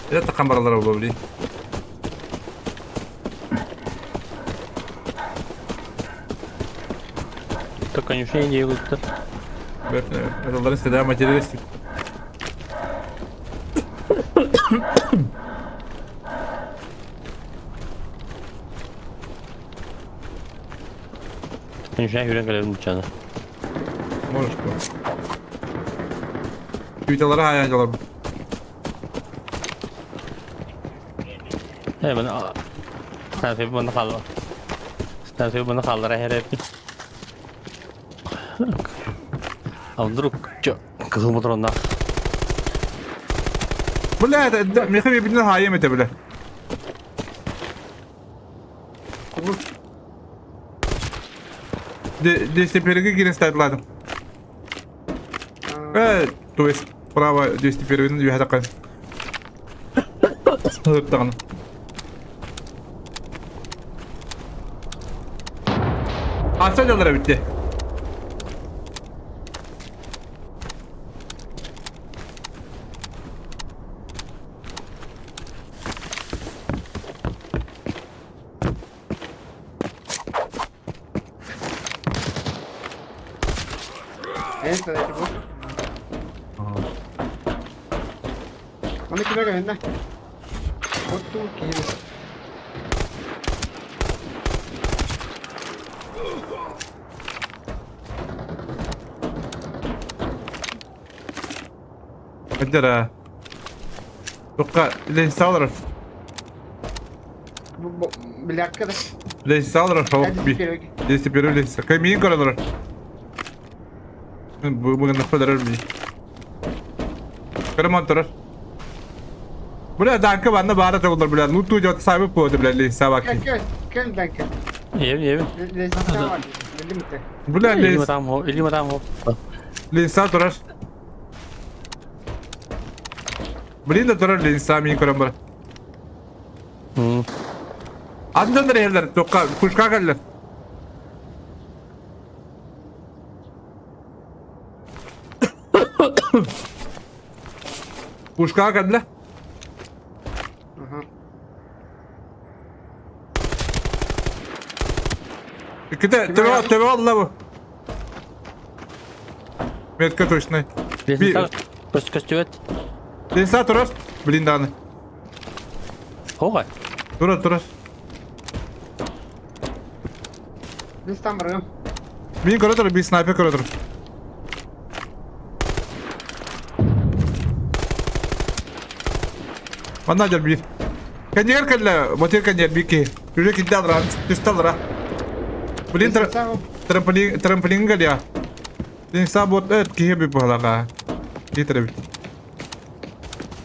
Это такан баралар болобли. То конечно не делают. Алларын седа материалист. Конечно хүрен калем учаны. Можешь по. Кибиталары хаян жалар. Э мен Станция bunu kaldı. Станция bunu kaldıra her hep. А вдруг чё, кызыл мотронна. Бля, это мехами битин хайым это бля. Де 201 кирен ставит То есть право 201 юхата кан. Тагын. Аса жалара битти. Это это бу. Аны кимэ көһүннэ? Оттуу киһи. Эддера. Тукка лесалар. Билякка да. Лесалар шоу би. 201 лестница. Кай мин көрөлөр. Бүгүн нөхөдөрөр би. Көрөмөн турар. Бля, данка банна баара тогулар бля. Ну ту жот сабы поды бля лестница баки. Кел, кел данка. Евин, евин. Лестница бар. Билдим Бля, Или лестница. там хо, или там хо. Лестница турар. Блин да турар лестница мин көрөм бар. Андан рехлер токка кушка келлер. Пушка келлер. Ките төбө төбө алла бу. Метка точно. Лестница көс көстүбөт. Лестница турар. Блин даны. Хога. Турар турар. Biz там барыгым. Мин көрө турар, би снайпер көрө турар. Манна жар бир. Каньер келле, мотир каньер бики. Жүрек китте алра, түсті алра. Блин, трамплин, трамплин галия. Лестница бот, эт, кихе би бухалага. Китер би.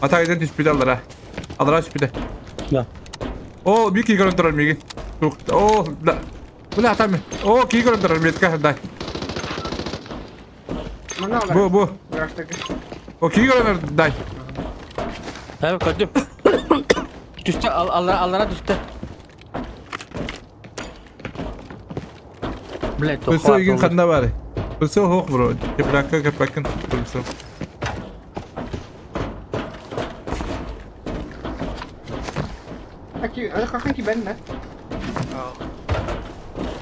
Ата иден түспүдө алра. Алра түспүдө. Да. О, бики көрөн турар миги. О, да. Бля, там. О, ки көрөн турар метка, дай. Мана алар. Бу, бу. О, ки көрөн дай. Evet gördüm. Düştü al al allara düştü. Блять, Бысо игин ханда бар. Бысо хох бро. Кепрака кепракын. Бысо. Аки, аны какан ки бен да.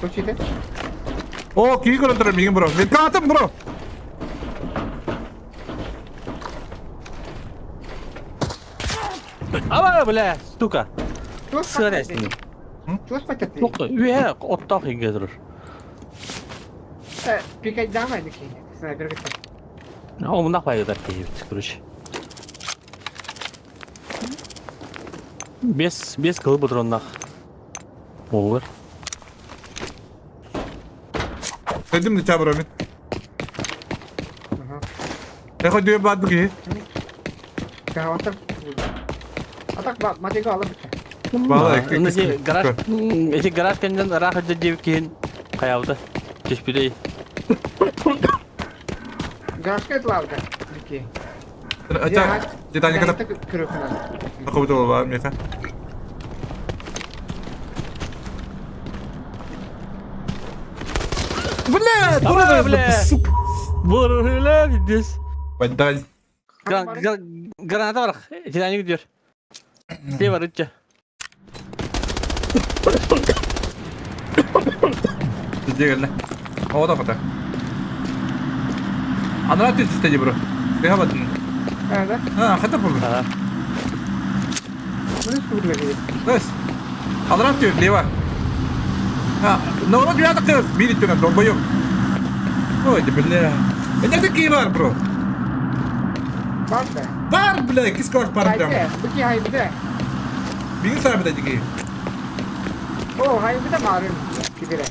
Точите. О, ки көрөн турар мигин бро. Метка атым бро. Ама бля, сука. Сыресни. Чего спать ты? Тук, үе, оттак инге турur. Пикать дама или ки? Снайпер кытта. О, мында пайда кейбит, короче. Бес, бес кылып отур Olur. Dedim de çabro min. Эхо дүйе бады ки. Каватыр. Атак ба, матиго алып битте. Бала, Эти гараж, эти гараж кенден рахат деп кейін каялды. Түшпүдей. Гаражка этилалды. Бики. Ача, Титаник это Көрөкүнөн. Акыбы бар меха. Бля, дура, бля. сука. Бля, здесь. Бадаль. Граната бар. Титаник diyor. Şey var üçe. Дегеле. О, да фата. Анра түстеди бро. Сыга батын. Да. А, хата бул. Мына скудыр Дос. Анра тү лева. А, но вроде я так видит на долбоёб. Ой, да бля. Это такие бар, бро. Бар да. Бар, бля, кис класс бар прям. Бики хайбыда. Бигин сарбы да дики. О, хайбыда марын. Кибере.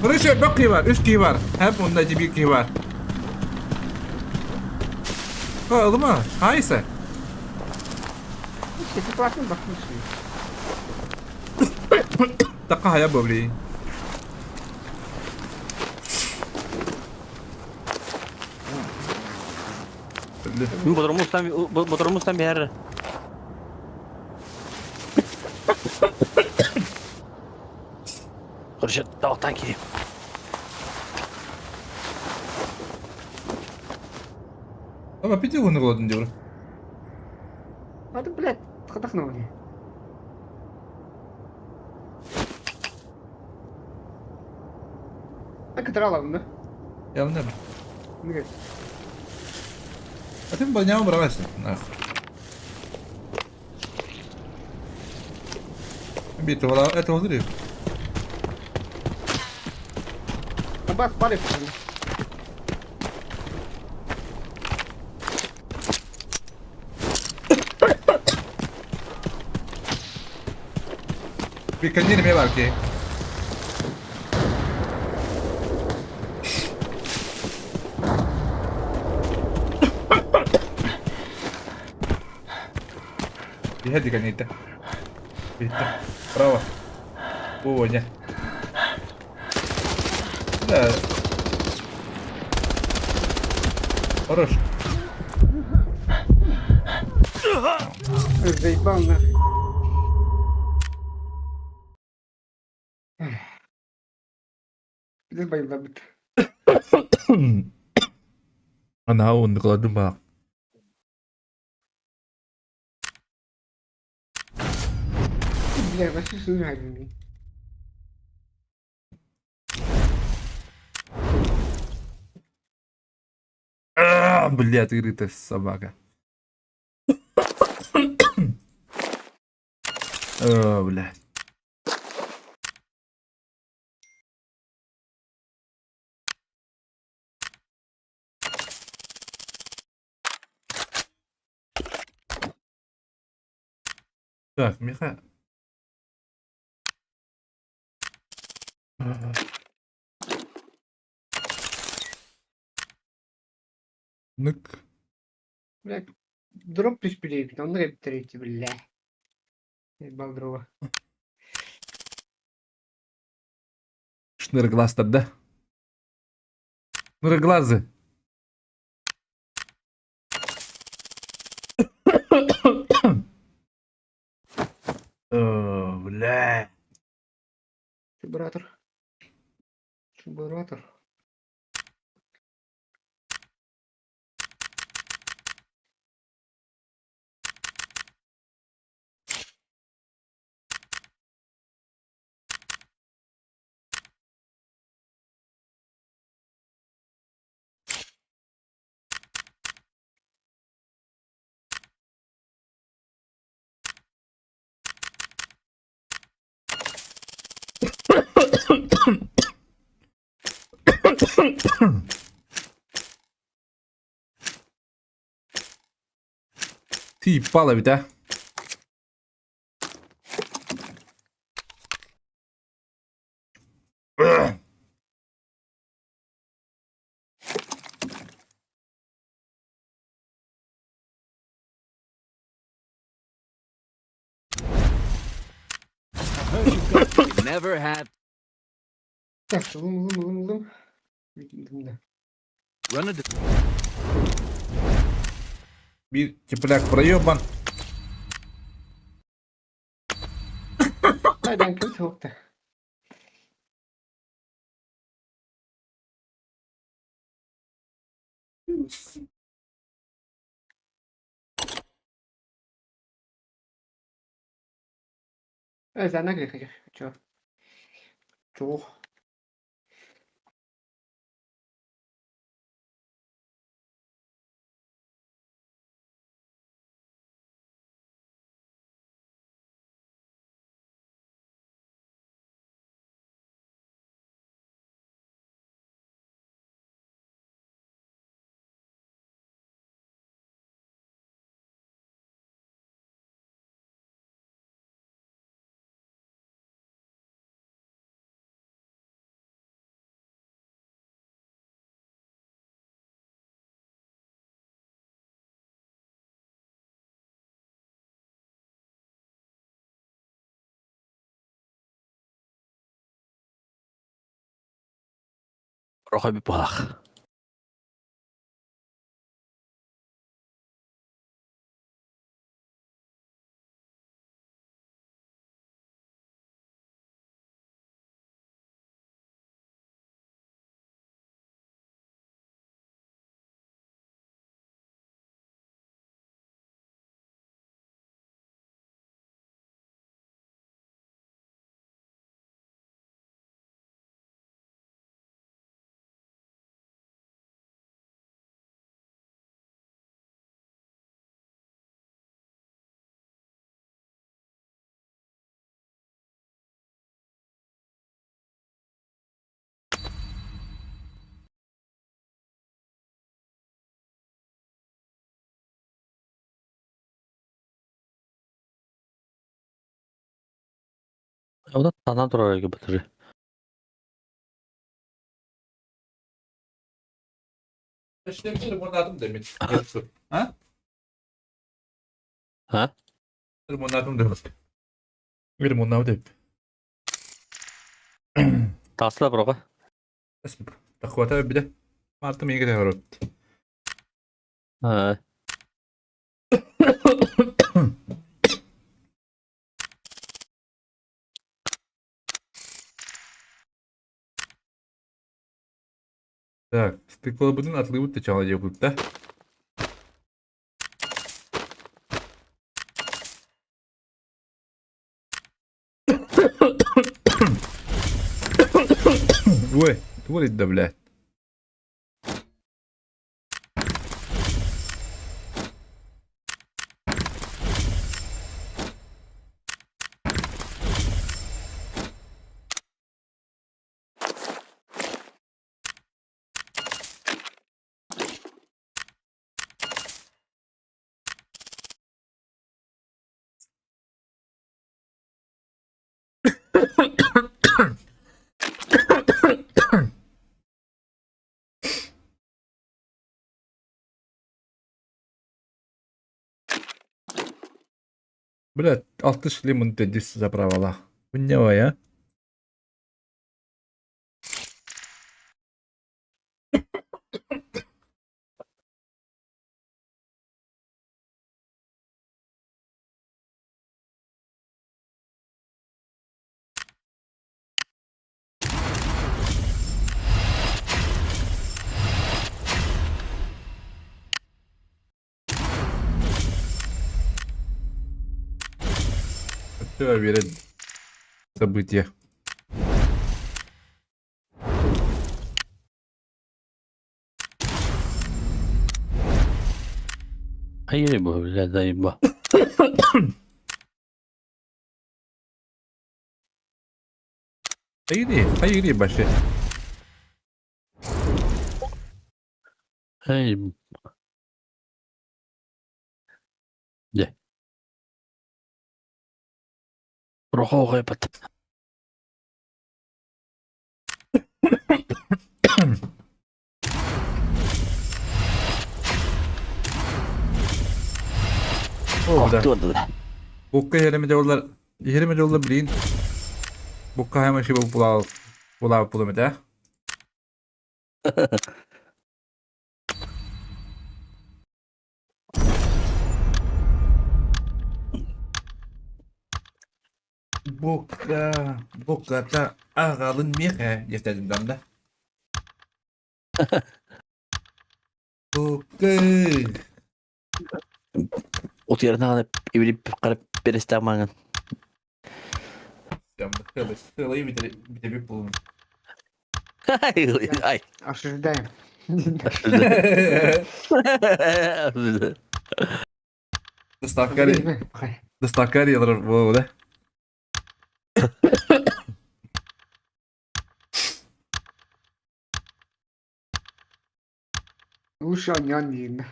Короче, бак бар, үч ки бар. Хәп онда бир ки бар. О, улма, хайса. Сети классный бакмыш. Така хая бобли. Bodrumuzdan Bodrumuzdan bir yer. Короче, тауқтан келем. Ама пити уны голодын деп. А ты, блядь, хатахнули. Так драла, да? Явно. Нет. А ты броня убралась. Нах. Бит, это взрыв. Абас, пали. Bir kendine var ki. Иһэ кэнниттэ. Биттэ. Браво. Бу не. Да. Хорош. Заебал нахуй. Пиздец байылдабыт. Ана онды кыладым бак. Бля, вообще сыграли. Блядь, ты собака. О, блядь. Так, Миха. Нык. Бля, дроп түспүтэ, онно кэптэрээччи, бля. Ебал дрова. Шныроглаз да? Шныроглазы. О, бля. Чубуратор. Чубуратор. Ты ебала ведь, а? Never have Так, лым, лым, лым, лым. Да. run a Bir тепляк проебан. Хайдан ким соқта. Э, за Чё? Чё? Рохой бипалах. Онон санаан турар батыры. Лимонадым да мин. А? А? Лимонадым да. Лимонадым да. Таасла броға. Тахвата бile. Мартым егер horot. А. Так, стеклобытын атлыбыт да чала диэбит да. Ой, творит да, блядь. Блядь, 60 лимон дедис заправала. Хуйня я. Ты уверен события. Hayır bu bile dayı bu. Hayır hayır başı. Hayır. Дьэ. Рохоҕойбут. Да. Букка иһэрэмэ дьоллар иһэрэмэ дьоллар билигин букка хайма шиба булаа булаа булам этэ. Букка букката аҕалын миэхэ диэхтээдим да. Букка Утуйарынан ибили карап перестаах маҥан. Сылай битэ булун. Ай. Осуждаем. Доставка доставка буолла да. Лучше он не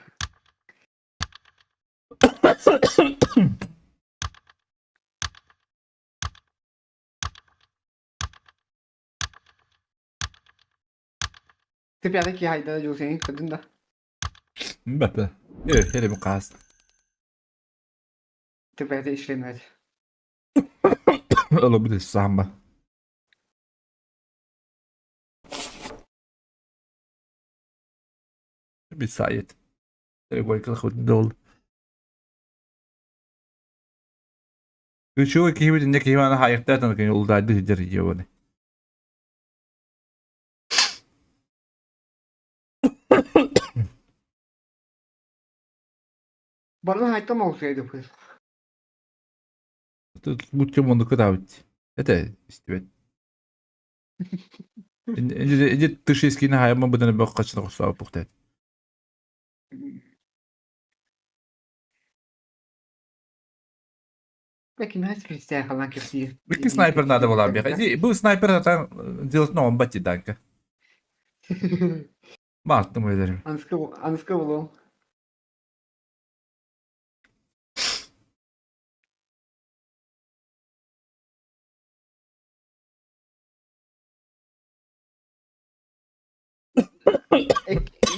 Ты пятый хайда жусен кыдын да. Бәпе. Э, хере бу каас. Ты пятый ишлемет. Оло бу самба. Бисайт. Требуй дол. Үчүгэй киһибит инне киһи аны хайыктаатан кини улдаайды сидер дьиэбэни. Барна хайта молсайды пыз. Тут бутча монду кытаабыт. Это истибет. Инде тышескини хайма быдан бөх качына кустаабыт бухтат. Peki nasıl bir falan kesiyor? Икки снайпер надо было бегать. Был снайпер, а там делать новом бати данка. Мартым ederim. Анскы анскы булу.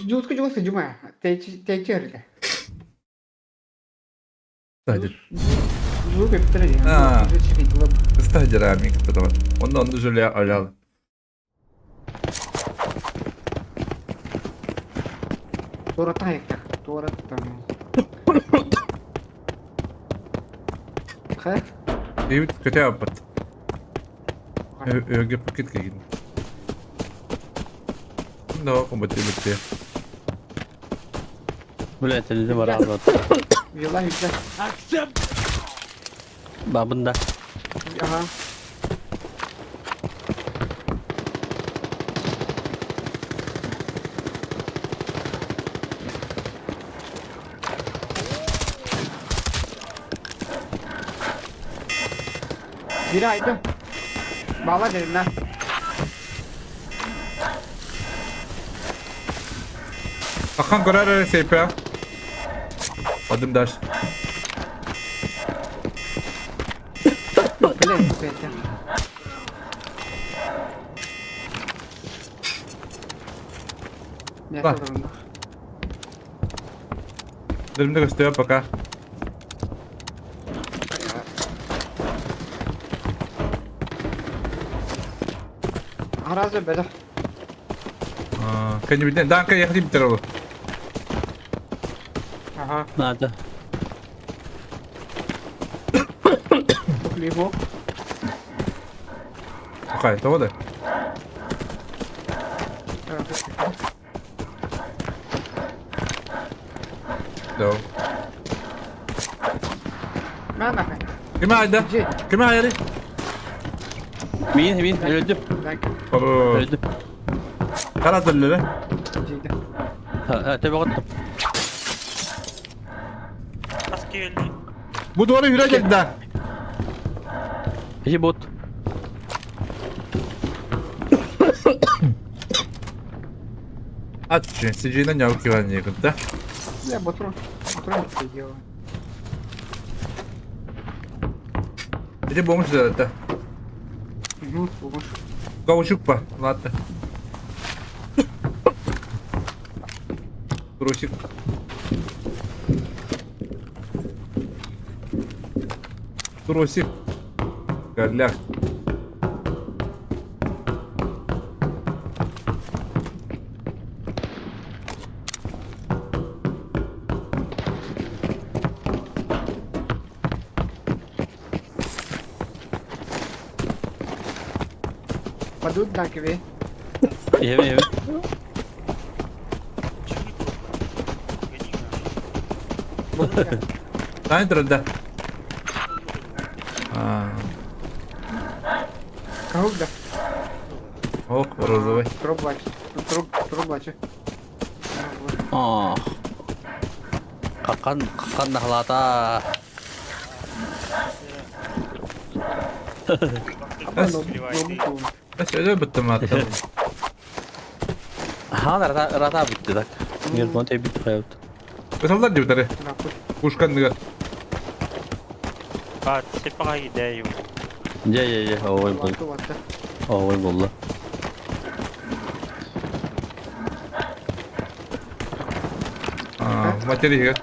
Жутко жутко жума. Течи эрде. Стадир. Звук эптер. А. Стадир амик тотон. Онда онда жүле алял. Туора тайыктах. Туора там. Хэ? Бит көтө аппат. Өге пакет кигин. Но комбат битте. Бля, телевизор барабат. Вела везде. Бабында. Ага. Biri aydım. Bağla dedim lan. Akan көрөр сейпе. Adım daş. Блин, Петя. Не Бар. сорун. Дөрүмдө көстөбө пока. Аразы бәле. Кәне биден данка яхди битер ол. Ага. Надо. Хлебок. Окай, того да. Да. Мама. Ким айда? Ким айры? Мин, мин, öldüm. Öldüm. Кара төллөрө. Ha, tabii attım. Kas келди. Бу дуары хүрэ келди да. Иди бот. Ат, сижина няу киван да. Я батрон. Батрон делаю. Иди бомж да. Угу, бомж. Каучук па, ладно. Трусик. Трусик. Голях. Падут да кве. Yeme yeme. Тань да. А. Каук да. Ох, розовый. Троблач. Троп, троблач. Ah. Какан, какан нахлата. Бas öyle bittim hatta. Ha, rata, rata bitti так. Герман тебе бит хайот. Кысалдар дип таре. Пушкан дигән. А, сепаға идею. Я, я, я, ой, бол. Ой, болла. А, материя.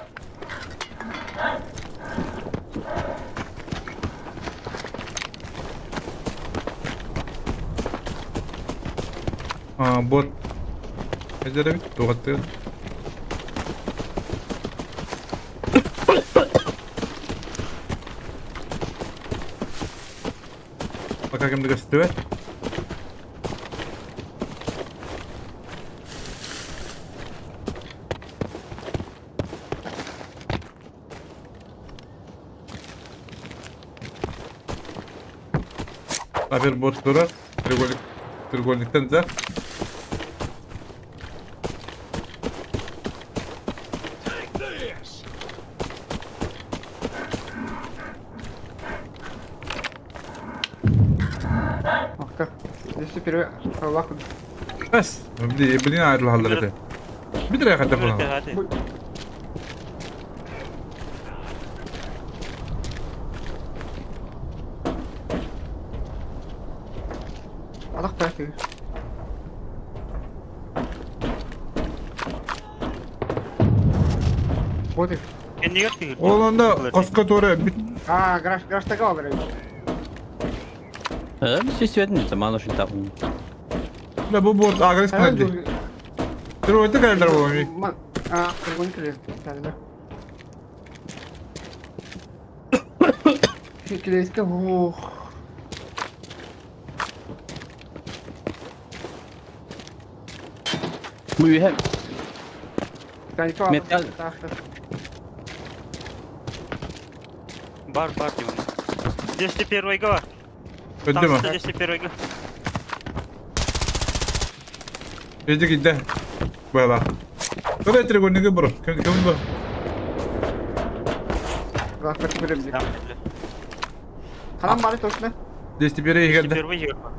А, бот. Әзер бит, тугатты. Пока кемді көстүбө? Haber bot durur. Треугольник, треугольниктен да. Ах, Здесь теперь Аллах. Бas. Блин, блин, ayrılı Bir liraya kadar falan. Аллах так. Вот их. Кэннигэр түһүр. Ол онно хоско туора өлбүт. А, гараж, гараж такого говорит. Естественно, маны шин тапын. Да бу борт агресс кынады. Тройты кэлдер буолуой. А, другой кэлэр. Да, Килейскэ ох. Бу үһэ Металл. Бар, бар диэн. 201 бар. Өттү ма? 201 Эдик идде. Бала. Тоҕо треугольнигы бро. Ким ким бу? Ханан бары точно? 201 иһигэр 201 иһигэр бар.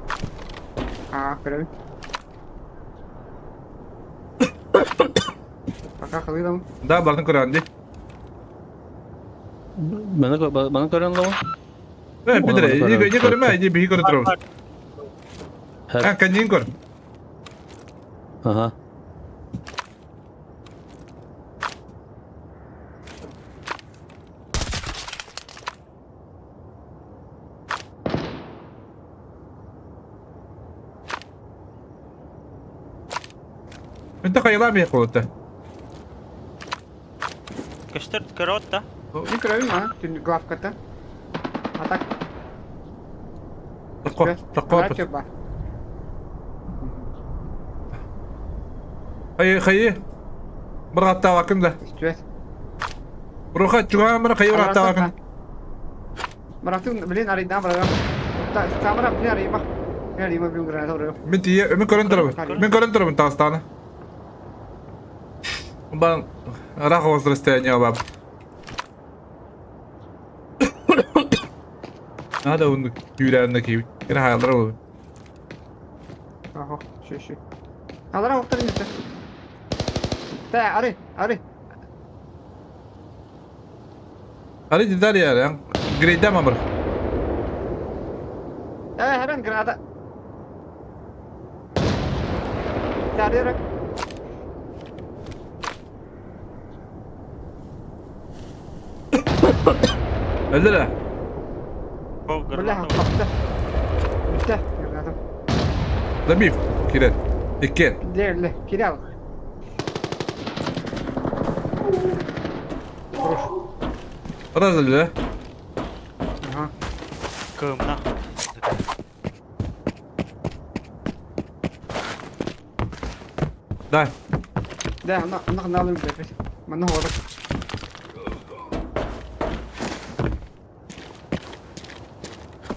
А, көрөбүн. Пока халыйдам. Да, бардын көрөөн ди. Маны маны көрөн лоо. Э, Петр, иди иди көрүмэ, иди биһи көрө турабыт. А, каньин көр. Ага. انت хайалаам иһэ холота. Көстөр көрөт да. Мин көрөбүн а, түн главката. А так. Такко, такко. бар. Хайы, хайы. Быраттаабакын да. Үстүөт. Руха чугаан бара хайы быраттаабакын. Быратын, блин, арыйдан барагам. Камера, блин, арыйма. Блин, арыйма, блин, граната барагам. Мин тиийэ, мин көрөн турабын. Мин көрөн турабын таастааны. Бан рах возрастание баб. Надо он күүрәнне кийбит. Кere хааллара болбут. Охо, шү шү. Алара оқтар инде. Та, ары, ары. Ары дидар яр, грейдә мамыр. Э, хәрән граната. Та, ары, ары. Өлдүрэ. Бля, хапты. Бүтте, граната. Забив. Кирен. Иккен. Дерле, кирял. Разылы. Ага. Кымна. Да. Да, ана ана ана алым бит. Манна хода.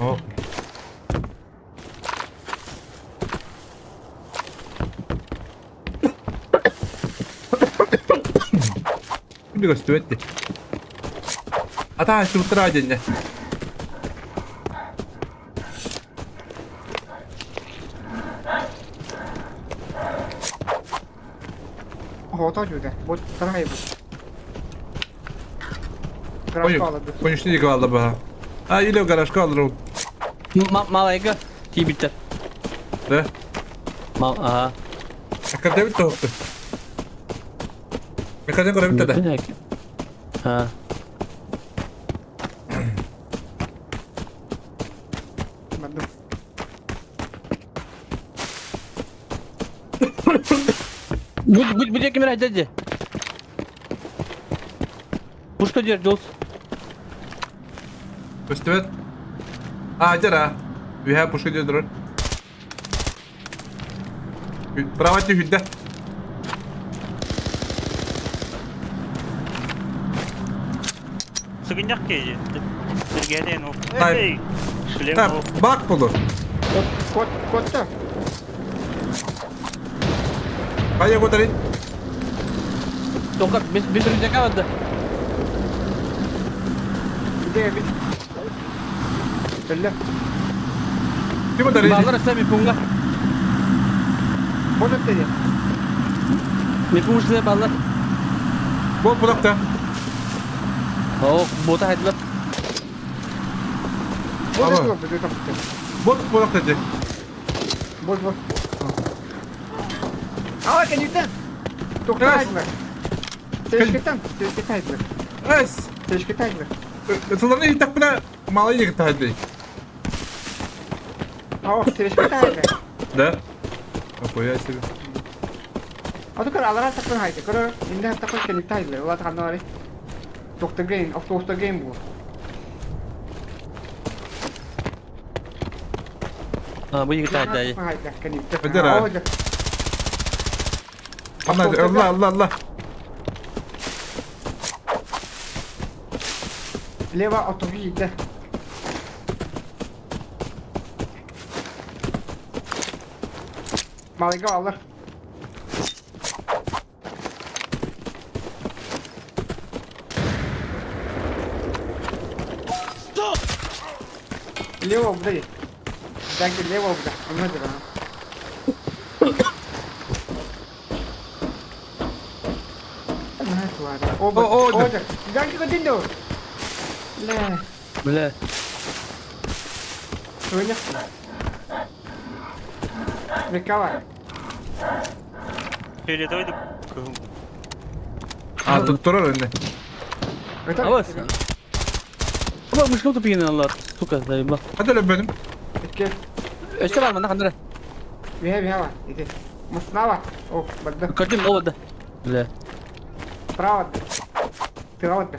О. Күндү көстүбэт ди. Ата сутра дэннэ. Хота жүдэ. Бу тарай бу. Ой, конюшни калды ба. А, или гаражка алыр. Малайга тиибиттэр. Да? Мал, ага. Академик тоқты. Академик көрөбүт да. Ha. Бардым. Бу бу бу кимер айдады. Пушка дер Джолс. Көстүбэт. А, жара. Үһэ пушка дедер. Правати хүддэ. Сыгынньах киһи. Сиргээден ол. Тай. Эй, шлем Так, ол. бак болу. Кот, котта. Кая көтөрөйт. Тока без без рюкзака барды. Где бит? Өллө. Ким өтөрөйт? Баллар сами пунга. Бот өттө. Ми пунга баллар. Бол булакта. О, бота хайдылар. Бот өттө, бит өттө. Бот булакта де. Бот, бот. А, конюктен. Тоқтай. Сешкетен, сешкетайдыр. Эс! Сешкетайдыр. Тылларны иһиттэхпинэ малай диэки О, сешкетайдыр. Да? Охуя себе. А то көр алара тақпын хайды. Көр, инде тақпын кенекте хайдылар. Олар қандай бар? Доктор Гейн, автобуста Гейн бу. А, бу егет хайда. Хайда, кенекте. Өтер, а? Ана, Allah, Allah, Allah. Лево отовиде. Малыга алар. Лево обдай. Так, лево обдай. Онно дира. О, о, О, Данки continue. Ле, Бля. Суня. Рекава. Фиолетовый да кыһыл. А, тут турар önde. Абас. Аба мышка тупигин алла. Сука, заебал. Hadi lan benim. Икки. Өстө бар манда хандыра. Бия бия бар. Иди. Муснава. О, бадда. Көрдүм, ол да. Бля. Право. Тыга бадда.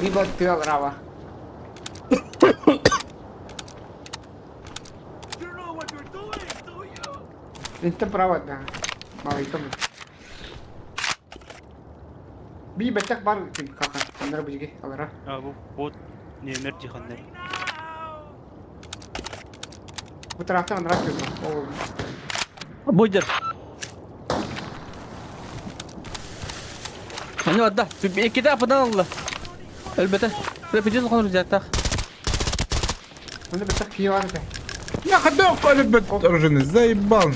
Либо тыга рава. Инте право да. Малый том. Би баттак бар ким кака. Аннара бужиги алара. А бу бот нөмер диханнар. Бу тарафтан аннара ким. О, Бойдер. Маны барда. Икките ападан алла. Өлбөтө. Бля, пиздец улахан рюкзактаах. Онда баттак кие бар да. Я ходил, любит оружие, заебал.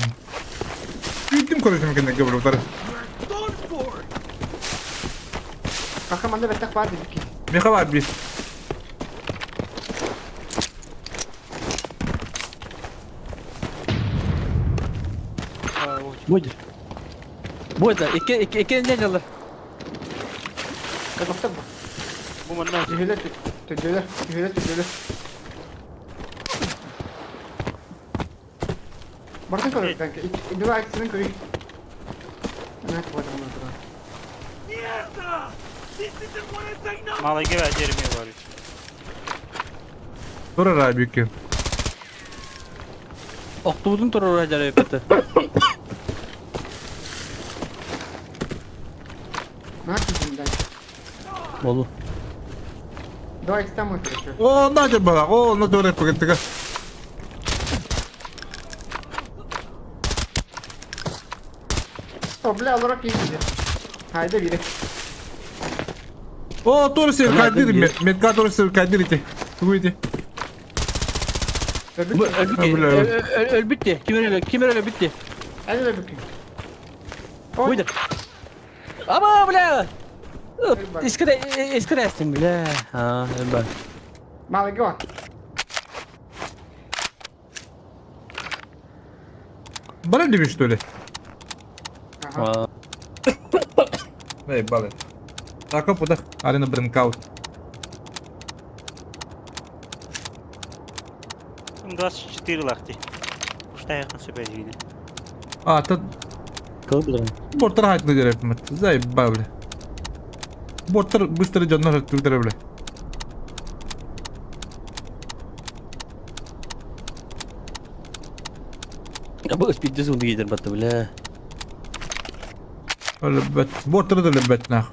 Видим, короче, мы когда говорю, Кака манда баттак бар дики. Михаил бис. Бойдер. Бойдер. Икки икки икки не жалар. Баттак бу. Бу манна Түһүлэр түдүлэр, түһүлэр түдүлэр. Бартын көрөр данки. Два акцияны көрүй. Ана квадрат тура. малайга бә жерме бар. Турар abi ki. Октубутун турар жарай бетте. На кизин данки. Болу. Два акция мы короче. О, на бала, о, на doğru yapıyor. О, бля, алара кизин. Хайда бире. О, doğru söylüyor, kaydırır. Medka doğru söylüyor, kaydırır ki. Тугуйте. Өлбүттү. Өлбүттү. Ким өлө? Ким өлбүттү? Әле бүкүн. Бойдер. Аба, бля. Искре искрестим, бля. А, ба. Малый го. Bana demiş что ли? Ага. Заебали. Так, оп, удах. Арена Бринкаут. 24 лахти. Ушта якын сөбәдигине. А, тут Кыл Борттар хайтны дереп мет. Заебали. Борттар быстро идет на бля. Бу спидде сунды гидер батты, бля. Лебет. Борттар да лебет нах.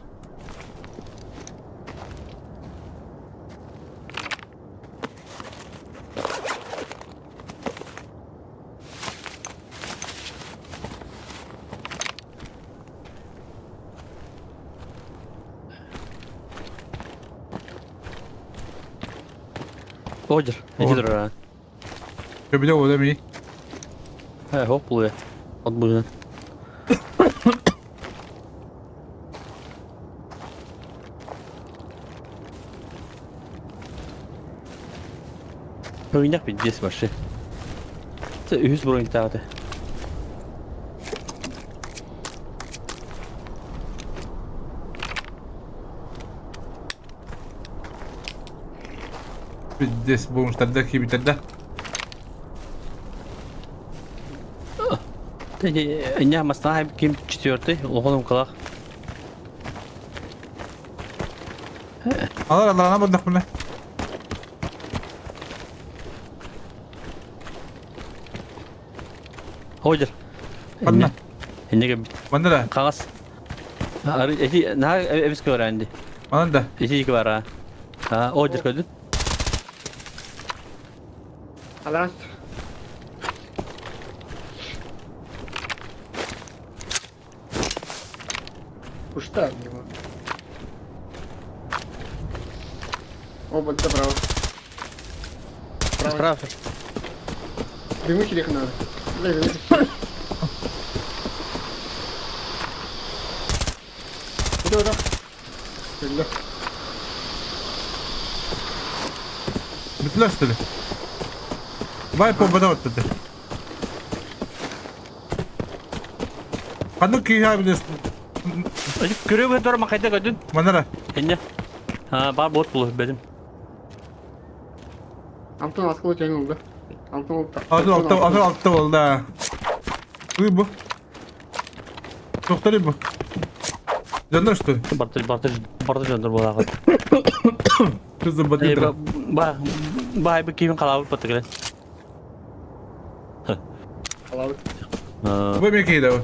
Ожер. Эти турар. Köpüde o da mi? Хэ, хоп булуя. От була. Ойнак пиздец вообще. Це үһүс бронь тааты. Пиздец, бомжтарда киирбиттэр да. Не, мастана ким четвертый, улахан умкалах. Алар аларана бардахпына. Хойдер. Ханна? Иннеге Манна да. Хаҥас. Эти наһаа эбис көрәнди. Манан да. Ити iki бар а. О жер көрдүн. Аларас. Пушта от него. Оба направо. Справа. Дымы их надо. Бля, дымы. Куда, куда? Куда? Бүттүлэр что ли? Бай помпада оттады. Ханнык киһи билес. Көрөбө дор макайда көрдүн. Манара. Инне. А, бар бот булу бедим. Антон осколок тянул, да? Антон Атын алта, атын алта болды. да. Уй бу. Тоқтар бу. Жандар что ли? Барты барты барты жандар була. Кызым батыр. Ба ба бу кийин калабыт батыр. Калабыт. Бу мекей да.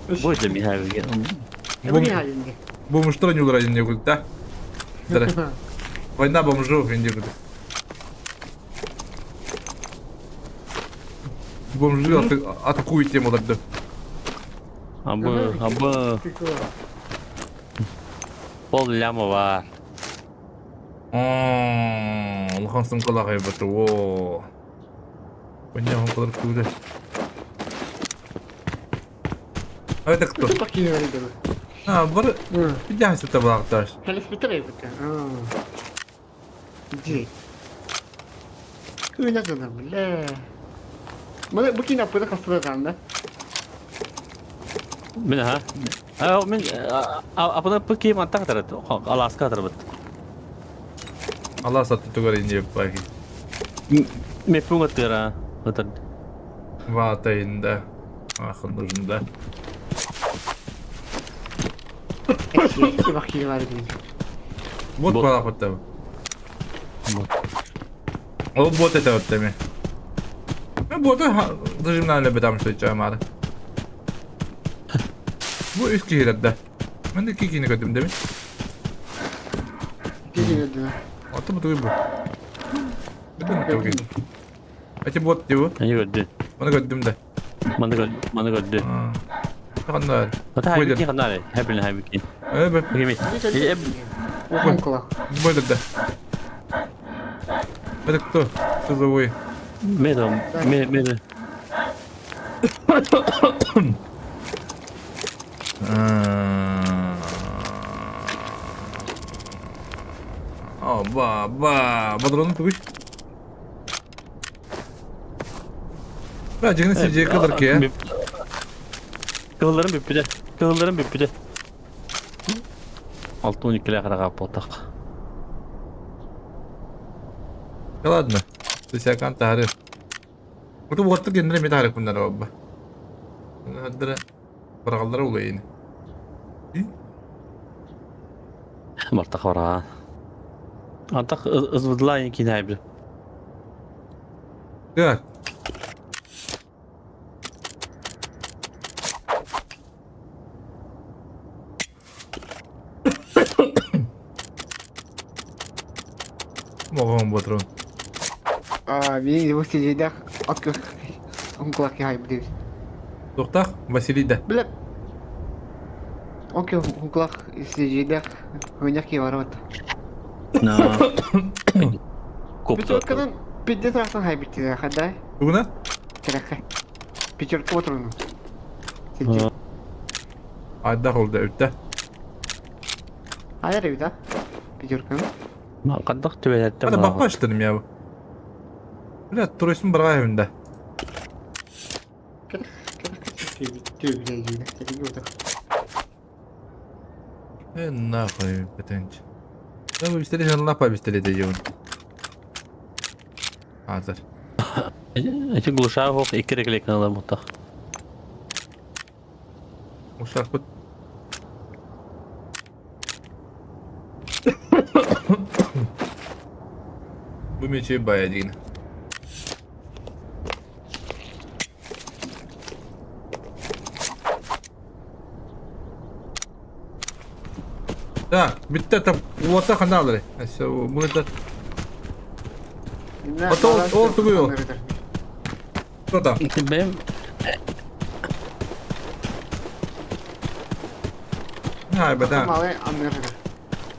Бу же Михаил. Бу муштар не улар не да? Да. Война бомжов инде Бомжи атакуют тему тогда. Абы, абы. Пол ляма бар. Улахан сумкалаах эбит. Оо. Өнне сумкалар күле. А это кто? А, бар. Иди сюда, балакташ. Иди. Уйнадана, бля. Мына бу кина пыда хастырган да. Мин ха. А мин апына бу кийим антак тарат. Аласка тарабыт. Алла сатты тугар инде баки. Мепунга тыра. Отыр. Ватайында. Ахын нужен да. Вот балак вот Ол бот это вот теми. Ну боты зажимнали бы там что чамары. Бу үс киһи да. Мен де кикини көтүм деми. Кикини да. Аты бу бу. Битен тугу. Эти бот дибу. Они көдү. Маны көдүм да. Маны көдү, маны көдү. Ханна. Ата хайбики ханна. Хайбин хайбики. Э бе. Кими. Бой да. Это кто? Что за вой? Медом, мед. О, ба, ба, Патроны тугуш. Ба, жигини сижи кылыр ке. Кылларым бүппүдэ. Кылларым бүппүдэ. 6-12 кыраға болтақ. Да ладно. Ты тахары. Бу уоттар геннere ми тахары куннара бабба. Хаддара барагаллара улайын. Мартақ бара. Антақ ызбыдылайын кейін. Так. Могон патрон. А, мен бу сижидах откы онкулак хай билебиз. Тоқтақ, Василий да. Билеп. Окей, онкулак сижидах ойнак ки барат. На. Пятеркадан пиздец растан хай битти хада. Тугуна? Керекке. Пятерка отурну. Айда холда өттә. Айар да? Пятерканы. Қандақ төбелеттім. Hadi bakma işte ya. Бля, туризм барга эбинде. Э, нахуй, бетенч. Да bu пистолет лапа пистолет диэбин. Хазыр. Эти глушаа хоқ икки реклейканы ылар Ушахпыт. Бу мечи бая диин. Так, бүттэ там уота ханаалары. Мунда. Ото ол тугуй ол. Кто там? Бэм. Ай, бата. Малый аннырыгар.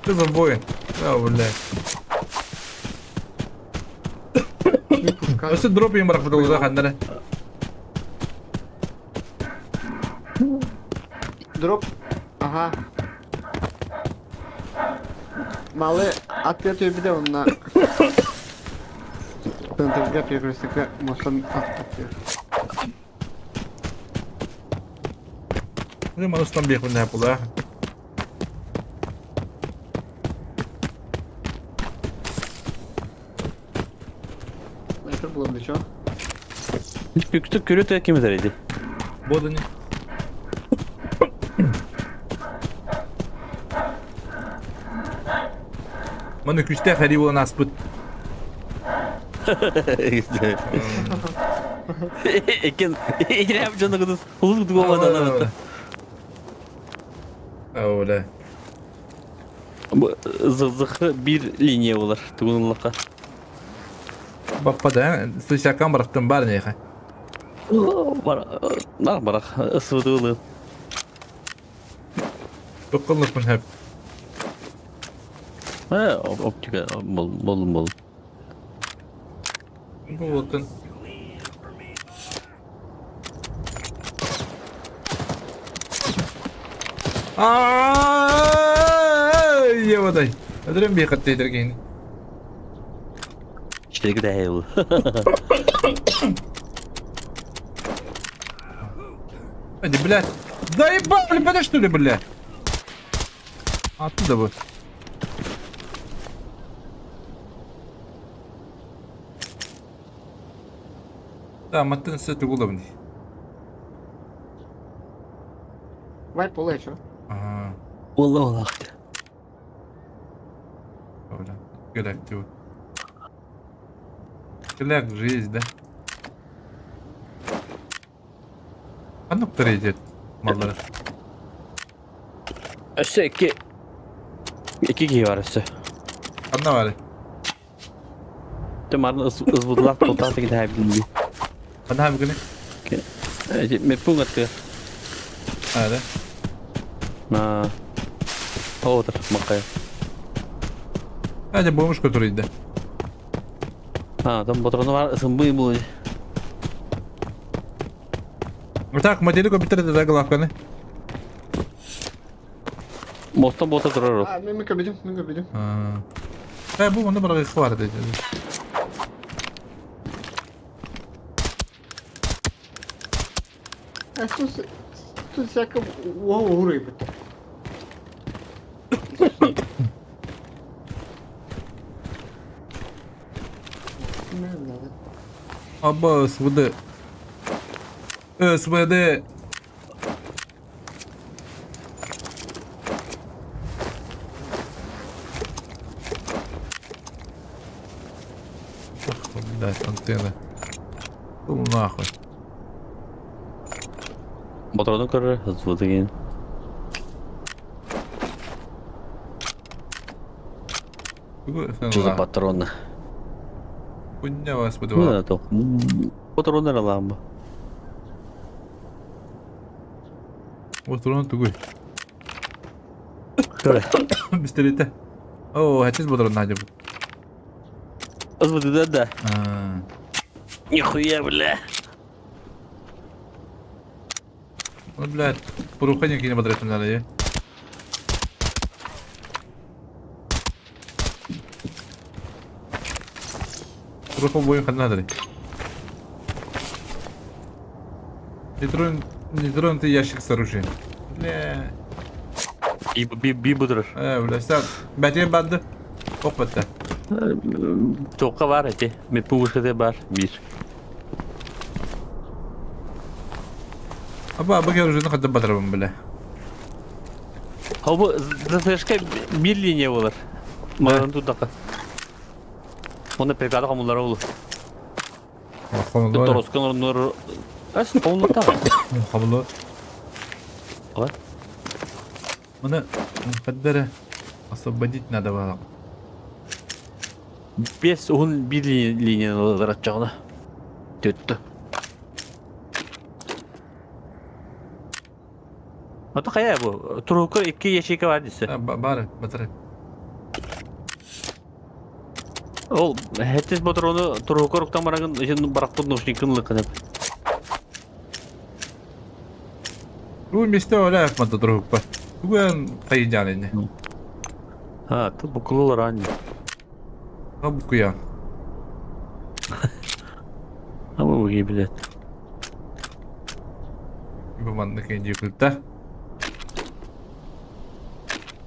Ты за воин. Да, бля. Өссө дроп им барах бутылда ханнара. Дроп. Ага. Малы ответ өйбүдэ онна. Центрга перекрестокка мостан аттыыр. Уже манустан биэхпин була. Снайпер булам дечо. Күктүк көрө тө ким этер иди. Бодани. Маны күстээх эрии буолан ааспыт. Экен икирээп дьоно кытыс улус кутук болбатан Оля. Бу зых бир линия болар тугунуллака. Баппа да, слышакан барахтын бар неха. Бар, бар барах, ысвыдылы. Токколлоппун хөп. Э, оптика бол бол бол. Болотун. Ебадай. Өдөрөн бейқатты едергейін. Иштеги да хел. Иди, блядь. Заебали, блядь, что ли, блядь? Оттуда вот. Да, маттын сеті уловни. Вай полечо. Ага. والله والله. Бля. Гуляк ты. Гуляк жизнь, да? А ну кто идет? Маллары. Өссө икки икки киһи бар өссө. Одна вали. Ты марын ызбыдылар тотаа тегин хәбилди. Одна бүгүнү. Меппун аттыга. А, да? На. Отыр, макай. Hadi бомж который да. А, там патроны бар, ысымбый бул. Так, модели компьютера да главканы. Мостан бота турар. А, мен көбүдүм, мен көбүдүм. Э, бу мында барга бар деди. А тут тут всяко уау урыйбыт. Аба СВД. СВД. Ох, блядь, антенна. Ну нахуй. Патроны көрөр, ызбыдыгын. Что за патроны? Хуйня вас Ну, подавала. это. Патроны ламба. Патрон тугуй. Көрө. Пистолета. О, хотеть патрон надо. Ызбыды да. А. Нихуя, бля. Ну, блядь, порухание кине патрон надо, е. Руку будем надо. Не трон, не тронутый ящик с оружием. Бля. Би би би будыр. Э, бля, сам. Бәтен банды. Оппатта. Туохха баар эти? Медпункт бар биир. Аба, бу оружиены хадда батырабын бile. Ол бу ЗСшка биир линия болар. Маҕан турдака. Оны ПК-да хомуллара болу. Хомуллар. Тороскан орнор... Эс, хомуллар Хомуллар. Ой. Маны хаддары освободить надо было. Бес уһун биир линияны ылар Төттө. Ото хайа бу? Турукка икки ячейка бар десе. Бар, батарей. Ол хеттис ботрону турукка руктан барагын ишин баракпыт нушникын лыкынып. Бу месте оля апмата турукка. Бүгін қайдан енді. А, тут букулар ранее. А букуя. А мы блядь. Бу маннык инди күлтә.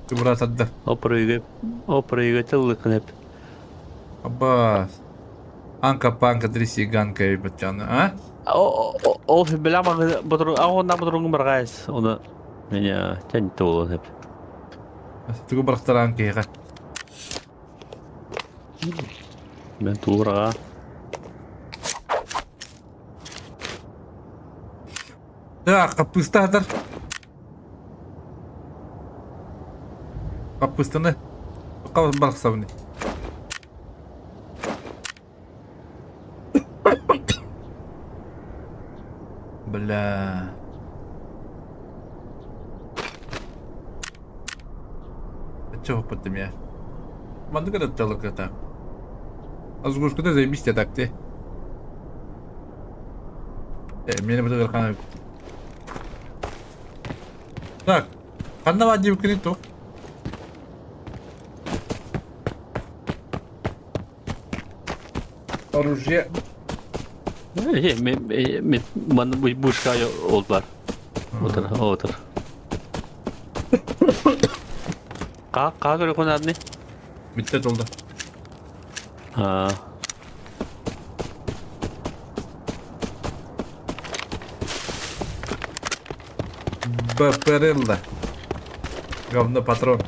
Кыбыра садда. Опрыга тыллыкынып. Аббас. Анка панка трisi ганка ебатяны, а? Ол била маңы ботру, а он на ботругун баргайс. Оны меня тянет толы деп. Тугу барахтар анка еға. Мен туурага. Да, капыстатар. Капыстаны. Кабы барахсабыны. Бля. Чего потом я? Манды когда так. Азгушка заебись так ты. Мені буде верхана. Так, ханна вадим криту. Оружие. Мен маны бушка ол бар. Отыр, отыр. Ка ка көрө конадны? Битте толды. А. БПРЛ. Говно патрон.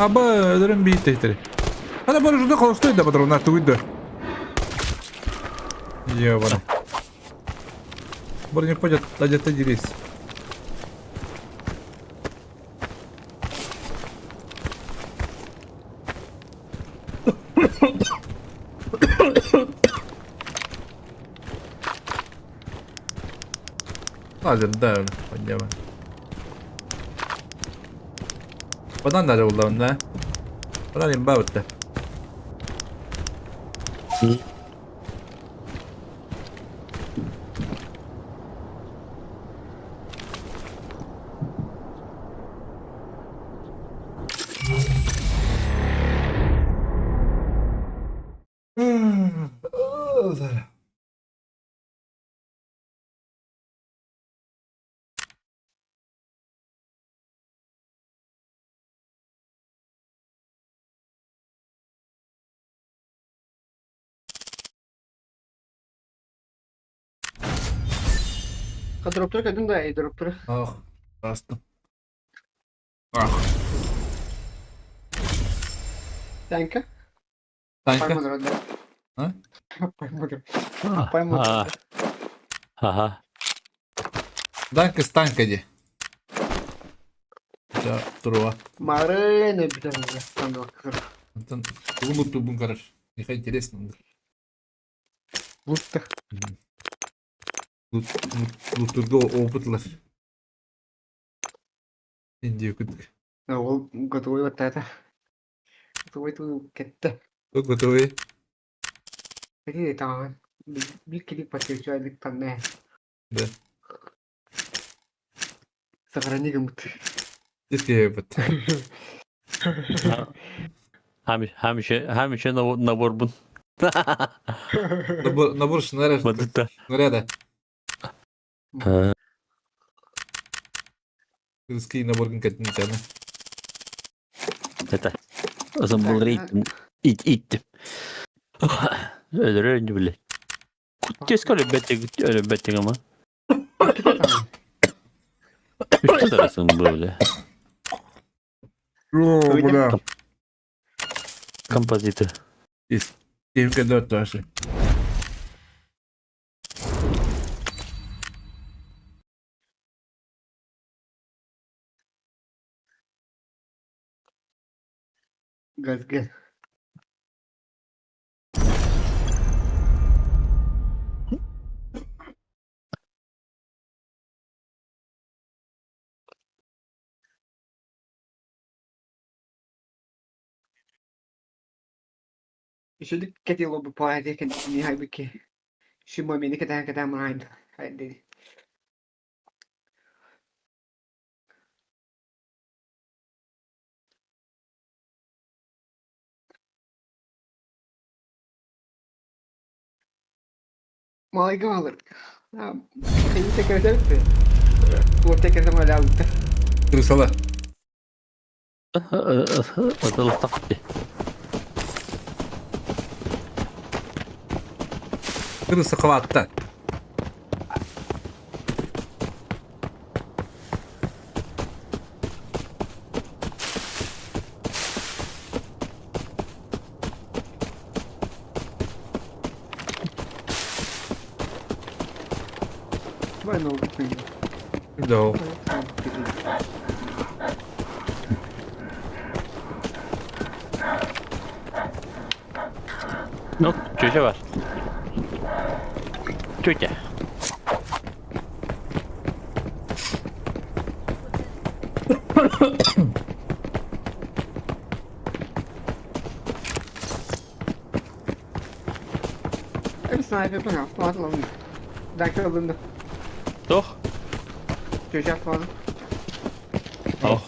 Аба, өлөрөн биит tehleri. Hadi bana şurada konuştuydu da patronlar tuguydu. Ёбана. Бор не ходят, адята дерись. Лазер, да, подняла. Банан даже булды да? Банан имба бітті. Дроптер кайдың да, дроптер. Ах, просто. Ах. Танка. Танька. А? Пойму. Ага. Данка станка ди. Да, туруа. Марына битәм Антон, луту бун, короче. Нехай интересно. Лутта. Лут, лутурго опытлар. Инди күттік. Ол готовый вот это. Готовый ту кетті. Готовый. Какие там? Bir клик подключаю там Да. Сохрани гымыт. Дискейбит. Һамише наборбун. Набор снаряда. Снаряда. Русский наборгын кеттин сені. Это. Озон был рейтинг. Ит иттим. Өлөрөр инде биле. Куттеска өлбөттүк ама. Үчтө тарасың бөле. О, бля. Композиты. Девка дört. Газ газ. Еще кэти лобы поэт не хайбики. Шима мени кэтэн кэтэн майн. Хайди. Малайга алыр. Хайы текердерdi. Bu tekerden öyle aldı. Kırsalar. Отылықтақ. Kırısı kıvatta. Var ne oldu? No. Ну, чөчө бар. Чөчө. Hem sniper ben автомат alındı. Dakika alındı. Тох. Чөчө автомат. Ох.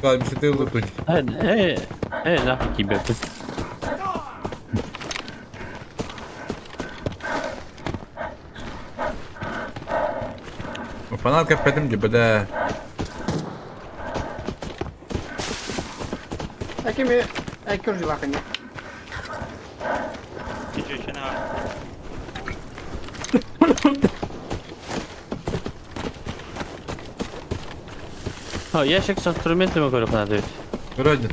Kalmışı tığıldı tunç. Э, э, нахуй тебе. Фанат кәппәтем gibi de. Акими акер жылакын. Чөчөнү А, ящик с инструментами көріп надо ведь. Вроде.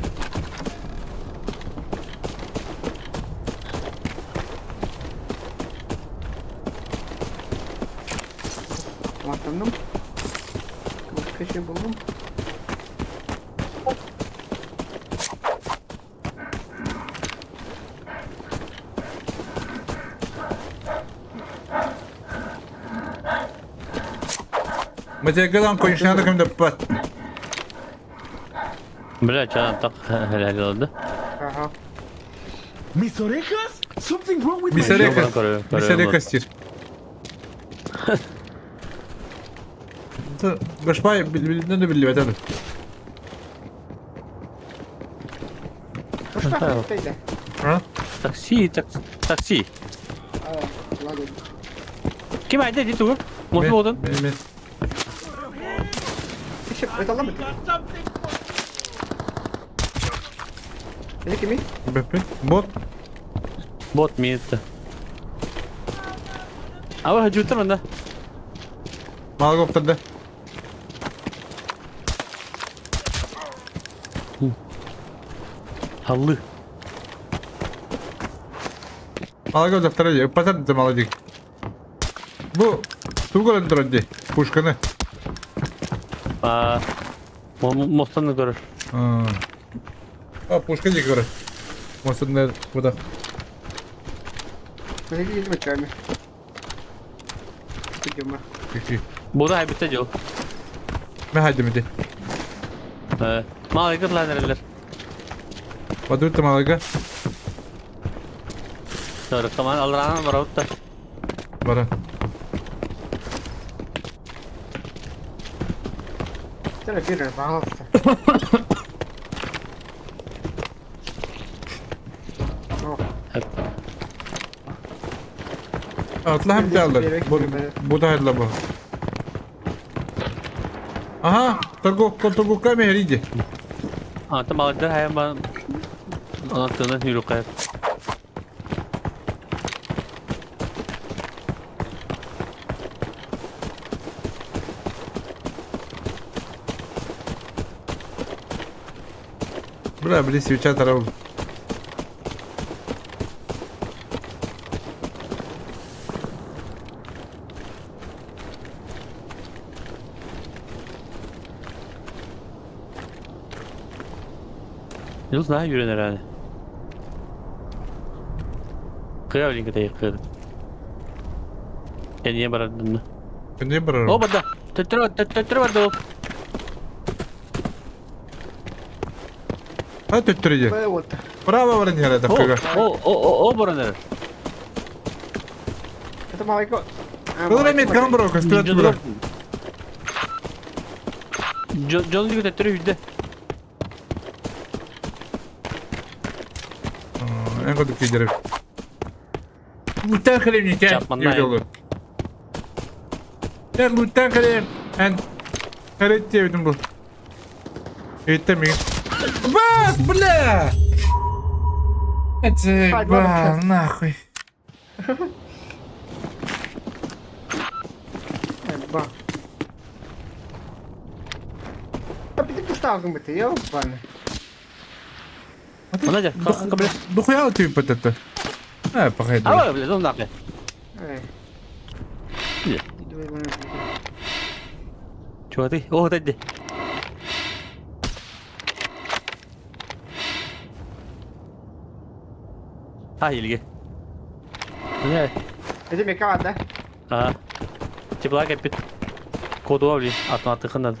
Автоматтандым. Başka şey buldum. Материалдан кончена кемде пат. Бля, чадан так helal oldu. Ага. Mis orejas? Something wrong with Mis my orejas. Mis orejas тир. Башпай билден де билбет аны. А? Такси, такси. Ладно. Ким айтты дейді туып? Мосты болдun? Мен мен. Еще это лампа. Или кими? БП. Бот. Бот минутта. Аба жутыр мында. Мал коптырды. Халлы. Мал коптырды. Патар молодик. Бу туган турды. Пушканы. А, мостаны көрөр. А, пушка не көрөр. Мостын куда? Буда хайбитте жол. Мен хайдым иди. Мал егер ланерлер. Бадурта малага. Каман алранан барабытта. Бара. Сара бир, пожалуйста. Atla hem derler. Bu, bu da hayırlı bu. Aha, торговка, торговка мehriди. Антон малайдар хайан бан Онон хүрүккэ. Бля, били свеча тарабыл. Не знаю, yürüner herhalde. Кыа билин кытай кыа. Кэнниэ барардынна. Не барар. О, бада. Төттөрө төттөрө барды. А төттөрө же. Право баран яра О, тапкыга. о, о, о, о баран эрэр. Это маленько. Кылыр эмет кан бро, көстүрөт бро. Дьон диги төттөрө үрдэ. Эн кодук кидереп. Луттан хлеб не тя. Тя луттан хлеб. Эн Харет дебитим бу. Это ми. Бас, бля! Это ба, нахуй. Ба. А ты поставил бы ты, ёбаный. Надя, бля. Дохуя ты под это? А, погоди. А, бля, ну нахуй. Чего ты? О, ты. А, илге. Не. Это мека, да? А. Тепла капит. Коду бли, автоматы надо.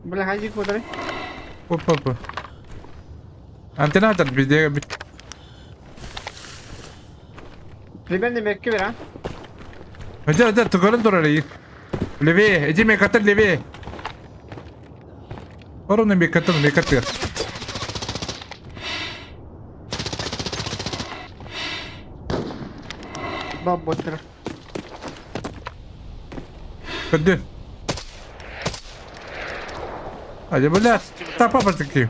Бля, хази куда? Опа, опа. Антенна атар бизде бит. Примерно мекке бер, а? Hadi hadi tıkarın dur orayı. Левее, иди мекатыр левее. Ровно мекатыр, мекатыр. Баботер. Ходи. Hadi бля, тапа патыки.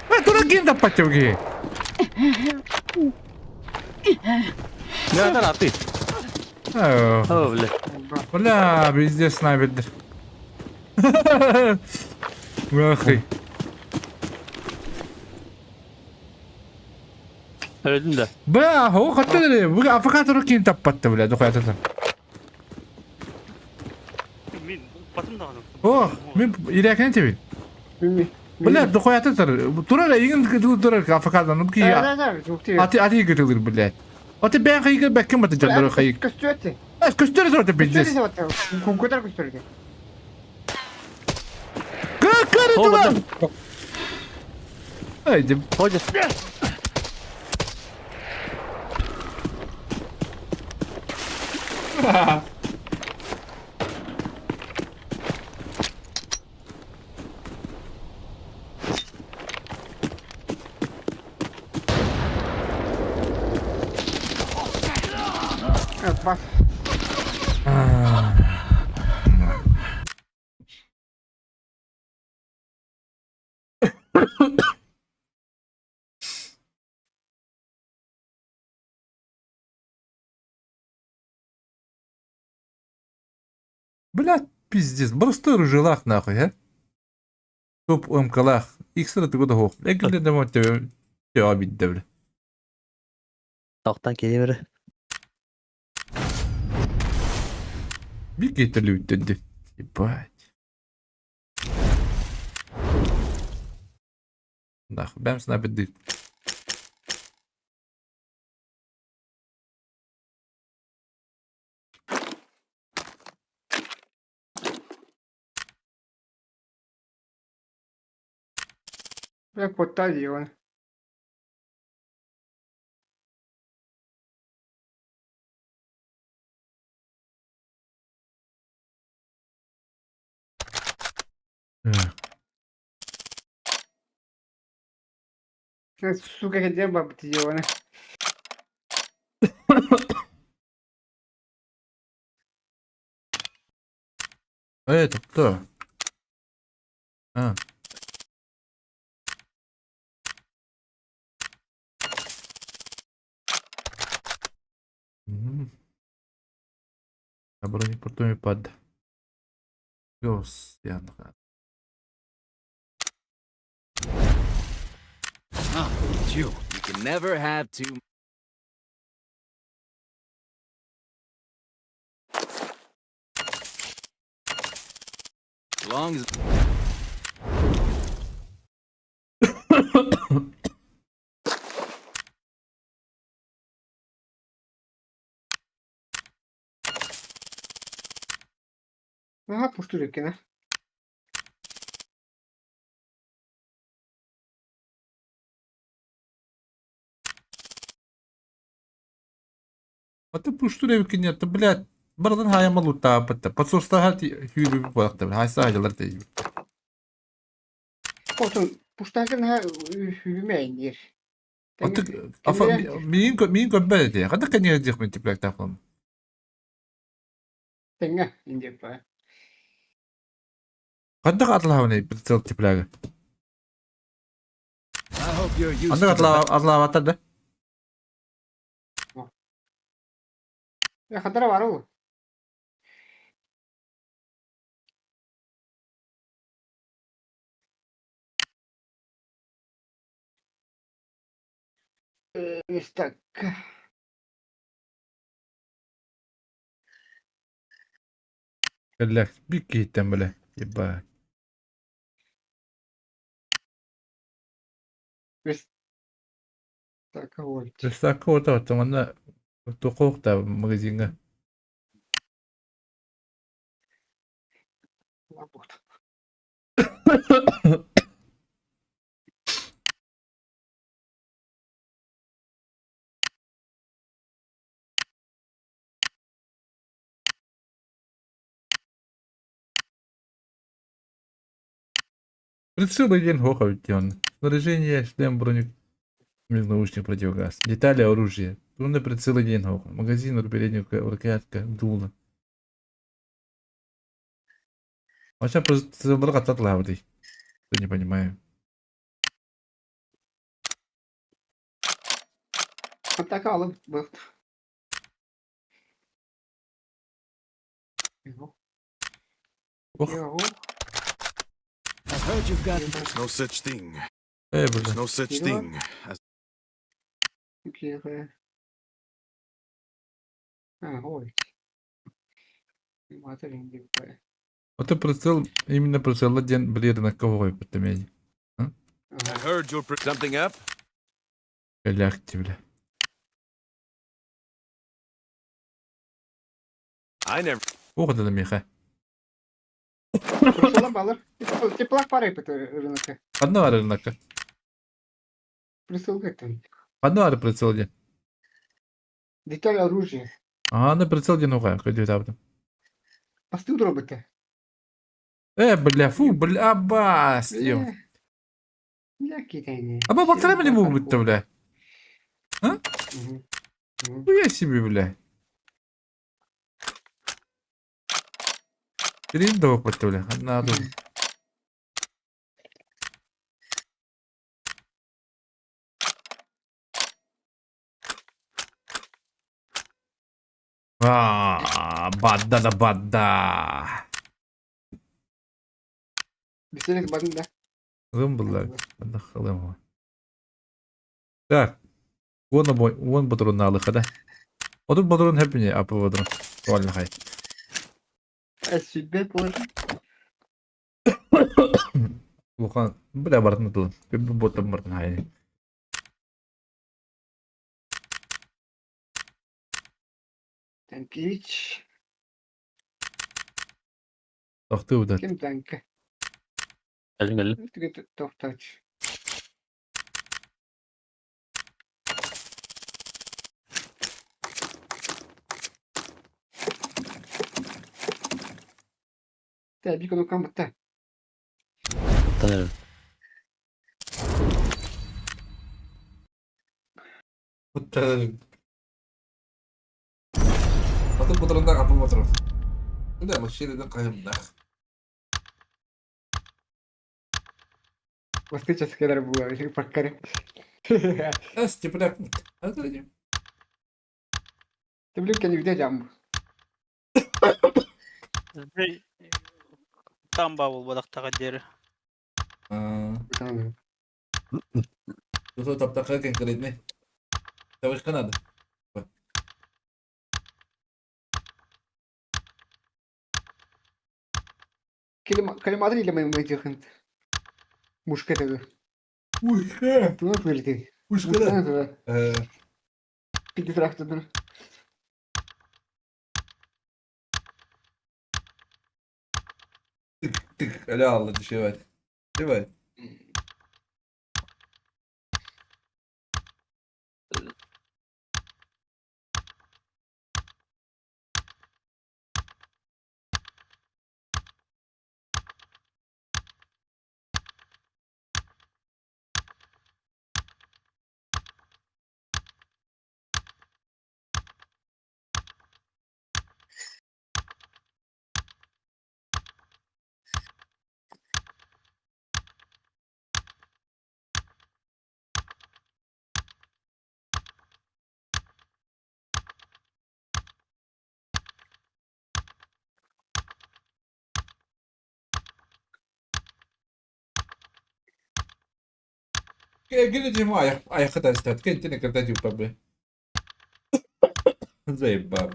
А, дураки да патюги. Да, да, ты. О, бля. Бля, везде снайпер. Нахуй. Öldüm de. Бля, о, хотели, вы африканцы кин таппатты, бля, духуя это. Мин батым даҕаны. О, мен ирәкне тебин. Бля, духуя это. Турар, игин турар африканцы, ну ки. Да, да, да, Ати ати гытылыр, блядь. Ати бен хайгы бәккем баты жандар хайгы. Көстүөтти. Көстөр турар пиздец. Кукутар көстүрдү. Как турар? Ай, Ходит. Бас. Бля, пиздец, простой жилах нахуй, а? Топ МКлах. Иксра ты куда хох. Экилде демо тебе тебе обидно, бля. Тоқтан келе бері. Бик это Ебать. Нахуй, бэм снайпер Бля, кота он. Сука, где бабки ебаные? Это кто? А. Бронепортуме под. Пёс, я Ah, you. You can never have too long as Ага, пуштурикина. А ты пуштурикин, это, блядь, бардан хайамал утааппатта. Подсостаха хүйрү буолахта, хайса хайалар тей. Потом пуштагин хүймейнир. Аты афа миин миин көббә дии. Хата кэнье диэх мен типлек тафлам. Теңге индепа. Хата атлахавны прицел типлега. I hope you're used Анда to the атла атлаваттар да. Я хадара бару. Так. Кэллэх бик киһиттэн бile. Ебать. Так, вот. Приставка вот вот манна токоохта магазиҥҥа. Работа. Прицел один хоховтен. Снаряжение, шлем, броник, наушник, противогаз. Детали оружия. Трудный прицел один хох. Магазин, передняя рукоятка, дуло. А сейчас прицел Я не понимаю. Так алып был. Ох. I've heard you've got There's no such thing. Э, There's бля. no such thing as А, ой. Вот прицел, именно прицел один блин на кого потемнее. I heard you're Something up? Лягте, бля. I never. Ох, это меха. Прицела балыр. Теплак пары рынок. Одна рынка. Прицел это. Одна прицел один. Деталь оружия. А, на прицел один уха, хоть там. Посты робота. Бля, фу, бля, бас, ё. Бля, китай. А по бактериям не могут быть-то, бля. А? Ну я себе, бля. Передок, бля, одна тут. А, бада да бада. Беселек бадын да. Лым была. Лым. Так. Вон обой, вон патрон на лыха, да? Вот тут патрон хэппи, а по патрон. Вольно хай. А себе положи. Лухан, бля, бартын тыл. Ботом бартын хай. Танкевич. Тохты удат. Ким танка? Кэлин кэлин. Тохтач. Та, бик ону камытта. Оттон эрэ. Атын патроннаах атын патрон. Да, машина кайымнах. Классический было, паркаре. Эс, тепляк. Это Ты блин, не где жамбу. Там бабыл бодақтаға дері. Досо таптака конкретный. Тавышка надо. Коллиматор или мы этих мушка это. Мушка. Туда вылети. Мушка да. Пятитрах туда. Тык, тык, аля алла дешевать. Давай. Кини мо аяққа тастат. Кентини кырта жуппа Заебал.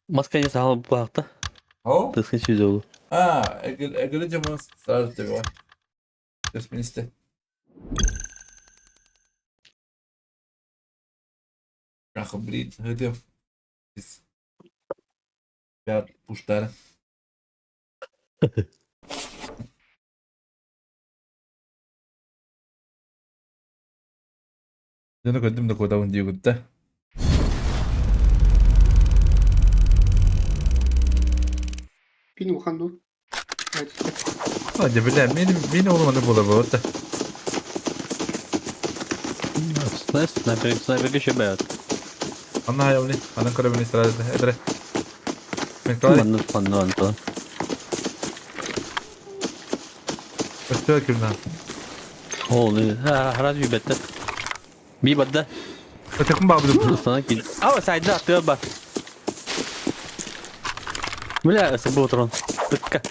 Маска не сахал баахта. О? Тысхын сүүзэ олу. А, эгили жаман сразу тебе. Министр. Рахабрит, это Пят пуштара. Дьону көрдүм да куотабын дии кутта. Пин уханду. Hadi бля, мин мин oğlum аны була вот. Снайпер, снайпер еще бәят. Анна хаявни, анан көрөбүн сразу эдре. Мен клай. Манны манны антон. Өстө кимна. О, не, хараз бетте. Би бадда. Өтөкүн бабы. Sana кил. Ава сайда тыа бар. Бля, сыбы отырон. Тыкка.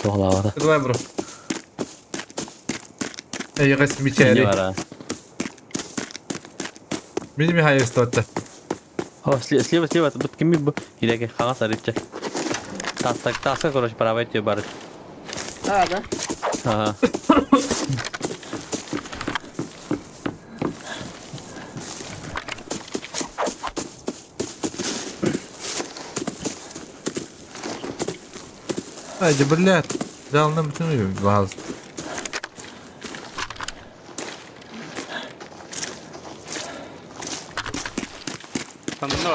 Тоғлавата. Давай, бро. Эй, гас мичери. Мини михай стотта. О, слева, слева, тут кими б. Иреке хага сарыча. Таска, таска, короче, правая тебе бар. А, да? Ага. Hadi блядь. Жалным бүтүн пожалуйста.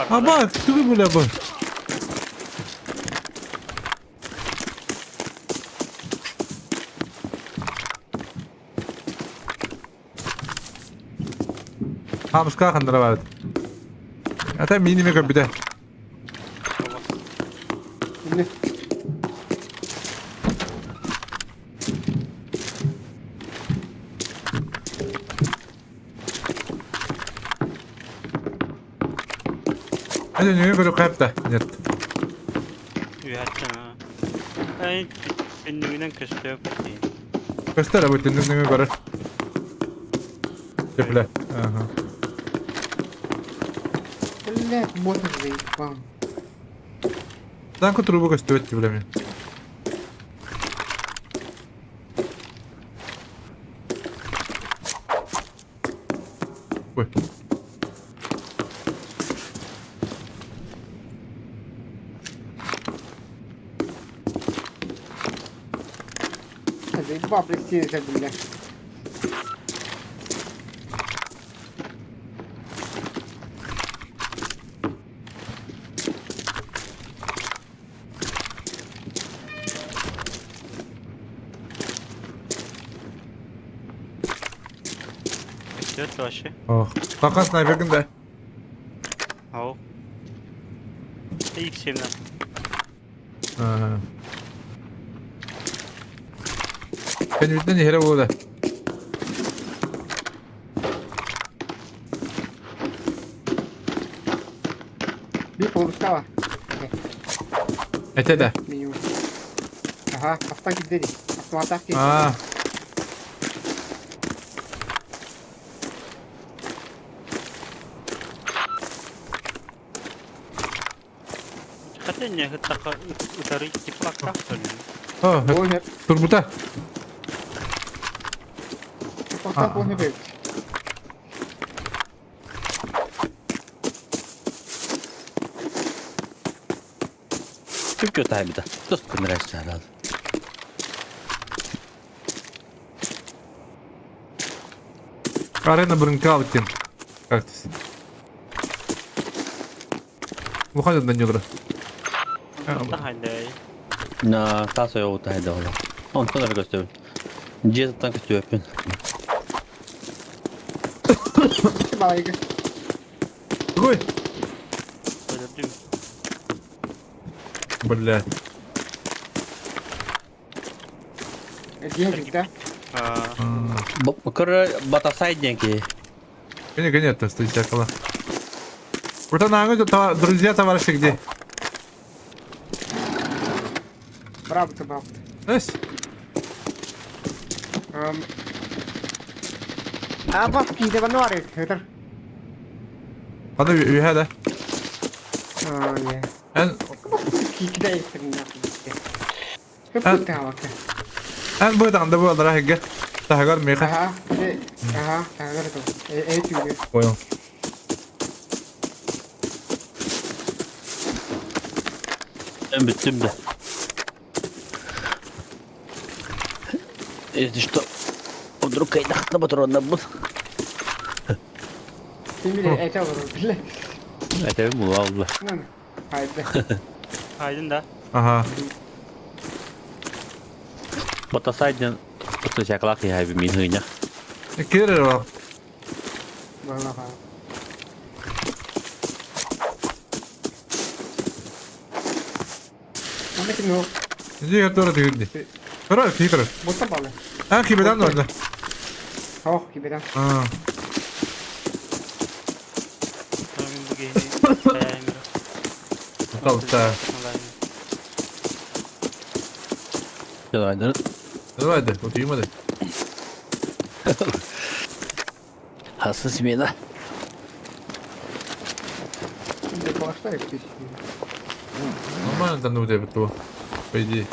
А бак, түгү бля бу. Хамска хандра бар. Ата мини ме көбүдэ. Hadi nöňө көрө кайпта. Нет. Үһәттен, Ай, түннүгүнэн көстөөк дии. Көстөр бу түннүк нөҥүө көрөр. Тепле. Ага. Блядь, можно заебал. Танку трубу көстүбэт тепле мен. Ой. Заебал, блядь, блядь. Көстүөт вообще. Ох. Пока снайпергын да. Ау. X7-нэн. Кэннибиттэн иһэрэ буолла. Bir полуска var. Этэ да. Минимум. Ага, автан кидери. Автоматах ки. Аа. Хотя не, это утары теплока, что ли? О, турбута. Автан полный бейт. Түккө тайбыта. Тост күнрәс чарал. Арена Брынкалкин. Кактус. Выходит на нюдра. Тахайдай. На тасо йоу тайда ола. Он тонар көстөбүн. Дьиэ көстөбүн. Балайга. Какой? Өлөрдүм. Бля. Дьиэ да? Көр батасай деньги. Конечно, нет, стоит зеркало. Вот она, друзья, товарищи, где? Браво, браво. Эс? А бабки, да вануары, это. Аны үйе да. А, не. Эн Кидай это. Эн бу да бу алара хеге. Тагар меха. Ага, ага, тагар то. Э, э, Понял. Мен бүттүм да. Если что, вдруг кайдахтна патронна бут. Ты мне это бля. Это була була. Ну, хайда. Айдын да. Ага. Батасай ден Просто сяклак я би мин хыня. Кирер бар. Бала. Ама кино. Иди который ты Кора, кикер. Бота бала. А, кибедан да. Ох, кибедан. А. Мен бу гейни. Талта. Давай, да. Давай, да, вот има да. Хасы смена. Нормально там ну тебе то. По идее.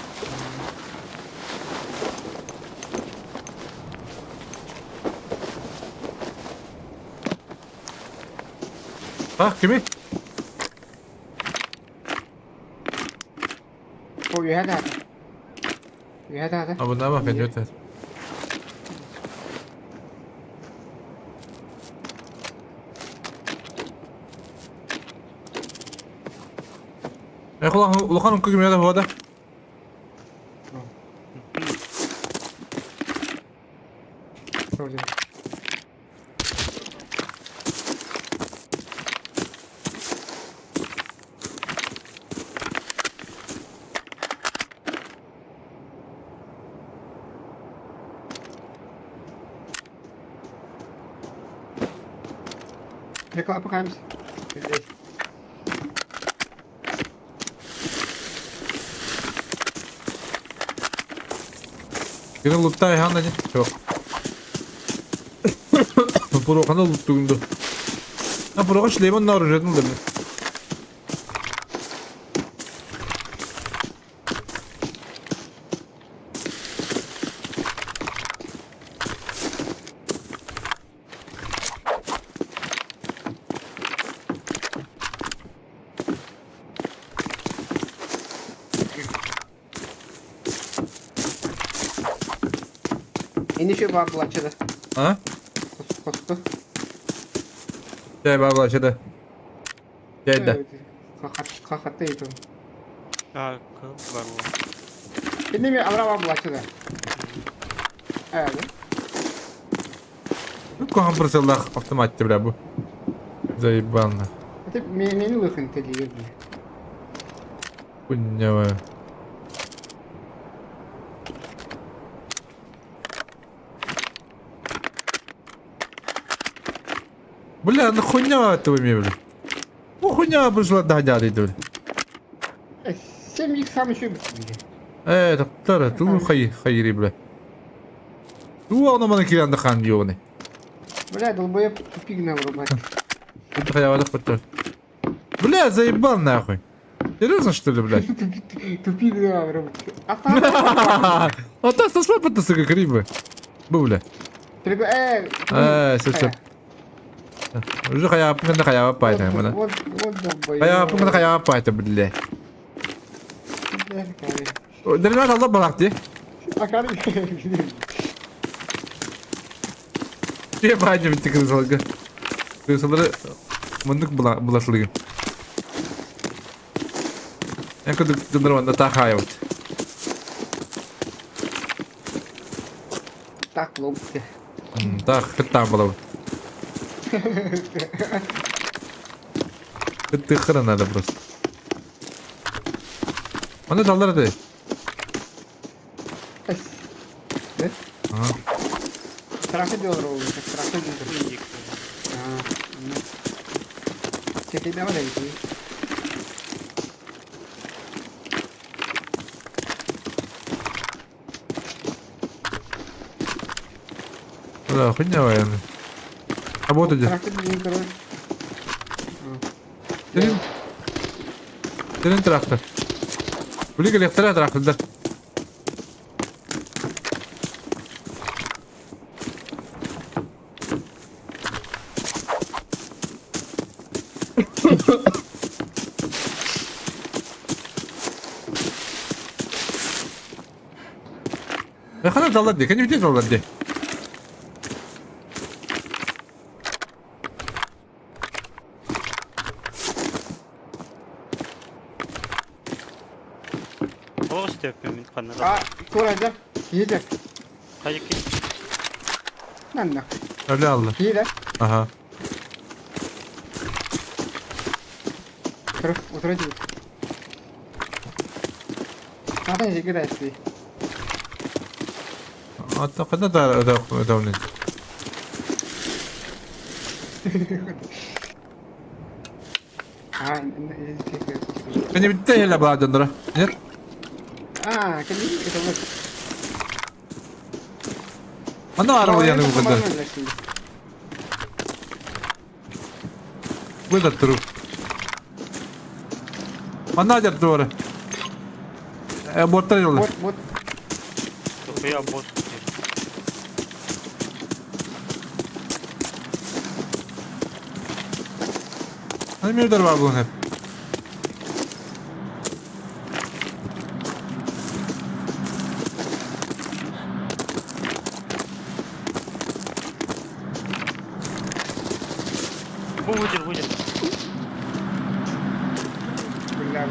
А, кими? О, үйе да. Үйе да. А вот на идет. Улахан ким яда вода. Вроде. Реклама Здесь. Кини луттай ханна не? Жоқ. Пурохана луттугунду. А пуроха шлемон на оружие ну да. Ини şu var bulaşıdı. А? Коску. Чай бабла чеда. Чай да. Хахатты иту. А, бар бу. Ини ми авра бар булачыды. Evet. куһаҕан прицеллаах автомат бля бу. Заебал нах. Это мени лыхын телегер бля. Хуйня. Бля, ну хуйня этого мне, бля. Ну хуйня пришла догоняли, бля. Семь их сам еще бля. Э, тоқтар, ту хай хайри, бля. Ту аны маны кирәнде хан ёбаный. Бля, долбоеб тупик нам рубать. Тут хаявадых бітті. Бля, заебал нахуй. Серьезно, что ли, блядь? Тупик нам рубать. А та сосла сука, грибы. Бу, бля. Э, Э, все, все. Уже хаяпын хаява пайта, мына. Вот, вот долбоеб. Хаяпын хаява пайта, бля. Дермәт алла балак ди. Акар. Че баҗы битте крысалга. Крысалары мындык булашлыгы. Эн кыдык дындырманда та хаявыт. Так, лобты. Так, хыттан булабыт. Ты хрен надо просто. Аны даллар ди. Ага. Страхы делал ровно, как страхы делал. Чекай, давай, давай. Да, хуйня военная. Работайте. Трактор, Терин. Терин трактор. Блин, электро трактор. Хана даллар ди, кәне битә даллар ди. Оғыз төппен мен қанна. А, тура да. Киде. Қайеке. Нанна. Öyle aldı. Киде. Aha. Тур, утра ди. Ата жигер әси. Ата када да да да А, Кәне битте әле бладындыра. Нет? А, кәне это вот. Ана арал яны бу кадәр. Бу да труп. Ана дер doğru. Э, боттар yolda. Вот, вот. Тухуя бот. Hani mevder var bunun hep. Бу выдер, выдер. Бля.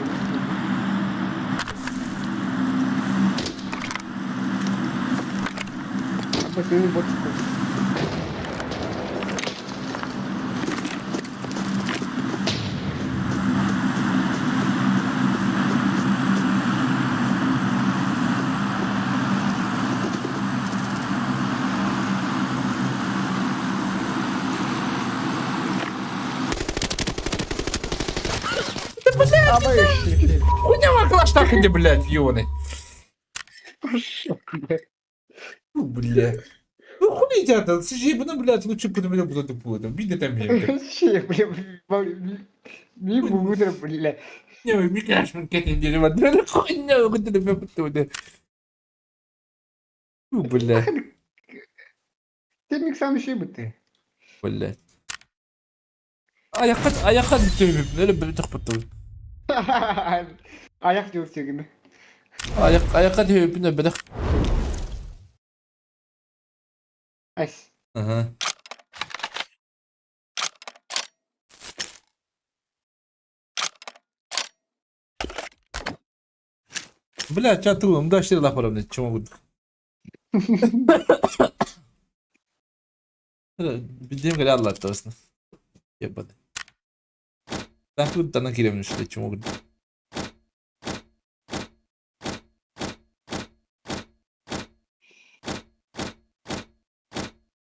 А ты бот. Хуйня var клаш иди, блядь, ёбаный. Пошел, блядь. Ну, блядь. Ну хули тебя, сижи, ну, блядь, лучше бы меня буду буду. Биде там мне. Вообще, бля, ми утро, бля. Не, ми каш мен кетен дерево. Да хуйня, хуй ты меня Ну, блядь, Ты миг сам еще бы ты. блядь. Аяққа аяққа төбіп, нөлі бір тұқпытты. Аяқ жыл сегін. Аяқ аяққа төбіп, нөлі бір. Ась. Ага. Бля, чату, да что лапаром, чему? Bildiğim kadar Allah'ta olsun. Yapmadı. Ben kurttan kiremin işte çumuk.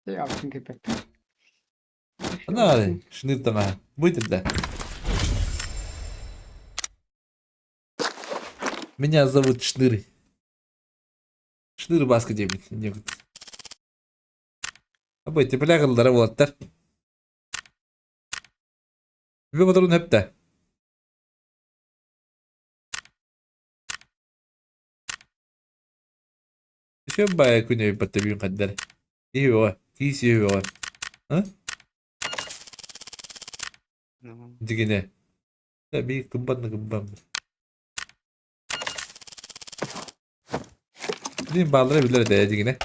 Yaptın köpek. Ana, şunu da Будет да. Меня зовут Шныры. Шныры баска деймін. Не Абай, тепле қылдары болаттар. Бе батырын хөпті. Еще бая күнө батты бүйін қаддар. Кей оға, кей сүйе оға. А? Дигене. Да би кымбан кымбан. Дин балдыра билер де дигене.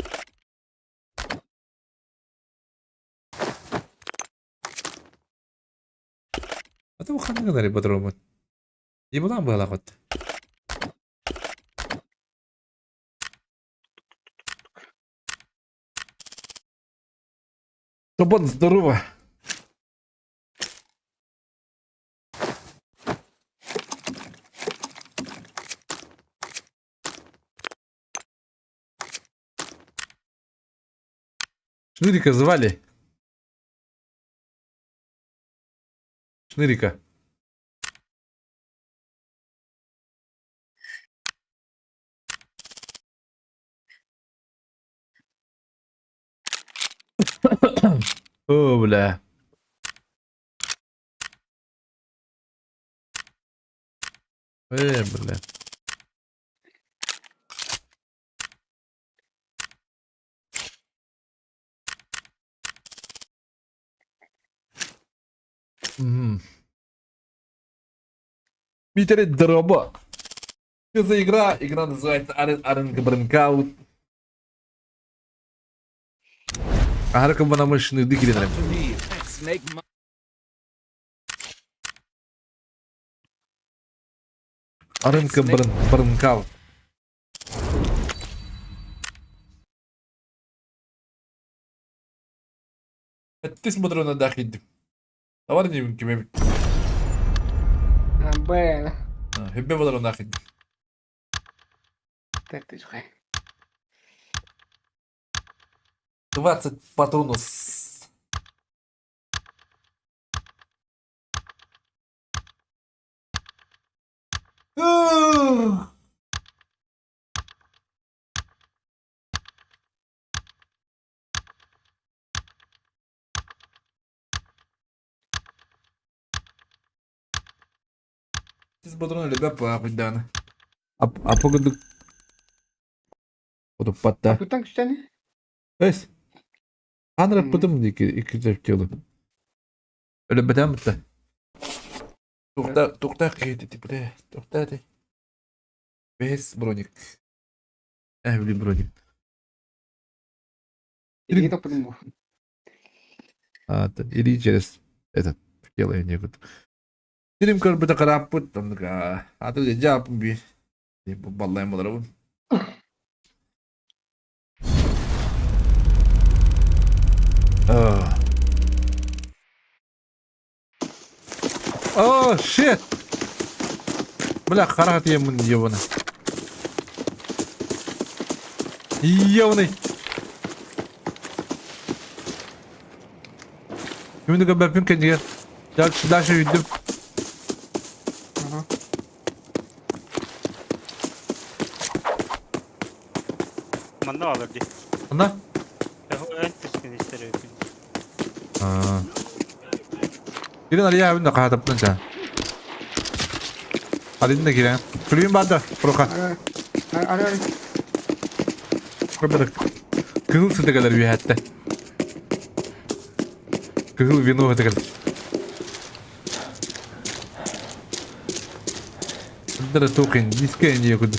Ата бу ханна гынар ипподромун. Ебалаан быһалаах от. Кабан, здорово! Шнырика звали. Шнырика. О, бля. Бля. Мгм. Митере дроба. Что за игра? Игра называется Арен Арен Бринкаут. Аһары кымбана шнырды киренерем. Арынка брын брынкаут. Эттис мудрона дахид. Товар не кимем. Б. Хеббе мудрона дахид. Так ты же. 20 патронов. Тис патроны любят пахать, А погоду... Утуппатта. Кутан күстәне? Эс. Анра пытым ики тело. Өлөбөтәм битте. Тухта, тухта кейти бля, тухта ти. Бес броник. Э, блин, броник. Или топпадым бу. А, или через этот делаю некуда. Дирим көрбүтэ караппыт, оннук аты жаапын би. Баллайм болар бу. О, shit! Бля, харат емін ебаный. Ебаный! Şimdi göbepin kendiye. Дальше, дальше үйдüm. Ага. Манна алыр ди. Анда? Эн түскін истер өпін. Кирен ария абин да каатаптан ча. Алин да кирен. Күлүн барды, прока. Ары ары. Көбір. Кызыл сытыгалар үйәтті. Кызыл вино сытыгал. Дара токен, диске не куды.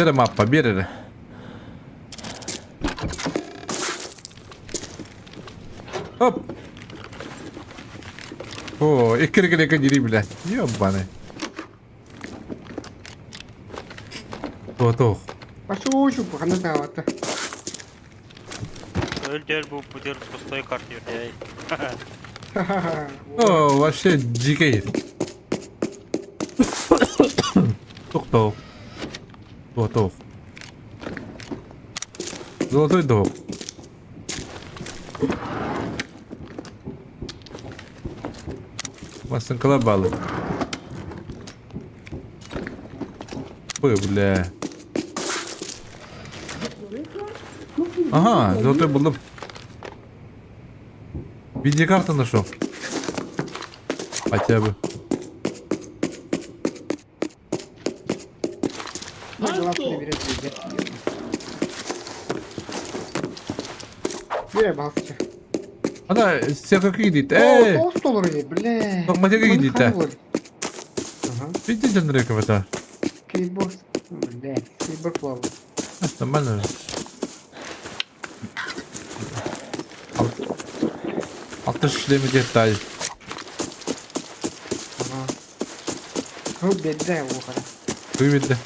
C'era mappa, bierere. Hop. О, иккиргеле кадири бля. Ёбаный. Туох. Пошел, ханна таавата. Öl bu budur пустой картер эй. О, вообще дикий. Тух-тух. Тух-тух. Золотой дог. Масынкала балы. Ой, бля. Ага, золотой булдум. Видеокарта нашел. Хотя бы. Ана, всякий идит. Эй! Бля. Матяга идит, а? Видите, Андрейка, это? Кейборд. Бля, кейборд плавал. Нормально же. Алтыш шлеме деталь. Ага. Бедда ухара. Выведи.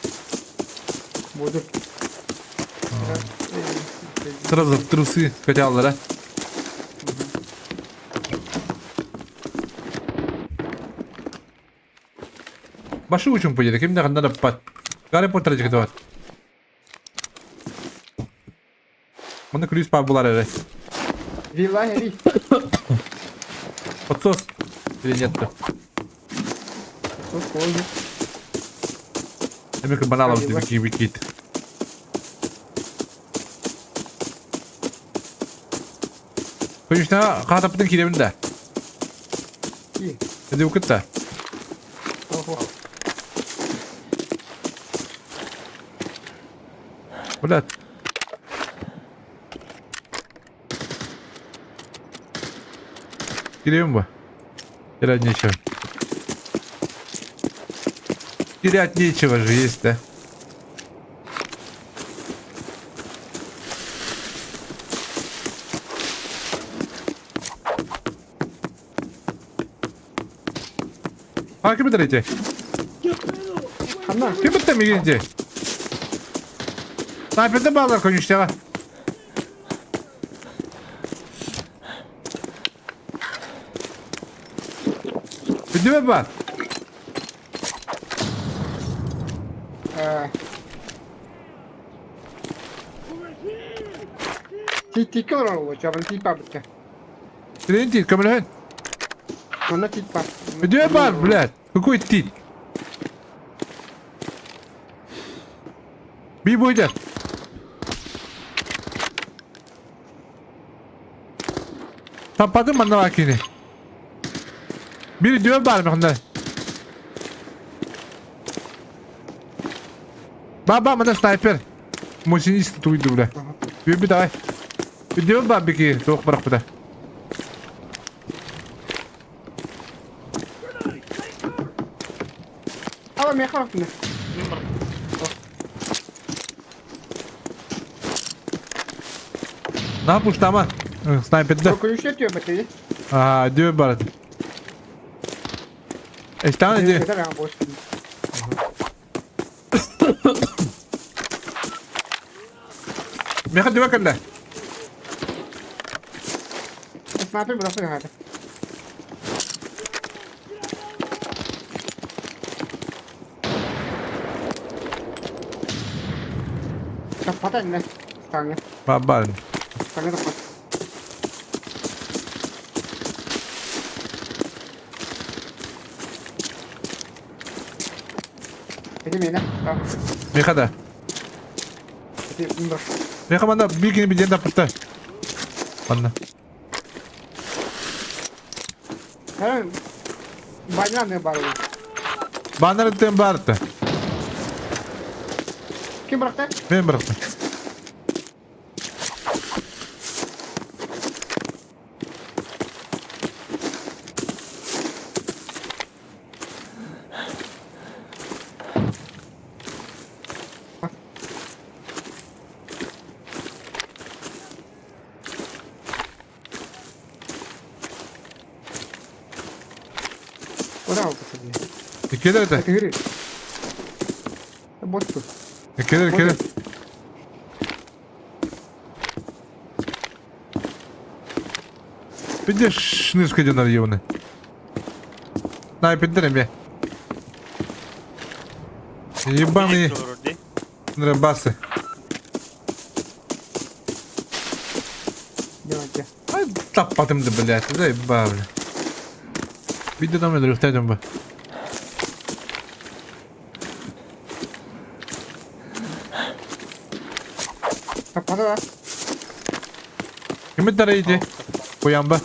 Буду. Сразу в трусы хотел, да? Башы учим поедет, ким надо пат. Гарри Поттер жигит бар. Мында күлүс бар булар эле. Вилла эри. Подсос. Или нет-то? Эмеки баналов вики викит. Конечно, катаптын киребин да. Эди укытта. Блядь. Киребин ба. Терять нечего. Терять нечего же есть, да? А, ким битер Ким битте мигинти? Снайперде bağlar konuştuğa. Bildi бар? Тик олороллор, чабын тип битте. Трен тит, көмөлөһөн. Онно тип бар. Где бар, блядь? Какой тит? Би будет. Таппадым манна бакини. Бир дүө бар мында. Баба, мында снайпер. Мошенист туйду, бля. Би давай. Дүө бар бики, тоқ барақ буда. Ала мен характын. На пуштама. Снайперде. Көкүлүшө бите. А, дүө бар. Эштан иди. Меха дүө кэллэ. Снайпер бирок хады. Таппата инне. Станга. Бабар. Станга таппат. Эти мена. Меха да. Эти мбр. Меха манда бикини биден таппыта. Манна. Баняны бар. Баннер тем барты. Ким быракты? Мен бырактым. Куда вы посадили? Кедер это? Это говори. Бот тут. Кэлэр, кэлэр. Видишь, шнырка дьонор ебаный. Снайпердер эмиэ. Ебаный нрабасы. Давайте. Ай, таппатым да, блядь, заебал, бля. Видно там, я бы. Таппата да. Ким тарайди? Куямба.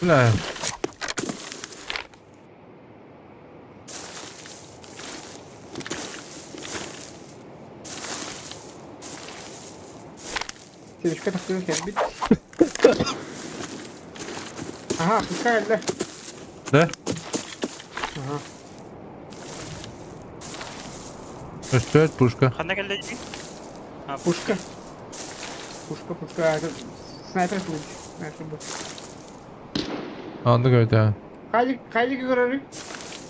Бля. Сибишка тахсыбыт кэлбит. Аха, пускай кэллэ. Да? Аха. Өстөөт пушка. Ханна кэллэ дии? А, Пушка. Пушка, пушка. Это Снайпер будет. Снайпер будет. Онно көтө. Хайдик, хайдик көрөрүй?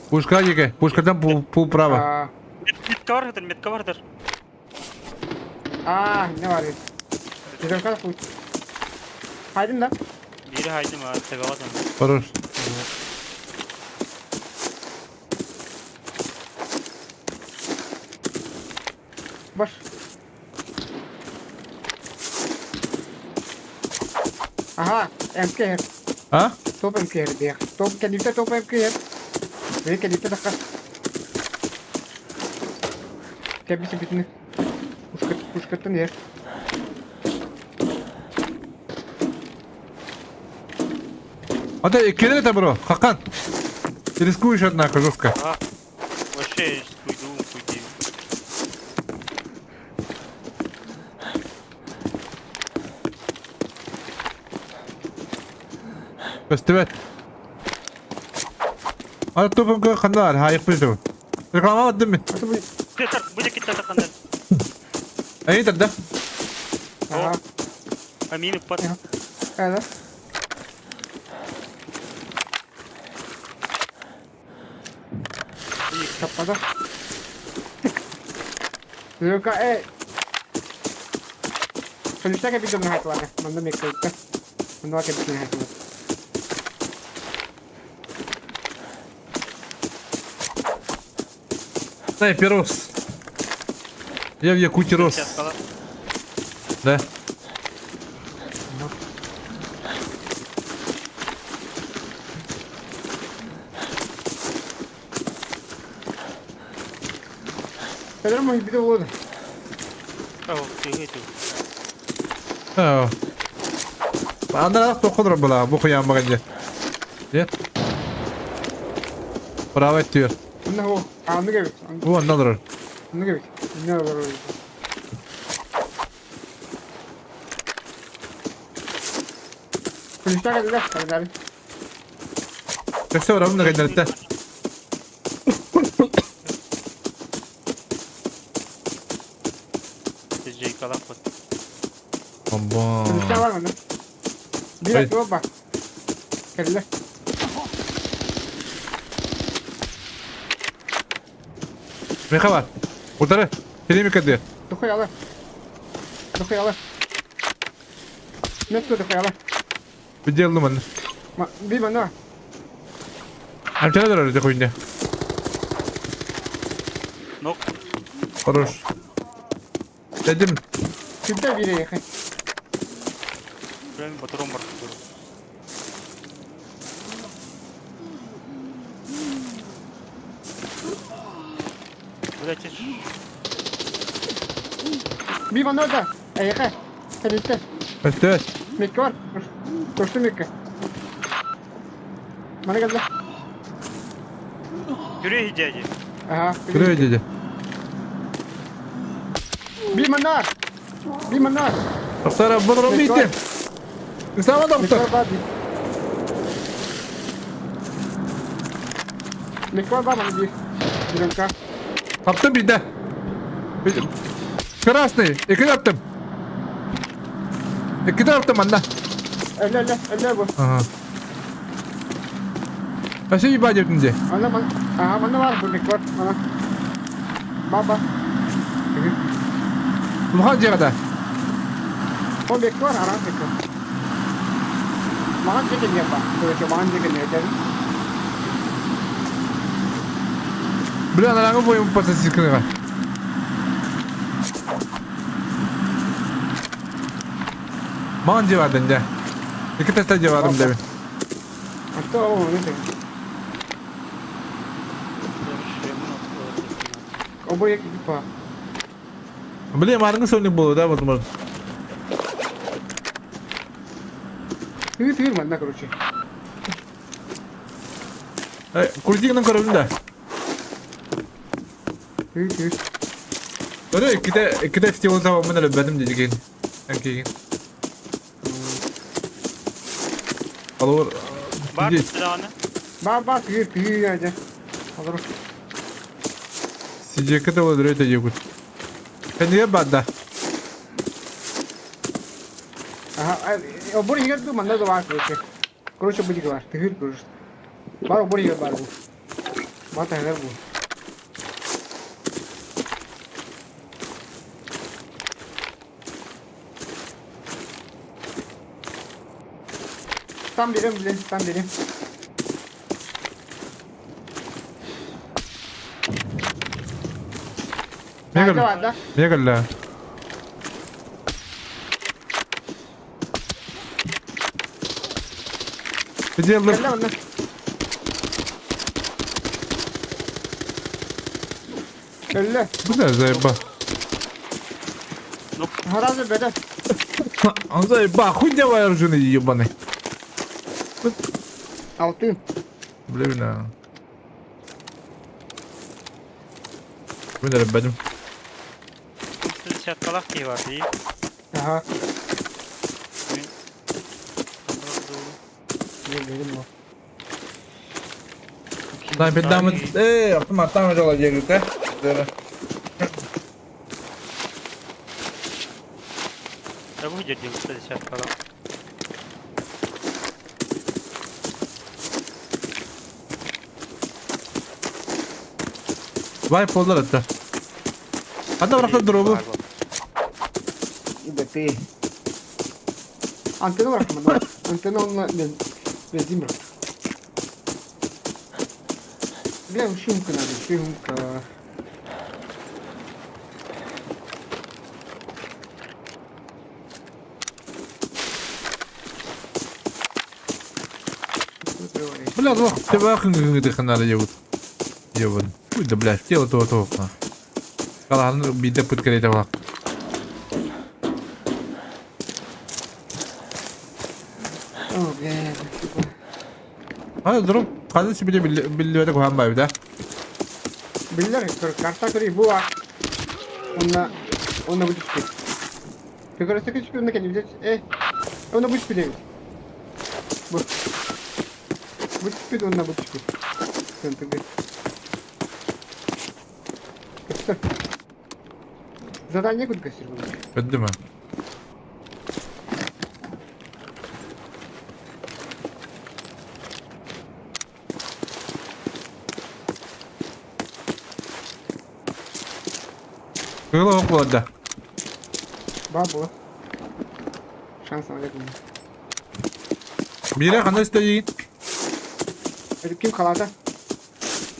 Пушка диэки. Пушкаттан пул, пул право. А, Метка бардыр, метка бардыр. а, не бар. Жирка путь. Хайдым да. Бири хайдым, а тебеҕэ Хорош. Баш. Ага, МК. А? Топ МК диэх. Топ кэлиитэ топ МК. Били кэлиитэ тахха. Кэбиси бүтүнү. Пушка, пушкаттан иһэр. А ты кидай это, бро. Хакан. Ты рискуешь, однако, жестко. Ага. Вообще уйду, уйди. Көстүбэт. А тупым кö хандар, хайык билдим. Реклама баттым мин. Тетер, будет киттер хандар. Эй, тогда. Ага. Амин пат. Ага. Таппада. Люка, э. Солюстака бидем на хатвана. Манна меккайта. Манна кэбитин хатвана. Снайпер рос. Я в Якутии рос. Да. Педро мой биде вода. Оо. Анда тохудра была, бу хуям баганде. Нет? Право тир. Онно хо, ааны кэбит. Бу онна олорор. Онно кэбит. Инне олорор. Күлүстэ кэллэ, кэллэ. Өссө барабын да кэннэриттэ. Жейкалаппыт. Бомбон. Күлүстэ бар манна. Биир атыга бар. Кэллэ. Меха бар. Утары. Телемика дыр. Дохуяла. Дохуяла. Нет, дохуяла. Видел манна. Би манна. Амчана дырар дохуйня. Нок. Хорош. Дедим. Кимде бире ехай. Прям батыром бар. Блять, Би манна да. Ехай. Кэлитте. Өстөөт. Мекке бар. Көстү мекке. Мана кэллэ. Күрей дяди. Ага. Күрөө деді. Би манна. Би манна. Доктора, буду бити. Сама доктор. Мекке бар мана би. Биrenка. Таптым бийде. Красный. Эки таптым. Иккитэ алта манна. Өлө өлө өлө бу. Ага. Вообще ебать диэбитин дии. Манна ман аха манна бар бу бар мана. Баба. Улахан дьиэҕэ да. Ол бек бар аран бек бар. Маҕан дьиэ кэннигэр бар. Короче, маҕан дьиэ кэннигэр дьэ. Бля, анарааҥы бойум пососискыныга. Маҕан дьиэ бардын дьэ. Икки теста дьиэ бардым дебин. А то ол не Обоек типа. Блин, маарыҥы сольник буолуо да, возможно. Тыыр тыыр манна, короче. Крутигынан көрөбүн да. Тыыр тыыр. Өрө иккитэ иккитэ фтион табаммын өлөбөтүм дии Кигин. Алор. Бар даҕаны. Бар бар тыыр тыыр дьэ. Олору. Сидиэккэ да өлөрө диэбит. Кэннигэр бар да. Ага, обор игер ду манна да бар короче. Короче, будет бар. Тыыр короче. Бар обор игер бар бу. Бар тагар бу. Там берем, блин, там берем. Мега, мега Где Өллө. Бля, заеба. Харазы бөдө. Он заеба, хуй давай оружие ебаный. Алтын. Бля, бля. Бля, бля. Десяткалаах киһи бар дии. Ага. Мин Снайпер дамы. Эй, автомат там жала дегит, э? Да будет десяткалаах. Вай полдар это. Ханна бырахта дробу. Да ты. Антенна бырахтым, антенна онно бензин бырахтым. Бля, шумка надо, шумка. Бля, лох, тебя хнгнгдыханара ебут. Ебан. Ой, да блядь, тело того того. Калахан биде пыт керете балак. О, бля, А, дроп, хазы себе биллибете кухан бай, да? Биллер, карта көрүй бу а. Онна, онна будет спит. Ты говоришь, ты теперь на взять, э, онна будет спит. Бу. Будет спит, онна будет спит. Задание куда костер Өттүм. Кыла оқ Бабу. Шанс на век. Бире қандай істейін? Ким халата?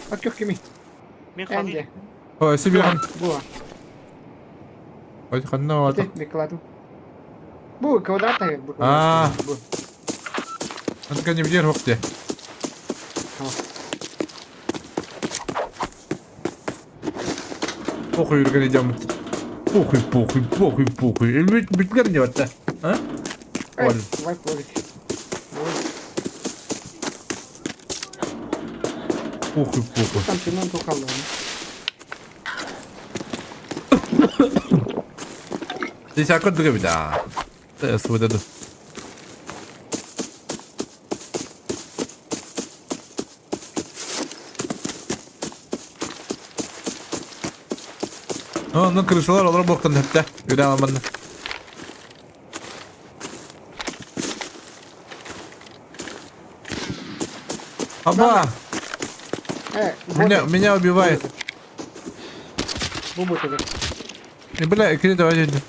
А көх кими? Мин халый. Ой, себе хан. Бу. Ой, ханна вата. Микладу. Бу, квадрат бу. А. Анка не бдер хокте. Похуй үрген идем. Похуй, похуй, похуй, похуй. Элбит битлер не ватта. А? Ой, давай полик. Похуй, похуй. Там темно тухало. Десятка древда. Свобода. Ну, крысалар олар боқтан хәтта. Үдә алмадны. Аба! Меня, меня убивает. Бу бу тебе. И, бля, кини давай иди.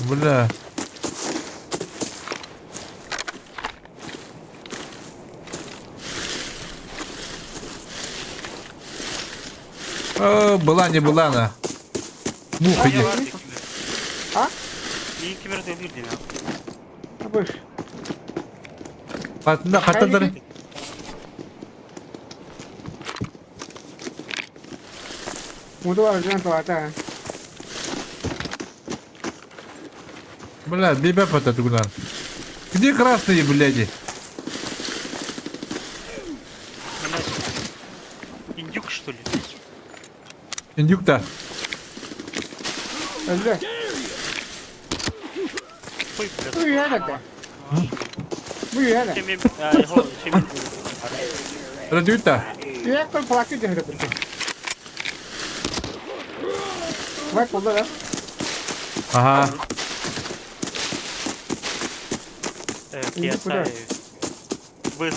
Бля. О, была не была на. Муха иди. А? Мин кимер өлүр дим. Абыш. Хатында хатында. Мудуар жан туата. Бля, бибе пата тугунан. Где красные, бляди? Индюк, что ли? Индюк-то. Өллө. Ой, бля. Бу үйәле да. Бу үйәле. Чемим, а, хо, чемим. Радюта. Үйәк көл плакы дehre bir. Vay kolda da. Ага. KSI. Вы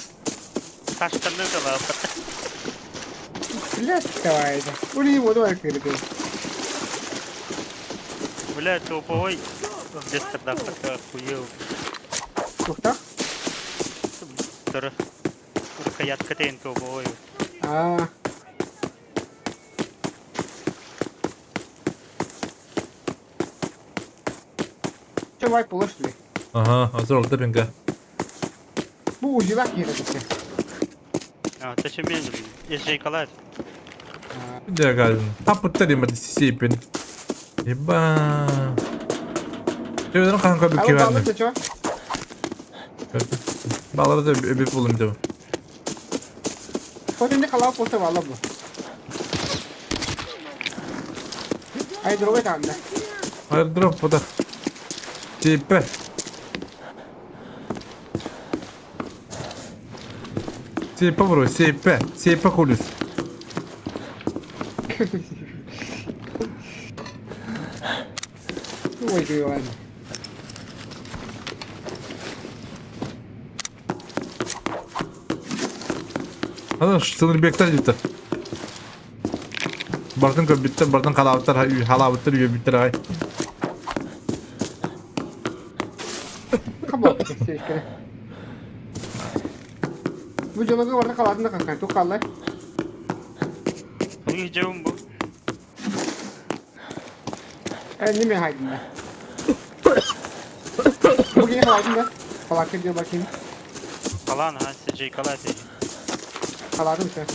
Сашка Нытова. Блядь, давай это. Ули его давай кырды. Бля, топовой. Без тогда пока охуел. Тухта? Тор. Рукоятка тен топовой. А. Че вай положили? Ага, азыр олда бенга. Бу узилак yere А, это чем мен, блин. SJ Калат. Где газин? Тапыттар ема сисейпин. Еба. Төдөн хан көбүк А кебердим. bu че? Балары да өбүп болум деп. Хоть не халау после вала бу. Ай, другой там, да. Аэродроп пода. Типе. Сепе бро, сепе. Сепе хулис. Ой, ладно. Ана сынырбектер дипті. Бартын көп биттер, бартын халабыттар, халабыттар, үйе биттер ай. Кабыл сешкere. Бу жолога барда каладын да канкан, тук калды. Них жеум бу. Э, неме хайдын да. Бу кини халадын да. Халакы диyor bakayım. Калан, а, SJ Калат. Халадын sen.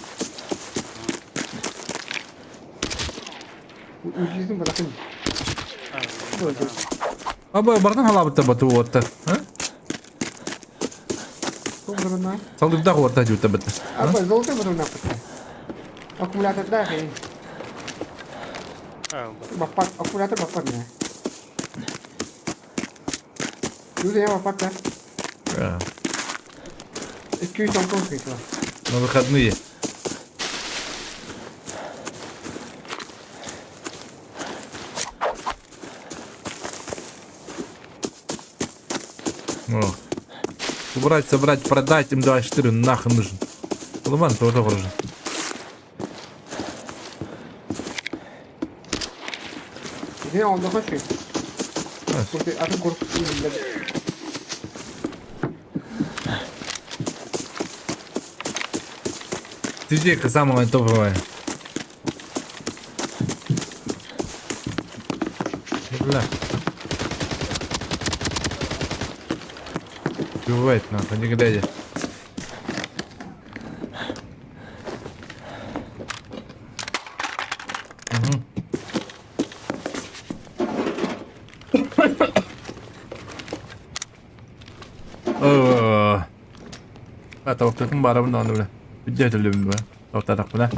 Ucuzun bırakın. Аба бартын халабыттар бату оттар. Тук duruna. Салдырда орта жута бит. Аба золото buruna pıtı. Аккумулятор да хей. Баппат, аккумулятор баппат не. Юза я баппат да. 210 кıyısı var. На выходные. О. Убрать, собрать, продать им 24 нахрен нужен. Ломан тоже нужен. Yine onda koşuyor. Artık korkutuyor. Сидейка самая топовая. Бля. Убивать нахуй, не глядя. Угу. О, А, тавақтардың барабын да бля. Бүдде төлемін бля. Тавақтардақ бля.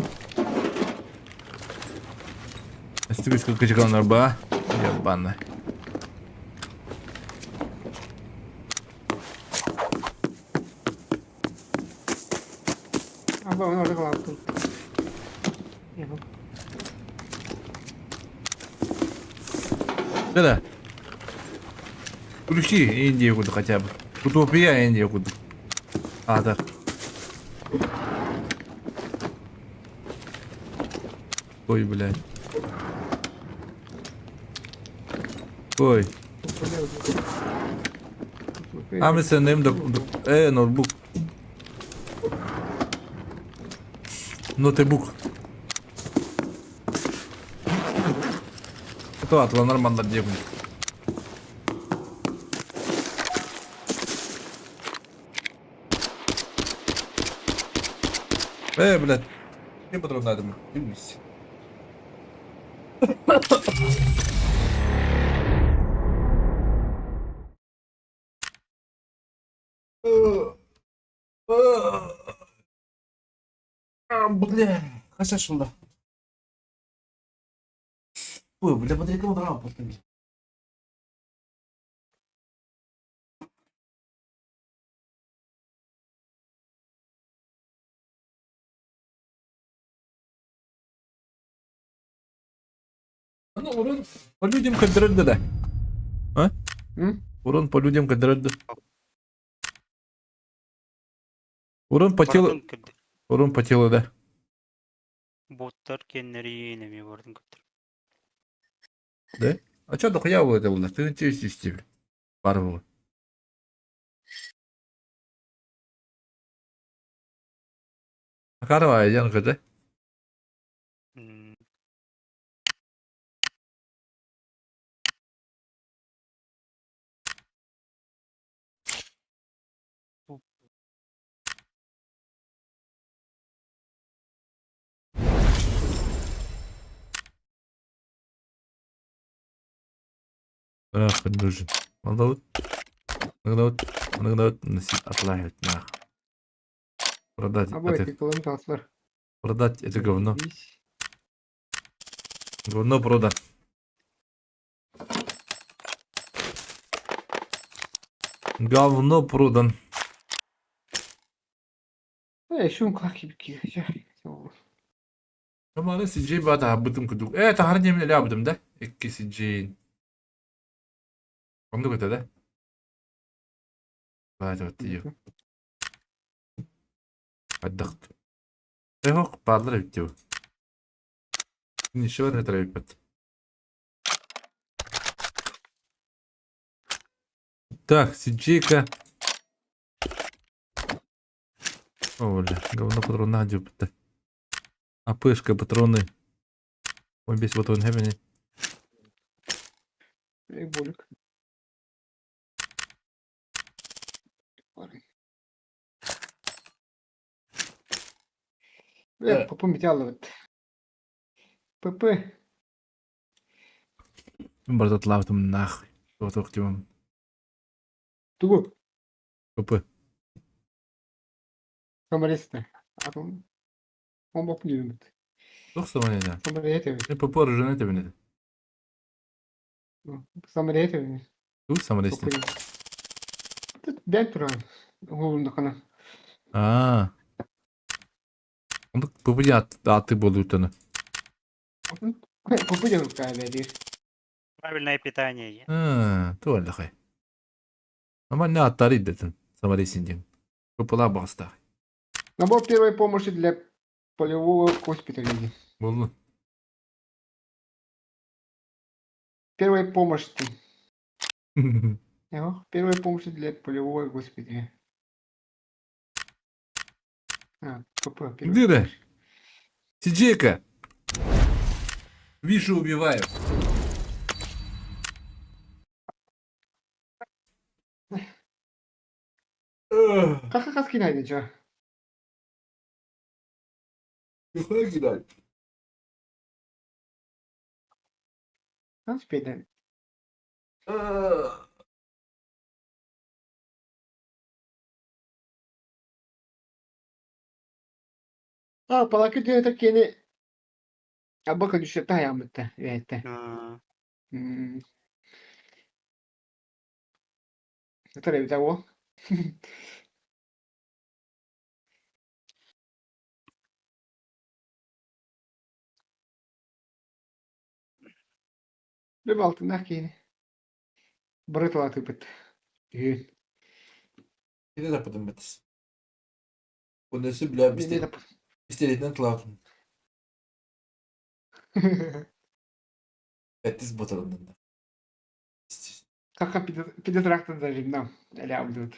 Стигис кычыкандар ба. Ебаный. Аба onu orada kalattım. Да. Включи Индию куда хотя бы. Утопия Индия куда. Адар. Ой, блядь. Ой. А мы с ним ноутбук. Ноутбук. Это атланар мандар диэбин. Э, блядь. Не патрон надо мне. Дивись. Бля, хаса шулла. Ой, бля, батарейка брал потом. Ну, урон по людям контроль да. А? М? Урон по людям контроль да. Урон по телу. Бардын кырды. Урон по телу, да. Боттар кеннери эмиэ бардын кырды. Да? А чё дохуя было это у нас? Ты тебе Бар было. Карвай, Янка, да? М. Ах, нужен. Надо вот, надо носить, отлавить, нах. Продать Абой это, кылын таслар. продать это говно. Говно продать. Говно продан. Э, шум клаки Ama CJ بعدها حبيتهم كدوك ايه تهرني من اللعب ده اكي سي عندك ده بعد تيو الضغط ايه بعد تيو نشوف نتريبت Так, CJ-ка. О, бля, говно патрон на ёпта. АПшка, патроны. Ой, без патрон хэбени. Болик. Э, ПП металлывает. ПП. Бардат нахуй. Вот охтимом. Тугу. ПП. Самолеты. А он он бок не любит. Тух самолета. Самолеты. ПП оружие это Самолеты. Тух самолеты. Бән туран. Оҕундахана. Аа. Онда ПП аты болуутаны. ПП диэн каабэдир. Правильное питание. Аа, туаллахай. Нормально аттары дэтин. Самолесин ден. ППла бағыстақ. Набор первой помощи для полевого госпиталя. Болду. Первой помощи. Первая помощь для полевого госпиталя. А, ПП. Дыра. Сиджейка. Вижу, убиваю. Как как скинай чё? Какая кидать? Нас пейден. А, палаки диэн кени Абака düşe таямытта, үәтте. Это эбитэ уол. Бе балтынах киини. Бары тылаатыыбыт. Үһүөн. Кини таппытым бэтис. Оннусы бля Мин таппыт. пистолетинэн тылаатым. Бэттис боталыннар. Кака пидетрактан зажимнам. Эля удут.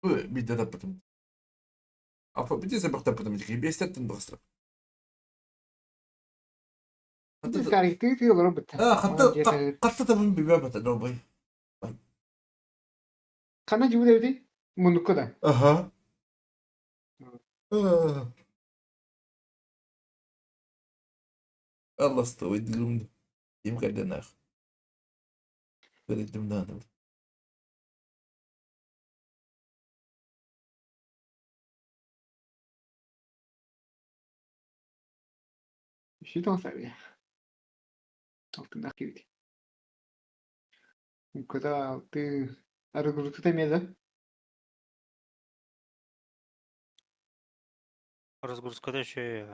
Биирдэ таппытым. Апа биирдэ сабах таппытым биэстэттэн баҕастар. Кариктыы олорбут. Хатта хатта табын билбэт бата долбай. Хана дьыбыт эбитий? Муннукка да. Аха. Allah стоит Им кэллэнэх. Көрүдүм даҕаны. Үсүү тоҕус Алтыннаах киирбит. Кыта алты арыгылыкта эмиэ да Разгрузката еще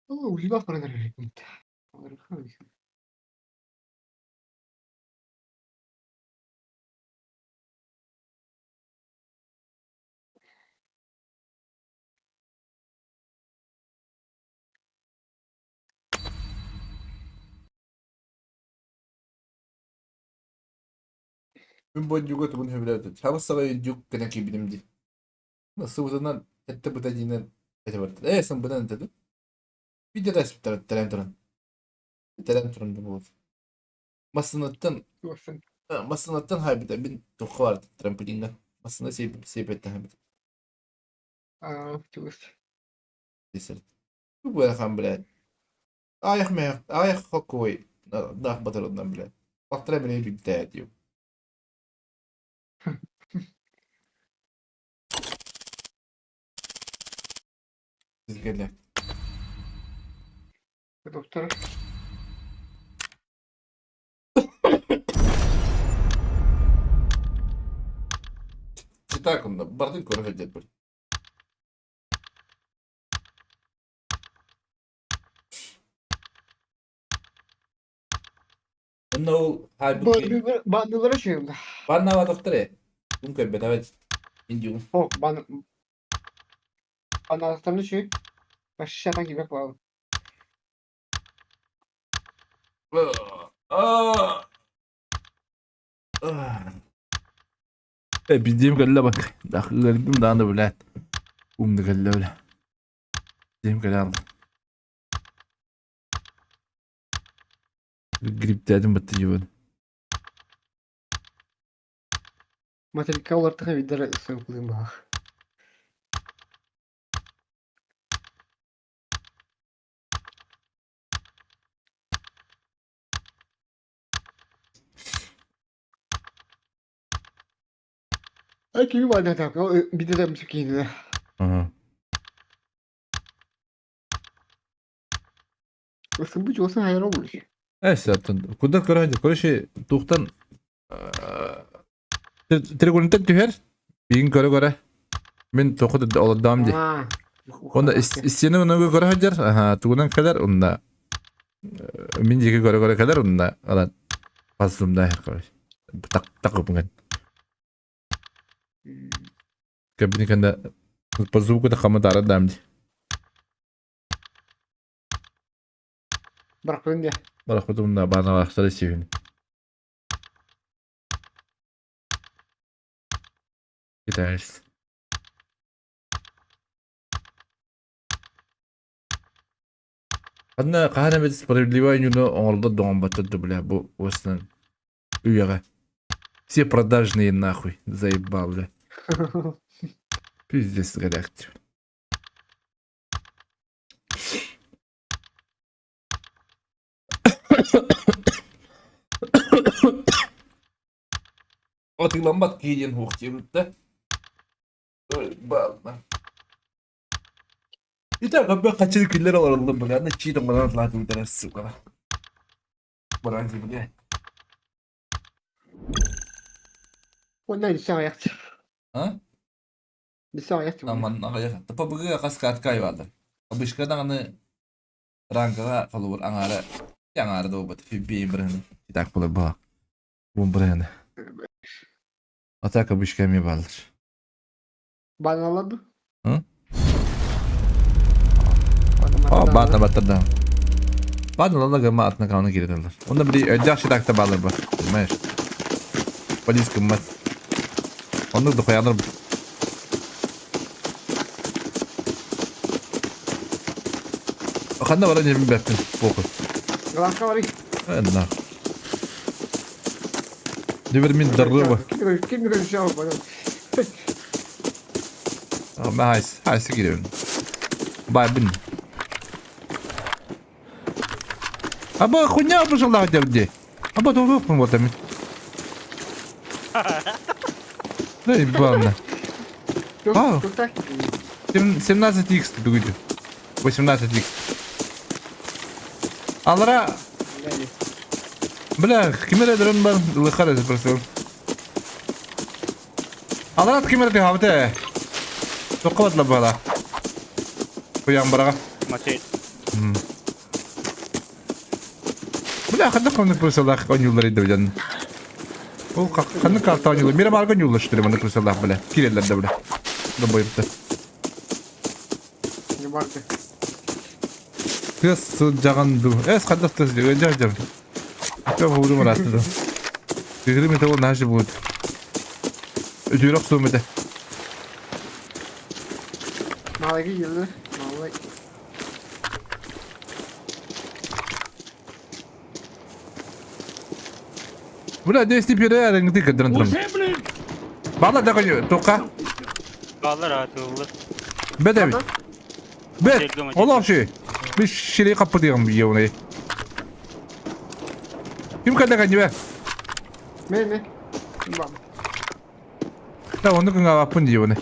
Улибах баран эрэр эбит. Мин бу дьуга тугун сөбүлээбитим. Сабыс-саҕа дьук гынан киирбитим дии. Сыбытынан этте быта диинэн этэ барда. Ээ сымбынан этэ Видео тэрээн туран. Тэрээн туран да буолуо. Массыынаттан массыынаттан хаайбыта мин туохха баар трамплиҥҥа. Массыына сиэпэттэн хаайбыта. Аа, чугас. Бу ыарахан блядь. Аайах мээх аайах хоккой наах батарыннан блядь. Бактара мини билтээ дию. Сизгеле. Доктор. Читак онно бардын көрө сылдьарбын. Онно ол хаайбыт Баандылара үчүгэй Бааннаабатахтар ээ. Кум көрбөтөҕө индюгум. О, баан Бааннаабатахтарына үчүгэй. Вообще так киирбэт буолабын. Биздиим кэллэ бак. Ыарыйдым даҕаны билээт. Уум да кэллэ бile. Биздиим кэлэ алла. Гриптээтим бытты дьыбын. Материкка олортоха видер сыылкылыым баах. Ай кими бааннаатаак биирдэ да киһинэ. Ысымбы чуосын хайара olur. Эсэттэн куда көрө короче туохтан треугольниктан түһэр биин көрө көрө мин тоқу олордоом ди онно истиэни онно көрө сылдьар аха тугунан кэлэр онно мин диэки көрө көрө кэлэр онно ылан пазлумда короче так так гыппын кэбини кэннэ по звуку да хамытаара даам ди Бырахпытын диэ. Бырахпытым да бааналаахтара сиһин. Китаец. Ханна хаһан эмит справедливай ньуну оҥордо доҥомботтор да бля бу уостан үйэҕэ. Все продажные нахуй заебал бля. Пиздец галактик. Атыыламмат киһи диэн суох диэбит да. Баална. Итак, опять хотели киллер олороллор, бля, на чьи там банан латывают, сука. Баран бля. Уонна өссө аҕыйах А? Өссө аҕыйах Аман аҕыйах. Тапа хас катка айбалар. Обычка даҕаны рангаҕа холобур аҥаара аҥаара да буолбат. Фибиин бырыһыны. Итак буолар баҕа. Бун бырыһыны. Атака обычка эмиэ бааллар. Баналар ду? Ы? О, баатна баттарда. Баатна лала гыма атна кауна киреталлар. Онда били өйдөөх шитакта баалар бар. Понимаешь? Полис гыммат. Оннук дохуянар Ханна баран иһэрбин бэппин, похуй. Глазка барый. Энна. Дибер мин даррыба. Ким көрүшө баран. Мен хайс, хайсы кииребин. Байбын. Аба хуйня пошла хотя бы где. Аба туох вот там. Да ебано. А. 17x бүгүн. 18x. Алара Бля, ким эрэ дрон бар, лыхар спросил. Аларат ким эрэ тыһаабыта Тоққа батла бала. Куян бараға. Матей. Бля, ханнык ханнык прысалах ойнуулар иде билен. Ол ханнык карта ойнуулар. Мира барга ойнуулар что ли, маны прысалах, бля. Киреллер да, бля. Добойыпты. Не барды. Тыас сылдьаҕын дуу. Эс ханнык тыас ыалдьар дьар. Өтө хуурум ыраатты дуу. Тыгырым это ол наша будет. Өтүрөх суум этэ. Малайга yıllı. Малай. Бля, 201 арыҥты кырдыран турам. Бала да коню, тока. Баллар атыллы. Бет эбит. Бет, олох ши. Biz şireyi kapatıyorum bir onu. Kim kadar kanı be? Мен мен. Бам. Да, он кыңа апын дии оны.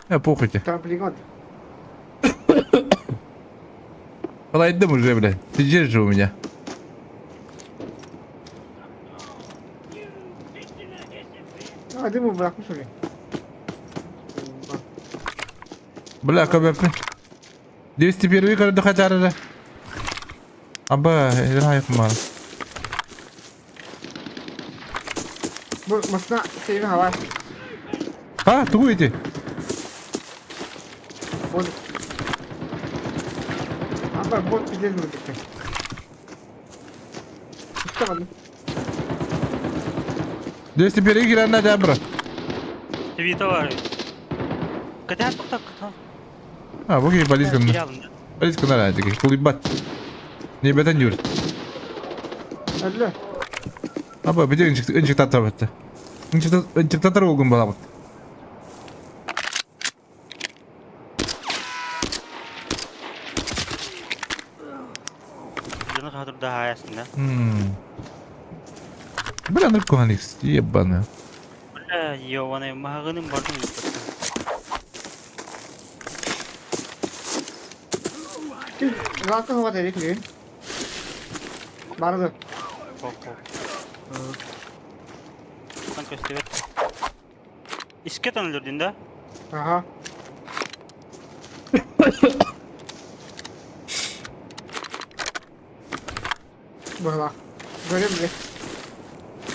Я похуй тебе. Трамплин. Қалайдым уже, бля. Ты держи у меня. А, дымы bırakmış oraya. Бля, көбөппүн. 201 көрдө хачарыра. Аба, эден хайыкым бар. Bu masına sevgi hava. А, тугу ити? Бот. Аба, бот пиздец будет. Что 201 киренне жабра. Твита бар. Ката токта ката. А, бу кей полис гынна. Кире алынды. Полис гынна рәдиги. Кулибат. Не бетен юр. Öyle. Аба, биде ынчык ынчык татар бетте. Ынчык ынчык татар болгон балабыт. Дьону хатырда хаайасында. Бля, нарконикс, ебаная. Бля, ёбаный маһагыным бардым. Rahatla hava dedik mi? Bardı. Хан көстөбөт. Иске өлдүрдүн да? Ага. Была. Говорим, блядь.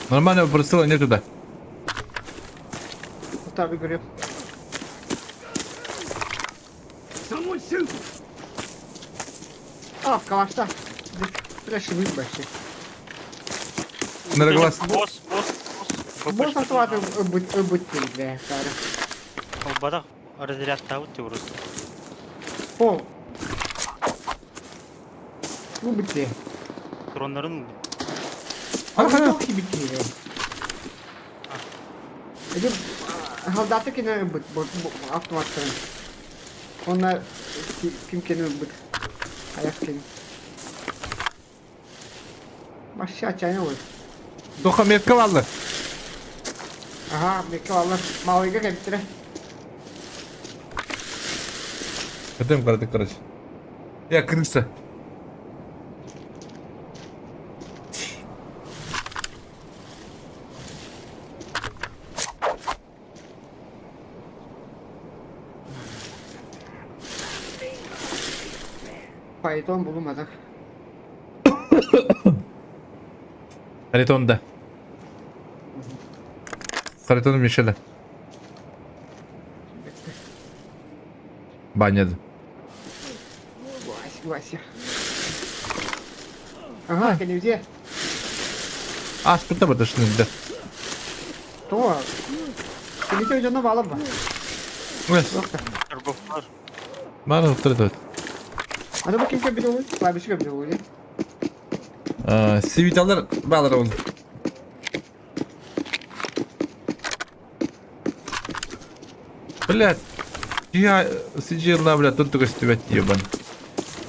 Нормального прицела нету да. Tabi görüyorum. Someone shoot! А, калашта. Флеш вообще. Нароглас. Босс, босс, босс. Босс автоматы быть, бля, сары. Ылбатах разрядтаабыт дии просто. О! Бу битте. Дроннарын ылбыт. Ага. Битте. Эди солдаты кине ылбыт автоматтарын. Онна ким кини ылбыт. Аяк кини. Вообще отчаянно ой. Тоха метка баллы. Ага, метка баллы. Малыйга кэлбиттэрэ. Көтөм кыратык короче. Я крыса. Python bulunmadık. Харитон да. Харитон Мишеля. Баня. Вася, Вася. Ага, кэлибитиэ. Ааспыта бытышнында. Тоҕо? Кэлитэ дьоно баалар ба? Торговлар. Баар туттар Аны бу ким кэлбит ол? Клавиши кэлбит ол. Сивиталар баалар ол. Блядь. Я сидела, блядь, тут только стебет ебан.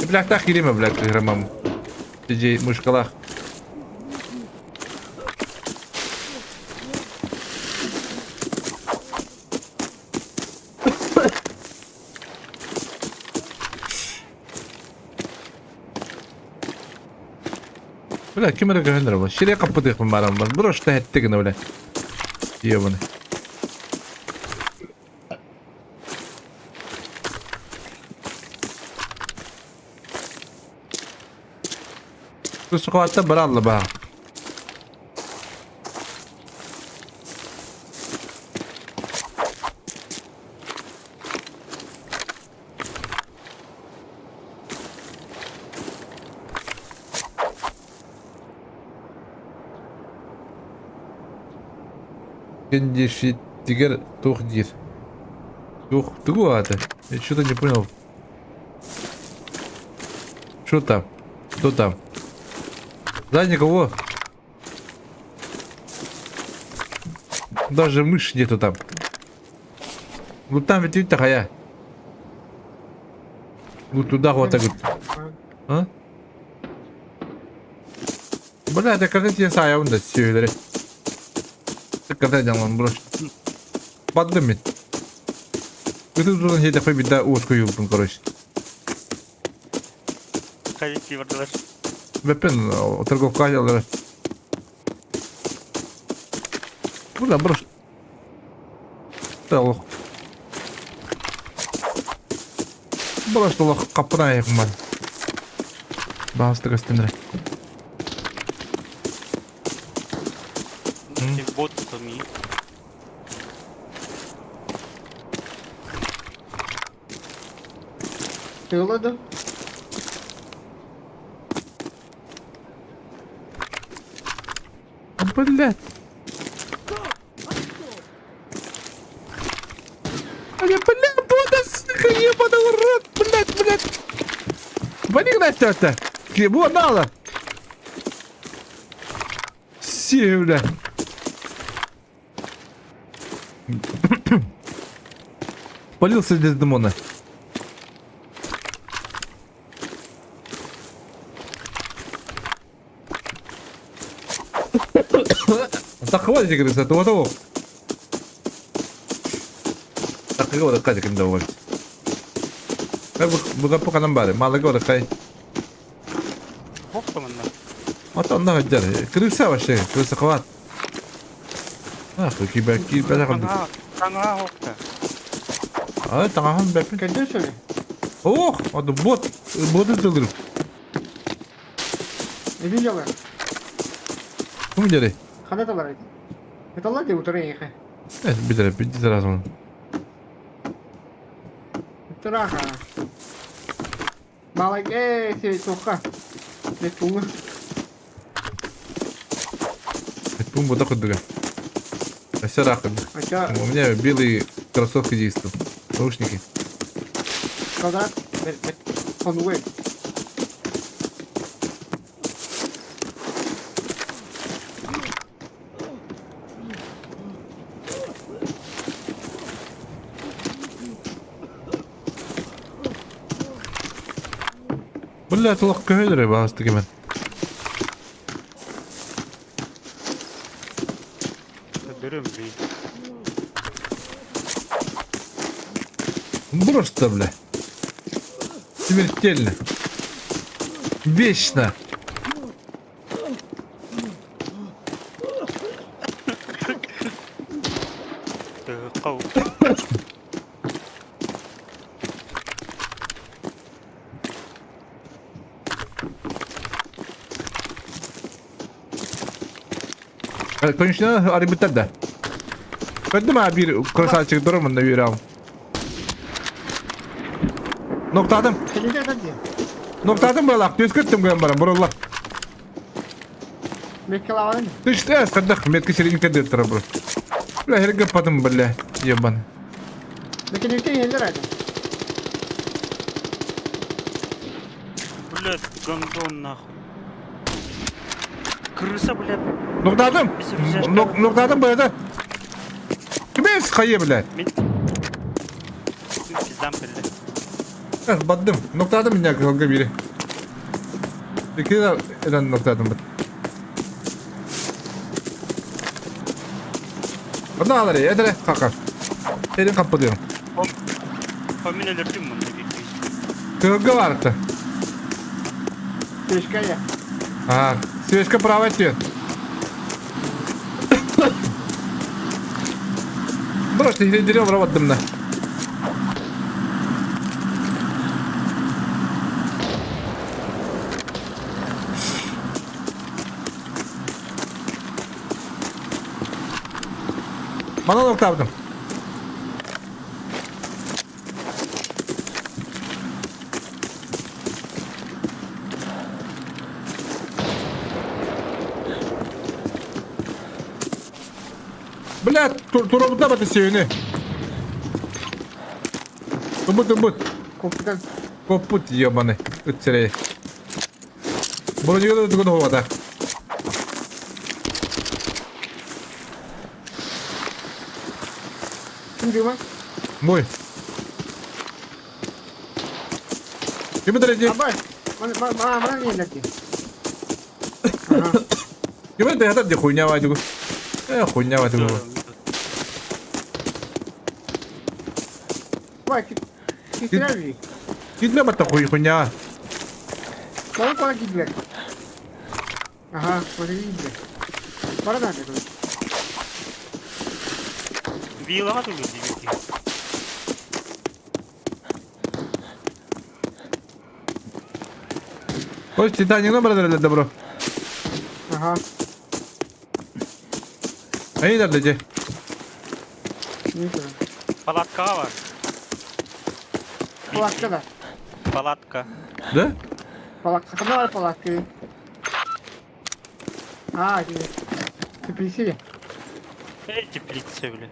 Блядь, так кириме, блядь, граммам. Сиди мышкалах. Бля, ким эрэ көһөннөр бу. Сире каппытыахпын баран бар. Брошта хэтте гына, бля. Ебаный. Суховатта баралла ба. Кендишиттигэр туох диир? Туох тугу аата? Я что-то не понял. Что там? Кто там? Да, никого. Даже мышь нету там. Ну там ведь видите, такая. Ну туда вот так вот. А? Бля, это как я сая он да сүйелери. Когда делаем брось. Подымет. Ты тут не такой беда узкую, короче. Ходить бардылар. Бэппин торговка дьаллара. Бу да брошь. Олох. Брошь олох капына айыкман. Баҕастык өстөнөрө. Бот ми. Тыла да? Блядь. Бля, бля, бота, сука, ебаный в рот, блядь, блядь. Вали на это. Бу мало. Си, бля. Полился Дездемона. Так хватит, говорится, этого того. Так его так кадик не довольно. Бу капы бары, мало года кай. Хопта манна. Вот он давай дер. Крыса вообще, крыса хват. Ах, кибер, кибер, Таҥаһа, таҥаһа хопта. А, таҥаһын бэппин. Кэлдэ söyle. Ох, это бот, бот это Видела? Кум дери? Хана талар эти. Это лади утары ехе. Э, бидер, бидер разум. Траха. Малак, э, себе тоха. Не тунга. Пум вот так вот Все рахат. Ача. У меня белый... Кроссовки действуют. Наушники. Квадрат. Конвой. Бля, толох көһөлөр баҕастык кемен. Просто, бля. Смертельно. Вечно. Конечная арбитр да. Көрдүм а бир красавчик турар мында үөрөм. Ноктадым. Ноктадым балак, төс көттүм көйөн барам, бурулла. Түштө, сырдак, метки сирин кедер турар бу. Бля, херге патым, бля, ебан. Блядь, гондон нахуй. Крыса, блядь. Ноктадым. Ноктадым бля. Кимес хайы, блядь. Мин пиздам кэллэ. Баддым. Ноктадым меня кылга бири. Ики эдан ноктадым бит. Одна алары, эдере какар. Элин каппыдыым. Мин өлөрдүм мында бир Кылга барыты. Свечка я. А, свечка права тебе. Брось, ты дерево работаем на. Монолог табдым. Бля, турабыта бата сүйүнү. Тубут, тубут. Коппутан. Коппут ебаный. Үтсерей. Бронюга да тугун хуата. Ким дыма? Мой. Ким дәрәҗе? Абай. Мана мана не ләки. Ким дәрәҗе ди хуйня вай дугу. Э хуйня вай дугу. Вай, китләри. Китлә батта хуй хуйня. Кала кала китлә. Ага, вот китлә. Бара да. Вилага түгел ди. Ой, Титаник номер добро. Ага. Эй, да, где? Палатка бар. Палатка да. Палатка. Да? Палатка. Кана бар палатка. А, теплица. Эй, теплица, бля.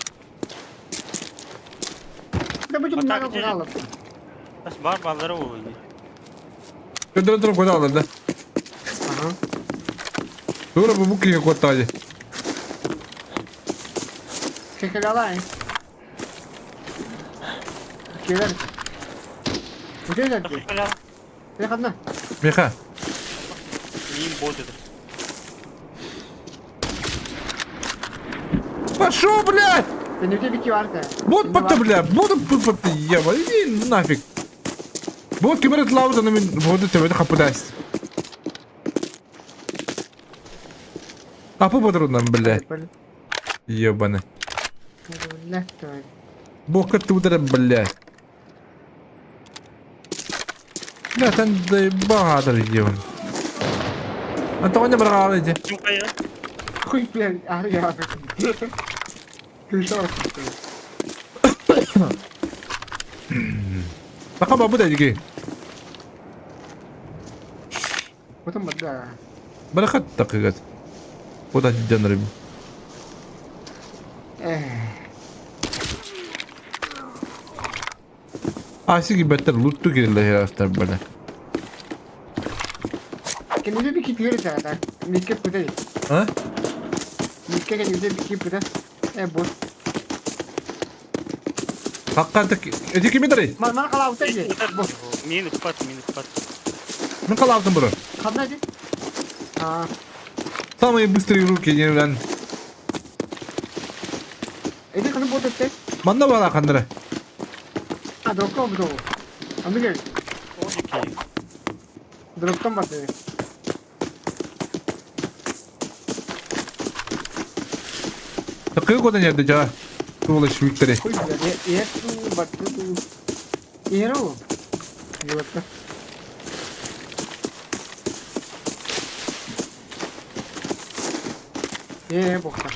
Да будем много каналов. Бас бар баллары ул инде. Көдөрө туруп куда алар да. Ага. Тура бу букки коттады. Кекелалай. Келер. Где это? Меха. Меха. Мин будет. Пошел, блядь! Да не тебе киварта. Вот пата, бля, буду пата, еба, иди нафиг. Вот кемерет лауда на мен воду тебе хападасть. А по патронам, блядь. Ебаный. Бока ты удара, блядь. Бля, там доебал, ебан. А то не брал, иди. Хуй, блядь, а я. Ты Пока бабу дай, Потом, да. Барахат такыгат. Куда деден рыбу? Аси кибеттер лутту кириллэһиастар бale. Киниле bir kit zaten. Mikke pıda. А? Mikke киниле bir kit pıda. E bu. Хакката эти кимедери? Ман қалаута же. Бу. Мин ыппат, мин ыппат. Мин қалаптым бұрын. Қандай де? А, Самые быстрые руки не білән. эти қаны бот өтті. Манна бала қандыры. А, дропка бу. Аны кел. Окей. Дроптан барды. Такы кодан жерде жа. Тулыш Виктори. Хуй бля, е батты. Еру. Йотта. Е, бохта.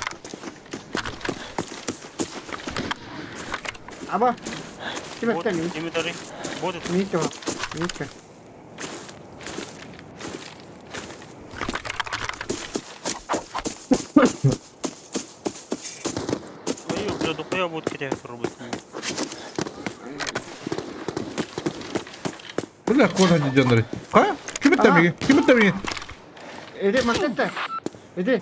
Аба. Ким Бот, өттө мин? кимедери? Бот это. Микке. Микке. Ой, бля, дохуя бот киря рубит. Бля, кодан жандыры. Ка? Ким өттө миги? Ким өттө миги? Эди, мантетте. Эди,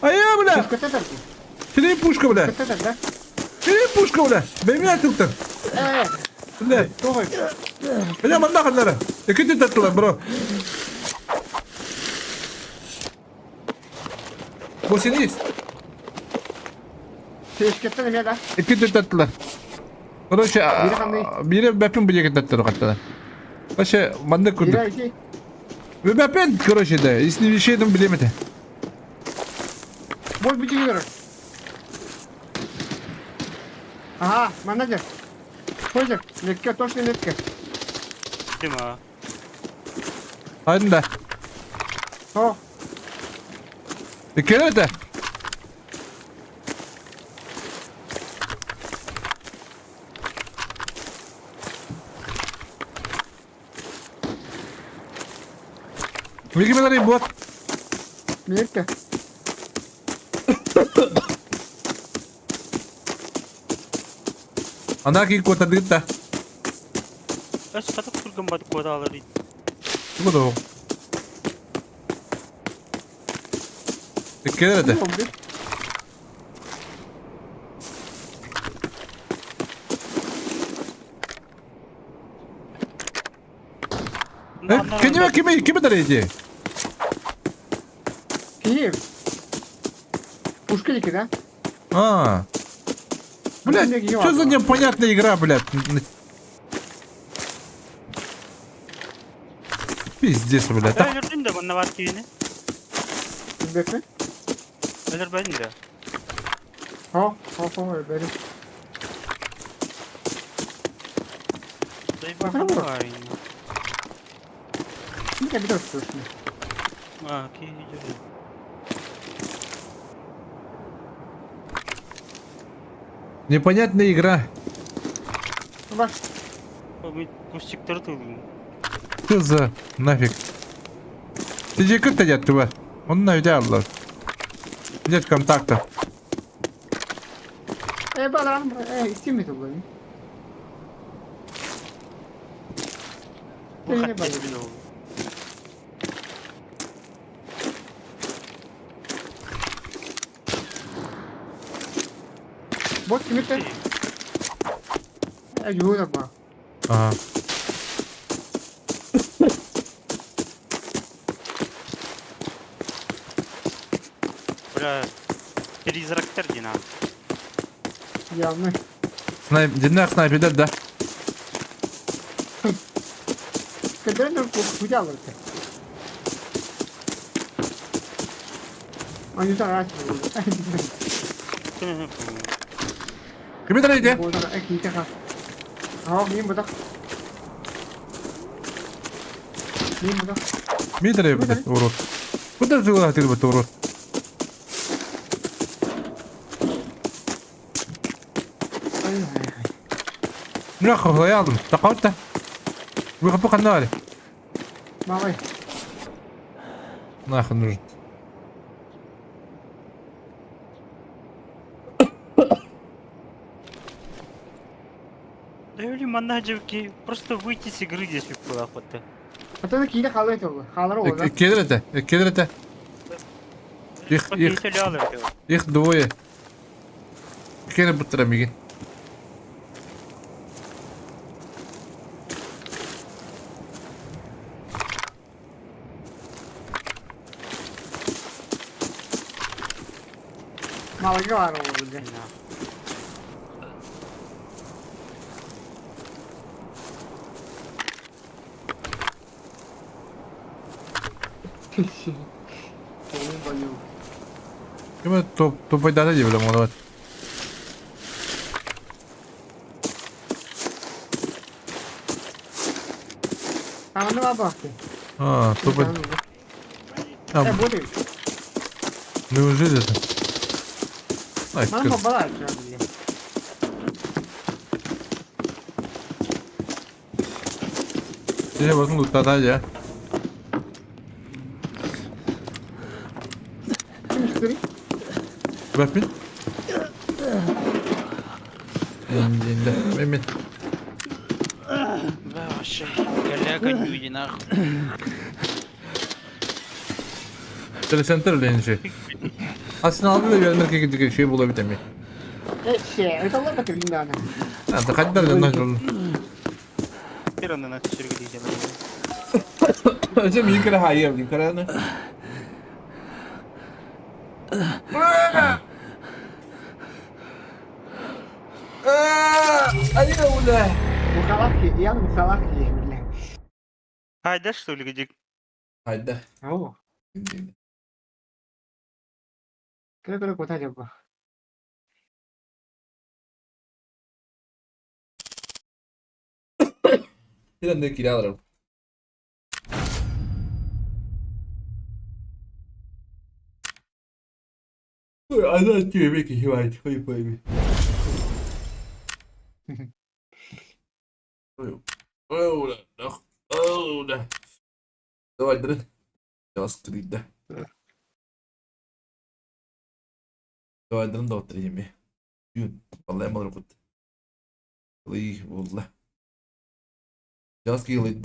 Ая, бля! көтөтөр. Три пушка, бля! Көтөтөр да. Три пушка, бля! Бемин атылтын. Э, Бля, тоғой. бля, манна қандыры. Екі таттылар, бро. Бу сенис. Тешкеттен эме да. Екі таттылар. Короче, Бири қандай? бири бәпін бір екі таттылар қаттылар. Вообще, манна Бири күрдік. айти. Бәпін, короче, да, если вещей білемеді. Бой бүтүгөр. Ага, менеджер. Хозер, метке, точно метке. Дима. Айдын да. О, Келеді. Мегемелер бот. метке. Ана ки котадыт да. Өс катып күргөн бат кодалар ит. Буду. Келеді. Кеме кеме кеме дареди? Киев. Пушка дики, да? А. Блядь, что за непонятная игра, блядь? Пиздец, блядь. Так, Өлөрдүм да манна бар кийини. Бекме? Өлөрбөдүм да. О, о, о, бери. Заебал Бахыр бар. Не бит слышно. А, ки идет. Непонятная игра. Баш, Кустиктер тылдым. Что за нафиг? Ты же как то тува? Он найдя Allah. Нет контакта. э, балам, э, истимит булар. Бу Не хат балам. Вот кимите? Э, юра ба. Ага. Бля, призрактар дина. Явно. Снайп, динах снайпер, да? Кеден кудя алырды. Они да Кеме дареди? Э, ките ха. А, мин буда. Мин буда. Ми дареди, урод. Куда ты ты вот урод? Ай, ай, ай. Ну, алдым. Тақауытта. Выхопу қандай Мамай. Нахуй нужен. Да или манна просто выйти с игры здесь была охота. Ата киирэ хаалар этэ ол. Хаалар ол да. Келер этэ, келер этэ. Их, их, их двое. Келер буттара мигин. Малага бар ол бile. Ким топ тупайдата дии билем олор. Ананы бабахты. А, тупой. А, Э, будет. неужели это? Ай, Мама кыр. бабала, блин. Дьэ, батын луттата дьэ. Бэппин? Инде, мен. Да, вообще. Голяка люди, нахуй. Телецентр ленжи. Aslında aldı da yönetmek gibi şey bulabilir mi? Э, это ладно, ты блин, Ha, da kaç tane lan Теперь он на сергей Öyle mi yukarı hayır yukarı ne? Мухалавки, я на мухалавке, бля. Айда что ли, где? Haydi. Ау. Кыра кыра кота жабба. Bir de kiralarım. Она тебе кивает, хуй пойми. Давай, дрын. Давай, дрын да отырайын Vallahi mal كنت. والله. Just kill it.